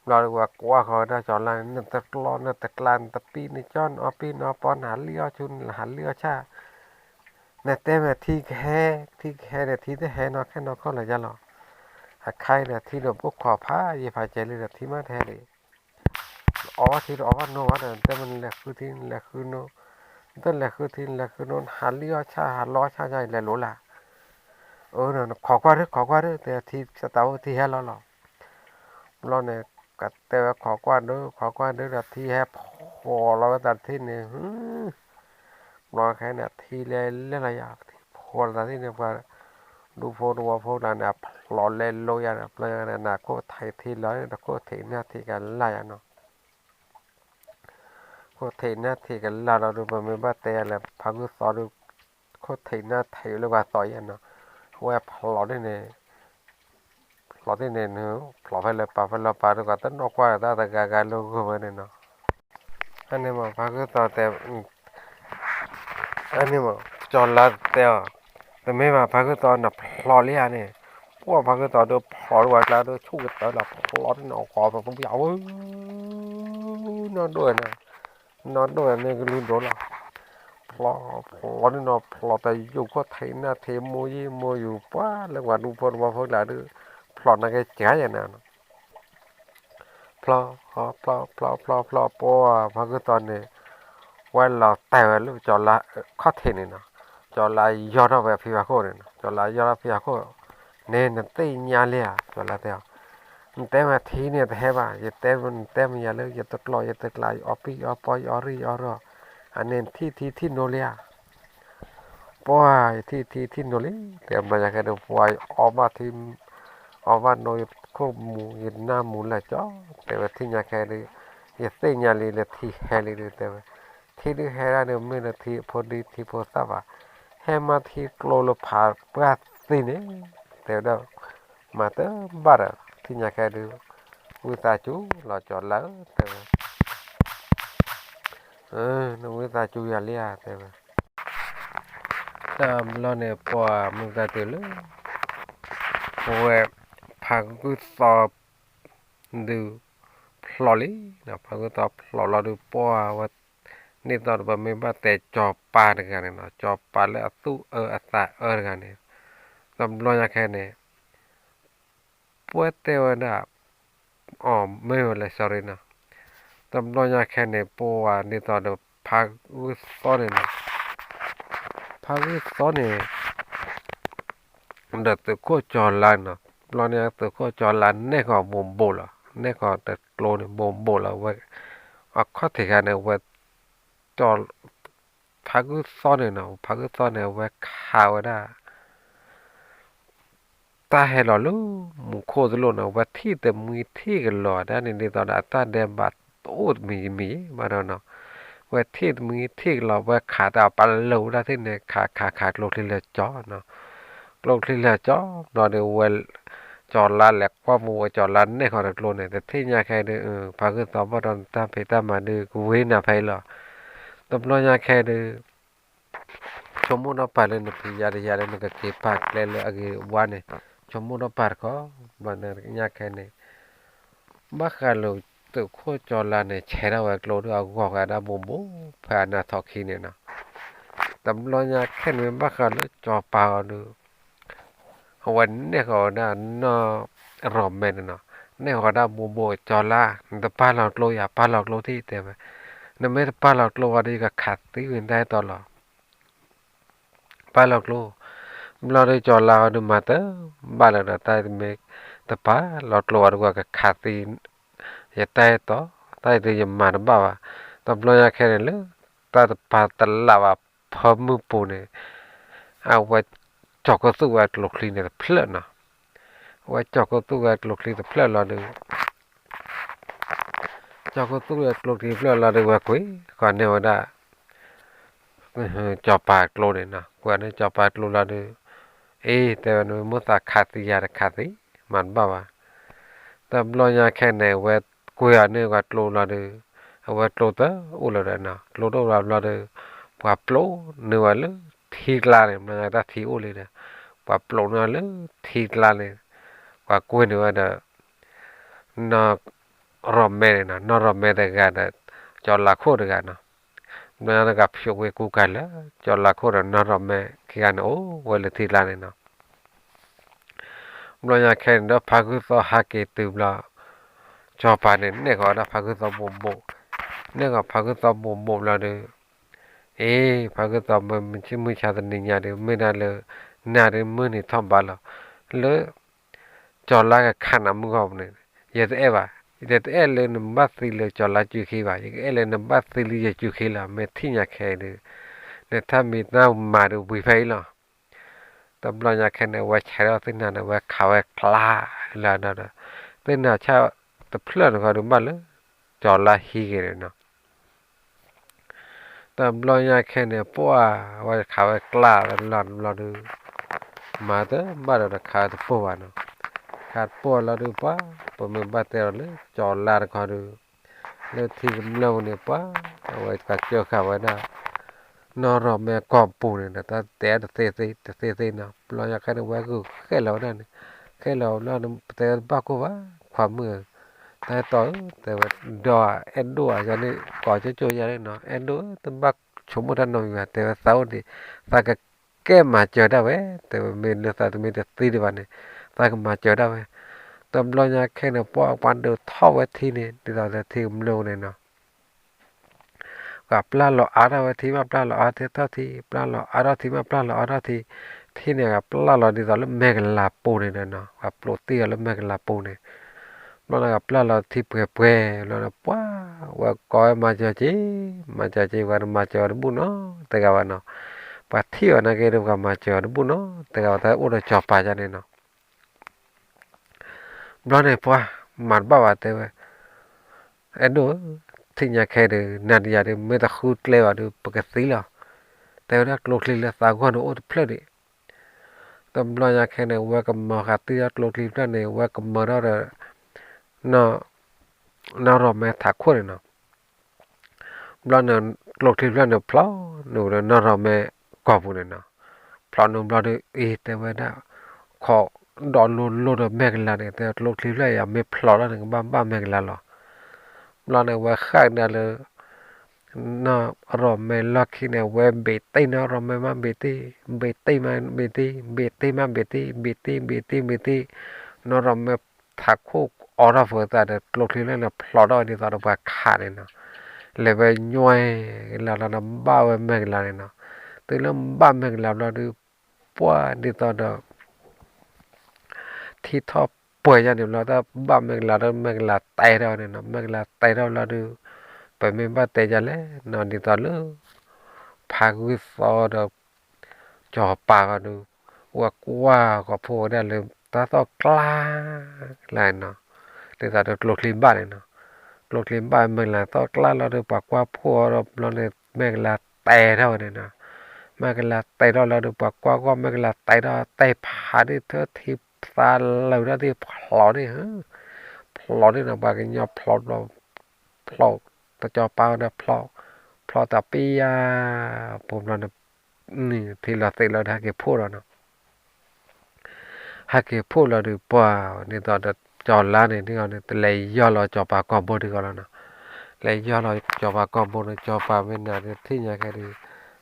ဘျီဒီး ဝဲကွၢ်ဃီၤဝဲဒၣ်ကၠီၤလါန့ၣ် နတကျီ နတကျါ နတပံၣ် နကၠီ နအီၣ်ပံၣ် နအီၣ်ပီ နဟးလံၣ်အီၣ်ဆူ နဟးလံၣ်အီၣ်ဆၣ် နတဲမ့ၢ်ထံကဟဲ, ထံကဟဲဒီး ထံတဟဲနီၢ်ခဲနီၢ်ခိၣ်လၢၤယၤလီၤ. အခါအံၤဒီးထံဒီးဘိၣ်ခိးဖးယံၤဖးကဲလံဒီး ထံမ့ၢ်တဟဲလံ. အီၣ်ဘၣ်ထံဒီးအီၣ်ဘၣ်နိဘၣ်ဒီး နတဲမ့ၢ်နလဲၤဃုထံ နလဲၤဃုနိ, နတလဲၤဃုထံ နလဲၤဃုနိ နဟးလံၣ်အီၣ်ဆၣ် ဟးလီအီၣ်ဆၣ်ယၤ ယလဲၤလိၤလၢ်. အၢ နခိးကွၢ်ဒု ခိးကွၢ်ဒု တဲထံ စတၢ်အိၣ်ထံဟဲလီၤလီၤ. ဘျီန့ၣ် ကတဲဝဲခိးကွၢ်ဒု ခိးကွၢ်ဒုဒီး ထံဟဲဖျိးလီၤဝဲသးတထံၣ်န့ၣ် ဘျီခဲန့ၣ် ထံလဲၤလဲၤလီၤယၤ ထံဖျိးလီၤသးတထံၣ်န့ၣ် ပှၤဒူဖိတဝီဖိကျါန့ၣ် အဖျိးလဲၤလိၤယၤဒီး ဘျီန့ၣ် ခိၣ်ထံးထံလီၤန့ၣ် တခိၣ်ထံးနၢ်ထံးကလၢ်ယၤနီၤ. ခိၣ်ထံးနၢ်ထံးကလၢ်လီၤဒုး ပမ့ၢ်ဘၣ်တဲယၤလဲၣ် ဖါဂုၢ်သီဒုး ခိၣ်ထံးနၢ်ထံးလၢပှၤသီယၤနီၤ. အဝဲဖျိးဒ်န့ၣ် ဖျိးဒ်န့ၣ် ဖျိးဖဲလဲၣ်ပာ်ဖဲလဲၣ်ပာ်ဒုး ကတနီၣ်ကွၢ်တၢ်တဂၤဂၤလၢဂီၢ်ဝဲန့ၣ်နီၤ. အန့ၣ်မး ဖါဂုၢ်သီတဲ အန့ၣ်မး ကၠီၤလါတဲအီၤ, တမ့ၢ်ဘၣ် ဖါဂုၢ်သီနဖျိးလံဧါန့ၣ်, ပှၢ်ဖါဂုၢ်သီဒုးဖျိးဒုးဝဲကျါဒုး ဆူၣ်ကတၢၢ်လီၤ ဖျိးဒ်န့ၣ် အီၣ်ကီးပပယဝဲ နီၢ်ဒိၣ်န့ၣ်, နီၢ်ဒိၣ်န့ၣ်ကလုၢ်ဒိၣ်လီၤ, ဖျိး ဖျိးဒ်န့ၣ် ဖျိးတယုၢ်ခိၣ်ထံးနၢ်ထံးမိၢ်ယံၤမိၢ်ယူၤ ပှၢ်လၢပှၤဒူဖိတဝီဖိကျါဒုး ဖျိးနာ်က့ၤကါယဲၢ်န့ၣ် ဖျိး ဖျိး ဖျိး ဖျိး ဖျိး ပှၢ် ဖါဂုၢ်သီန့ၣ် ဝဲလီၤတဲာ်ဝဲလၢကၠီၤလါခီၣ်ထံးန့ၣ်နီၤ, ကၠီၤလါယီၢ်ထီၣ်ဝဲဖံဖါခိၣ်န့ၣ်နီၤ, ကၠီၤလါယီၢ်ထီၣ်ဖံဖါခိၣ်န့ၣ် နသ့ၣ်ညါလံဧါ, ကၠီၤလါတဲအီၤ, နတဲမ့ၢ်ထံန့ၣ်တဟဲဘၣ်, ယတဲ နတဲမ့ၢ်ယၤလၢ ယတကျီ ယတကျါ ယအီၣ်ပံၣ် ယအီၣ်ပီ ယအီၣ်ရံၣ် ယအီၣ်ရီၣ်, အန့ၣ်ထံၣ်ထံထံၣ်နိလံဧါ ပှၢ် ယထံၣ်ထံထံၣ်နိလံ, တဲဘျီညါခဲဒုး ပှၢ် ယအီၣ်ဘၣ်ထံ အီၣ်ဘၣ်နိ ယခိၣ်မူ ယနၢ်မူလၢာ်ကၠီ, တဲဝဲထံၣ်ညါခဲဒုး ယသ့ၣ်ညါလံလၢထံဟဲလံဒုး တဲဝဲ, ထံဒုးဟဲဒၣ်ဒုး မ့ၢ်လၢထံအဖိဒံထံဖိသၣ်ဘၣ်, ဟဲမၤထံကျိလၢဖးပှၢ်သ့န့ၣ်, တဲဝဲဒၣ် မၤတဘၣ်ဒီး ထံၣ်ညါခဲဒုး ဝံသးစူၤလီၤကၠီၤလါဧၢ တဲဝဲ နဝံသးစူၤယၤလံဧါ တဲဝဲ, တဘျီန့ၣ် ပှၢ်မုၢ်ကတၢၢ်တုၤလၢ ပဝဲ ဖါဂုၢ်သီ ဒုး ဖျိးလံ, ဖါဂုၢ်သီဖျိးလီၤဒုး ပှၢ်ဝဲ ဒ်သိးဒီးပမ့ၢ်ဘၣ်တဲကၠီၤပၤတဂၤန့ၣ်နီၤ, ကၠီၤပၤလၢအသူၣ်အၢအသးအၢတဂၤန့ၣ်, တဘျီညါခဲန့ၣ် ပှၢ်တဲဝဲဒၣ် အမ့ၢ်ဝဲလဲၣ် sorry နီၤ, တဘျီညါခဲန့ၣ် ပှၢ်ဒ်သိးဒီး ဖါဂုၢ်သီန့ၣ်နီၤ, ဖါဂုၢ်သီန့ၣ် ဒီးသုးခိၣ်ကၠီၤလါနီၤ, တဘျီန့ၣ် သုးခိၣ်ကၠီၤလါနဲၣ်ဃီၤဘိးဘိးလီၤ, နဲၣ်ဃီၤတကျိန့ၣ် ဘိးဘိးလီၤဝဲ, အခီၣ်ထံးခါန့ၣ် ဝဲ ဖါဂုၢ်သီန့ၣ်နီၤ, ဖါဂုၢ်သီန့ၣ် အဝဲခးဝဲဒၣ် တၢ်ဟဲလီၤလၢ မူခိၣ်တလိၣ်န့ၣ် ဝဲထံၣ်တမှံထံၣ်ကလီၤဒၣ်န့ၣ် ဒ်သိးဒီးအတၢ်ဒဲးဘးတအိၣ်တမံၤမံၤဘၣ်ဒီးနီၤ, ဝဲထံၣ်တမှံထံၣ်ကလီၤ ဝဲခးတၢ်ပာ်လီၤဝဲဒၣ်သ့ၣ်န့ၣ် ခးခးခး ကျိချံလၢာ်ကၠီနီၤ, ကျိချံလၢာ်ကၠီ ဘျီဒီးဝဲ ကၠီၤလါလဲၤကွၢ်မူဝဲ ကၠီၤလါနဲၣ်ဃီၤတကျိန့ၣ် တထံၣ်ညါခဲဒုး ဖါဂုၢ်သီဘၣ်ဒီးနတၢ်ဖံးတၢ်မၤဒုး ကဝ့ၤနၤဖဲအံၤလီၤ, တဘျီညါခဲဒုး ဆိကမိၣ်ထီၣ်ပာ်လၢနဖံးယၤတယၤလၢနကက့ၤပာ်ကျဲလၢအဂ့ၤဝါန့ၣ်, ဆိကမိၣ်ထီၣ်ပာ်တခီ, ဘျီညါခဲန့ၣ် ဘၣ်ဃးလၢသုးခိၣ်ကၠီလါန့ၣ် ဆဲးထီၣ်ဝဲကျိဒုးအဂီၢ်ဃာ်ဒၣ်မိၢ်မိၢ် ဖဲအနၢ်ထီၣ်ခံန့ၣ်နီၤ. တဘျီညါခဲန့ၣ် ဘၣ်ဃးလၢကၠီပၤအီၤဒုး အဝဲနဲၣ်ဃီၤဝဲဒၣ်နီၢ်ရီၣ်မဲန့ၣ်နီၤ, နဲၣ်ဃီၤဝဲဒၣ်မိၢ်မိၢ်ကၠီလါ, နတပာ်လီၤကျိယၤ ပာ်လီၤကျိထံၣ်တဲဝဲ, နမ့ၢ်တပာ်လီၤကျိဝဲဒီး ယကခးသံဝံၤတၢ်အဲၣ်တီလီၤ. ပာ်လီၤကျိ, ဘျီဒုးကၠီလါအီၤဒုးမၤတဘၣ်လၢၤဒီး တၢ်မ့ၢ်တပာ်လီၤကျိဝဲဒီး ကခးသံ ယတၢ်အဲၣ်တီ, တၢ်အံၤဒုးယမၤတဘၣ်ဘၣ်. တဘျီညါခဲန့ၣ်လၢ တၢ်တပာ်တလးဘၣ်ဖၢမုၢ်ပူၤန့ၣ် အဝဲ ကၠီၤခိၣ်သူၣ်ဝဲကျိချံန့ၣ်တဖျၢၣ်နီၤ. အဝဲကၠီၤခိၣ်သူၣ်ဝဲကျိချံတဖျၢၣ်လီၤဒုး ကၠီၤခိၣ်သူၣ်ဝဲကျိချံတဖျၢၣ်လီၤဒုး ဝဲကွံာ်ဃီၤန့ၢ်ဝဲဒၣ် ကၠီၤပၤကျိန့ၣ်နီၤ, ကွံာ်န့ၢ်ကၠီၤပၤကျိလီၤဒုး, အ့ တဲဝဲ နမ့ၢ်မိၣ်သးခးသံယၤတခးသံ, မၤတဘၣ်ဘၣ်. တဘျီညါခဲန့ၣ် အဝဲကွံာ်အီၤန့ၢ်ဝဲကျိလီၤဒုး, အဝဲကျိတအိၣ်လၢၤဒီးနီၤ, ကျိတအိၣ်လၢၤဘျီဒုး ပှၤပျိးန့ၢ်ဝဲလၢထံကျါန့ၣ်, ဘျီညါတၢ်ထံအိၣ်လံဒီး ပှၤပျိးန့ၢ်ဝဲလၢထံကျါန့ၣ်, ပှၤကွံာ်န့ၢ်ဝဲဒီး နီၢ်ရီၣ်မဲန့ၣ်နီၤ, နီၢ်ရီၣ်မဲတဂၤဒီး ကၠီၤလါခိၣ်တဂၤနီၤ. ဘျီညါတဂၤဖျိးကွံာ်ကူကၤလၢာ်, ကၠီၤလါခိၣ်ဒီးနီၢ်ရီၣ်မဲခံဂၤန့ၣ် အိၣ်ဝဲလၢထံကျါန့ၣ်နီၤ. ဘျီညါခဲန့ၣ်ဒီး ဖါဂုၢ်သီဟးက့ၤတုၤဘျီ, ကၠီၤပၤန့ၣ် နဲၣ်ဃီၤဝဲဒၣ်ဖါဂုၢ်သီမိၢ်မိၢ်, နဲၣ်ဃီၤဖါဂုၢ်သီမိၢ်မိၢ်ဘျီဒုး, အ့ ဖါဂုၢ်သီမ့ၢ်ဆ့မုၢ်ဆါတနံၤညါဒုး မ့ၢ်ဒၣ်လၢ နၤဒုးမုၢ်နံၤထီၣ်ဘးလီၤ, လၢ ကၠီၤလါကခးနၤမုၢ်ဂီၢ်ပူၤန့ၣ် ယတအဲၣ်ဘၣ်, ယတအဲၣ်လၢနဘၣ်သံလၢကၠီၤလါစုခံဘၣ်, ယကအဲၣ်လၢနဘၣ်သံလၢယစုခံလီၤ, မ့ၢ်ထံၣ်ညါခဲအံၤဒုး နထၢမံၤတၢ်မၤဒုးဝံၤဖဲအံၤလီၤ. တဘျီညါခဲန့ၣ် အဝဲဆဲးထီၣ်သ့ၣ်နၤန့ၣ် အဝဲခးဝဲကျါလၢဒီး သ့ၣ်နၤဆၣ်တဖျၢၣ်န့ၣ်ဃီဒုးဘၣ်လၢ ကၠီၤလါဟံးဂ့ၤန့ၣ်နီၤ. တဘျီညါခဲန့ၣ် ပှၢ်ဝဲခးဝဲကျါလၢတဘျီဒုး မၤတဘၣ်ဒီးတခးတပိၢ်ဘၣ်နီၤ. ခးတပိၢ်လီၤဒုး ပှၢ် ပမ့ၢ်ဘၣ်တဲဒီးလၢကၠီၤလါတခီဒုး လၢထံကမျၢၢ်ပူၤန့ၣ် ပှၢ် အဝဲကစၢၢ်ဃာ်ဝဲဒၣ် နီၢ်ရီၣ်မဲကီၢ်ပူၤန့ၣ်ဒီး တၢ်တဲတသ့သ့ တသ့သ့နီၤ. ဘျီညါခဲန့ၣ် ဝဲဂုာ်ဃဲလီၤဝဲဒၣ်န့ၣ်, ဃဲလီၤဘျီ ပတဲတဘၣ်ကိၢ်ဘၣ် ခွါမုၣ်ဧၢ, တၢ်အဲၣ်တီဧၢ တဲဝဲ, ဒီးအဲၣ်ဒိၣ်အယၤန့ၣ် ကိးကၠိကၠိယၤန့ၣ်နီၤ, အဲၣ်ဒိၣ်ဧၢ တဘၣ်ဆိကမိၣ်တၢ်နီတမံၤဘၣ် တဲဝဲ, သးအိၣ်ဒံး သးကကဲမၤစၢၤဒၣ်ဝဲ, တဲဝဲ မ့ၢ်လၢသးတမ့ၢ်တသံဒံးဘၣ်န့ၣ် သးကမၤစၢၤဒၣ်ဝဲ. တဘျီညါခဲန့ၣ် ပှၢ်ပှၤဒုးထီၣ်ဝဲထံန့ၣ် ဒ်သိးလၢထံကမျၢၢ်ပူၤန့ၣ်နီၤ ပှၤပျၢ်လီၤအါထီၣ်ဝဲထံမး ပျၢ်လီၤအါထီၣ်ထံ, ပျၢ်လီၤအါထီၣ်ထံမး ပျၢ်လီၤအါထီၣ်ထံ, ထံန့ၣ် ပျၢ်လီၤဒ်သိးလၢမဲာ်ကလၤပူၤန့ၣ်ဒီးနီၤ, ပှၤပျိးသံအီၤလၢမဲာ်ကလၤပူၤန့ၣ်, ဘျီန့ၣ်ပျၢ်လီၤထံပှဲၤပှဲၤလီၤဒီး ပှၤဝဲကိးဝဲမၤစၢၤက့ၤ, မၤစၢၤက့ၤ ပှၤတမၤစၢၤအီၤတဘူၣ်နီတဂၤဘၣ်နီၤ, ပှၤထံၣ်အီၤနာ်က့ဒီး ပှၤမၤစၢၤအီၤတဘူၣ်နီတဂၤဘၣ် တၢ်အိၣ်ဒီးကၠီၤပၤယါန့ၣ်နီၤ. ဘျီန့ၣ်ပှၤမၤတဘၣ်ဘၣ်တဲဝဲ, အဲၣ်ဒိၣ်ဧၢ, ထံၣ်ညါခဲဒုး နၤဒီးယၤဒုး မ့ၢ်တဃုကျဲဘၣ်ဒုး ပကသံလီၤ, တဲဝဲဒၣ်ကျိချံလၢသးဂီၢ်န့ၣ်အိၣ်တဖျၢၣ်ဒံး. တဘျီညါခဲန့ၣ် ဝဲကမၤဃာ်သံဒီးကျိချံတဖျၢၣ်န့ၣ် ဝဲကမၤထီၣ်ဒီး နီၢ်ရီၣ်မဲထးခိၣ်န့ၣ်နီၤ. ဘျီန့ၣ် ကျိချံဖျၢၣ်န့ၣ် ဖျိးန့ၢ်ဝဲဒီးနီၢ်ရီၣ်မဲကီၢ်ပူၤန့ၣ်နီၤ. ဖျိးန့ၢ်ဘျီဒုး အ့ တဲဝဲဒၣ် ခိးဒီးလိၤလိၤဒီးမဲာ်ကလၤန့ၣ် တဲကျိချံဖျၢၣ်အံၤ မ့ၢ်ဖျိးထီၣ်န့ၣ် ကဘၣ်ဘၣ်မဲာ်ကလၤလီၤ. ဘျီန့ၣ် ဝဲဃၣ်ကဒါလၢ နီၢ်ရီၣ်မဲလီၢ်ခံန့ၣ် ဝဲဘ့းတ့ၢ်နီၢ်ရီၣ်မဲမးဘ့းတ့ၢ်, ဘ့းတ့ၢ်မးဘ့းတ့ၢ်, ဘ့းတ့ၢ်မးဘ့းတ့ၢ်, ဘ့းတ့ၢ်ဘ့းတ့ၢ်ဘ့းတ့ၢ်, နီၢ်ရီၣ်မဲထးခိၣ်အိးထီၣ်ဖိသးဒီး ကျိချံဖျၢၣ်န့ၣ် ဖျိးထီၣ်ဝဲဒ်သိးဒီးပှၤခးန့ၣ်နီၤ. လဲၤဝဲညွဲကလၤလီၤဒီး ဘၣ်ဝဲမဲာ်ကလၤန့ၣ်နီၤ. တုၤလၢဘၣ်မဲာ်ကလၤဘျီဒုး ပှၢ်ဒ်သိးဒီး ထံထီၣ်ပှဲၤယါန့ၣ်ဘျီ တၢ်ဘၣ်မဲာ်ကလၤဒီး မဲာ်ကလၤတဲထီၣ်ဝဲန့ၣ်နီၤ. မဲာ်ကလၤတဲထီၣ်ဘျီဒုး ပမ့ၢ်ဘၣ်တဲယါလဲၣ်နီၤ ဒ်သိးလၢ ဖါဂုၢ်သီဒီး စီၤပၤဃီဒုး ဝဲကွၢ်ကီးဖှိၣ်ဝဲဒၣ်လၢတၢ်သီၣ်ကျါ လၢနီၤ ဒ်သိးဒီးကျိချံဘၣ်န့ၣ်နီၤ. ကျိချံဘၣ်မဲာ်ကလၤသီၣ်ကျါလီၤဒီး ပှၤကွၢ်ဖှိၣ်အီၤဒီးဘျီန့ၣ် မဲာ်ကလၤတဲထီၣ်ဝဲန့ၣ်နီၤ. မဲာ်ကလၤတဲထီၣ်လီၤဒီး ပှၤကွၢ်ဂီၢ်မဲာ်ကလၤတဲထီၣ် တဲဖးဒၣ်ထၢထံသးလၢာ်ဒၣ်သ့ၣ်ဖျိးန့ၣ် ဖျိးန့ၣ်နီၤ ပှၤကညီဖျိး ဖျိး တစီၤပၤဝဲဒၣ်ဖျိး ဖျိးတၢ်ပံယါ ပူၤဘျီန့ၣ် ထံလီၤသ့းလီၤဒီးဟဲက့ၤဖှိၣ်လီၤနီၤ. ဟဲက့ၤဖှိၣ်လီၤဒုးပှၤ ဒ်သိးဒီး ကၠီၤလါန့ၣ်ဒ်အံၤန့ၣ် တလဲၤယီၢ်လီၤစီၤပၤကီၢ်ဘိဒ်အံၤလီၤနီၤ. လဲၤယီၢ်လီၤစီၤပၤကီၢ်ဘိန့ၣ် စီၤပၤမ့ၢ်နာ်ဒီးထံၣ်ညါခဲဒီး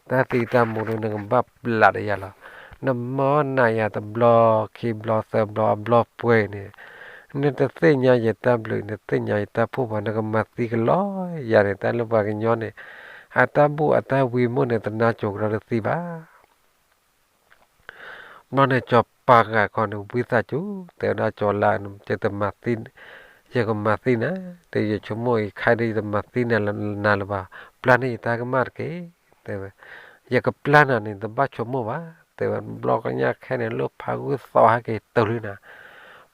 တၢ်သံတၢ်မူဒီး နကဘၣ်ဘျးဒီးယၤလီၤ. နမၤနာ်ယၤတဘျီ ခံဘျီ သၢဘျီ အဘျီပှဲၤန့ၣ် နတသ့ၣ်ညါယတၢ်ဘျုး နတသ့ၣ်ညါယတၢ်ဖှိၣ်ဘၣ် နကမၤသံကလီယၤန့ၣ် တၢ်လၢပှၤကညီန့ၣ် အတၢ်ဘူၣ်အတၢ်ဝံမိၢ်န့ၣ် တနါစိၤကဒီးတသံဘၣ်. ဘျီန့ၣ် စီၤပၤဂၤခီန့ၣ် ဝံသးစူၤ တဲဝဲဒၣ်ကၠီၤလါ ယတမၤသံ, ယကမၤသံနၤ, တဲယဆိကမိၣ်အံၤခဲဒီး ယတမၤသံနၤလၢၤဘၣ်, ပျၢ်န့ၢ်ယတၢ်ကမၣ်တက့ၢ်, တဲဝဲ, ယကပျၢ်နၤန့ၣ် တဘၣ်ဆိကမိၣ်ဘၣ်, တဲဝဲ, ဘျီကညါခဲန့ၣ် လၢဖးဂုၢ်သီဟဲက့ၤတုၤလံနၤ,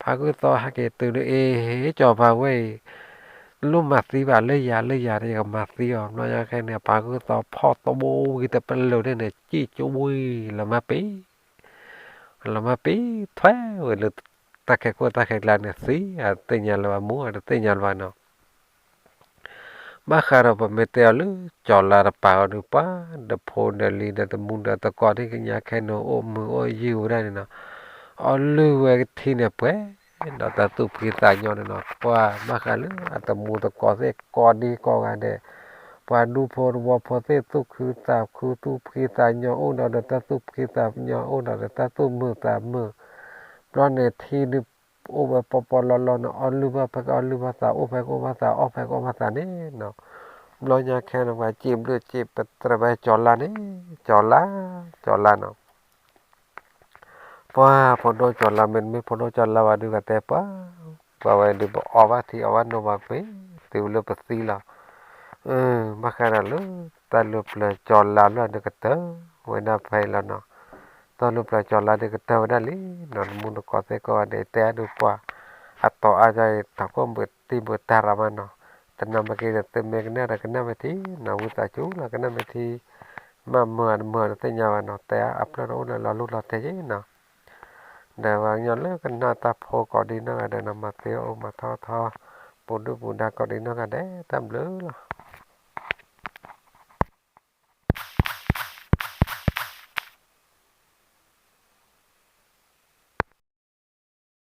ဖးဂုၢ်သီဟဲက့ၤတုၤလံ အ့ စီၤပၤဝဲအံၤ လိၣ်မၤသံဘၣ် လၢယၤ လၢယၤ ယကမၤသံအီၤ, ဘျီညါခဲန့ၣ် ဖးဂုၢ်သီဖီၣ်တဘိဝံၤတပလၢၤဒၣ်န့ၣ် စံၣ်ကၠိဝံၤ လီၤမၢ်ပ့ၤ လီၤမၢ်ပ့ၤထွဲဝဲလၢ တၢ်ခဲခိၣ်တၢ်ခဲကျါန့ၣ်သံ, အတသ့ၣ်ညါလၢၤဘၣ် မူအတသ့ၣ်ညါလၢၤဘၣ်နီၤ. ဘၣ်ဃးဒီးပမ့ၢ်တဲအီၤလၢ ကၠီၤလါတပၤအီၤဒုး ပှၤဒီးဖိဒီးလံၤဒီးတမူဒီးတကိး ဒ်ကညါခဲန့ၣ် အိၣ်မုာ်အိၣ်ယုၢ်ဝဲဒၣ်န့ၣ်နီၤ, အီလုၢ်ဝဲကထံန့ၣ်ပှဲၤ ဒီးတၢ်သူၣ်ဖှံသးညီန့ၣ်နီၤ, ပှၤဘၣ်ဃးလၢအတမူတကိးသ့ၣ်ကိးဒံကိးဂၤဒဲး, ပှၤဒူဖိတဝီဖိသ့ၣ် သူၣ်ခုသးခု သူၣ်ဖှံသးညီ အိၣ်ဒီးတၢ်သူၣ်ဖှံသးညီ အိၣ်ဒီးတၢ်သူၣ်မုာ်သးမုာ်, ဘျီန့ၣ်ထံဒုး အိၣ်ဝဲပီပီလီလီန့ၣ် အီလုၢ်ဘၣ်ဖဲကအီလုၢ်ဘၣ်သး အိၣ်ဖဲကအိၣ်ဘၣ်သး အီၣ်ဖဲကအိၣ်ဘၣ်သးန့ၣ်နီၤ, ဘျီညါခဲန့ၣ် ပှၤစံးဘျုးစံးပတြၢၤဝဲကၠီၤလါန့ၣ်, ကၠီၤလါ, ကၠီၤလါနီၤ. ပှၤဖိဒိၣ်ကၠီၤလါ မ့တမ့ၢ်ဖိဒိၣ်ကၠီၤလါဘၣ်ဒုး ကတဲပှၤ, ပှၤဝဲဒုး ပအီဘၣ်ထံအီဘၣ်နိဘၣ်ပှ့ၤ တုၤလၢပသံလီၤ. ဘၣ်ဃးဒီးလၢ တၢ်လၢပျၢၤကၠီၤလါလၢဒုးကတၢၢ်ဝဲဒၣ်ဖဲအံၤလီၤနီၤ, တၢ်လၢပျၢၤကၠီၤလါဒုးကတၢၢ်ဝဲဒၣ်လံနီၤ, တမူတကိးသ့ၣ်ကိးဂၤဒဲး တဲအဒုးပှၤ အတီၤအါကီ ထီၣ်ခိၣ်ဘုးတံၢ်ဘုးတၢ်ရၤမးနီၤ, တနၢ်မ့ၢ်က့ၤဒီး သုမ့ၢ်ကနၣ်ဒီးကနၣ်မ့ၢ်ထံနီၤ, ဝံသးစူၤလီၤ ကနၣ်မ့ၢ်ထံ မ့ၢ်မုာ်တမုာ်တသ့ၣ်ညါဘၣ်နီၤ, တဲအါအဖျၢၣ်တအိၣ်လၢလီၤလူၢ်လီၤတဲာ်ယဲနီၤ, ဒီးပှၤကညီလၢကနၣ်တၢ်ဖိကိးဒံနီၢ်ဂၤဒဲးနီၤ, မၤသ့အိၣ်မၤထီၣ်ထီ ပူၤဒုၣ်ပူၤဒါကိးဒံနီၢ်ဂၤဒဲး တၢ်ဘျုးလီၤ.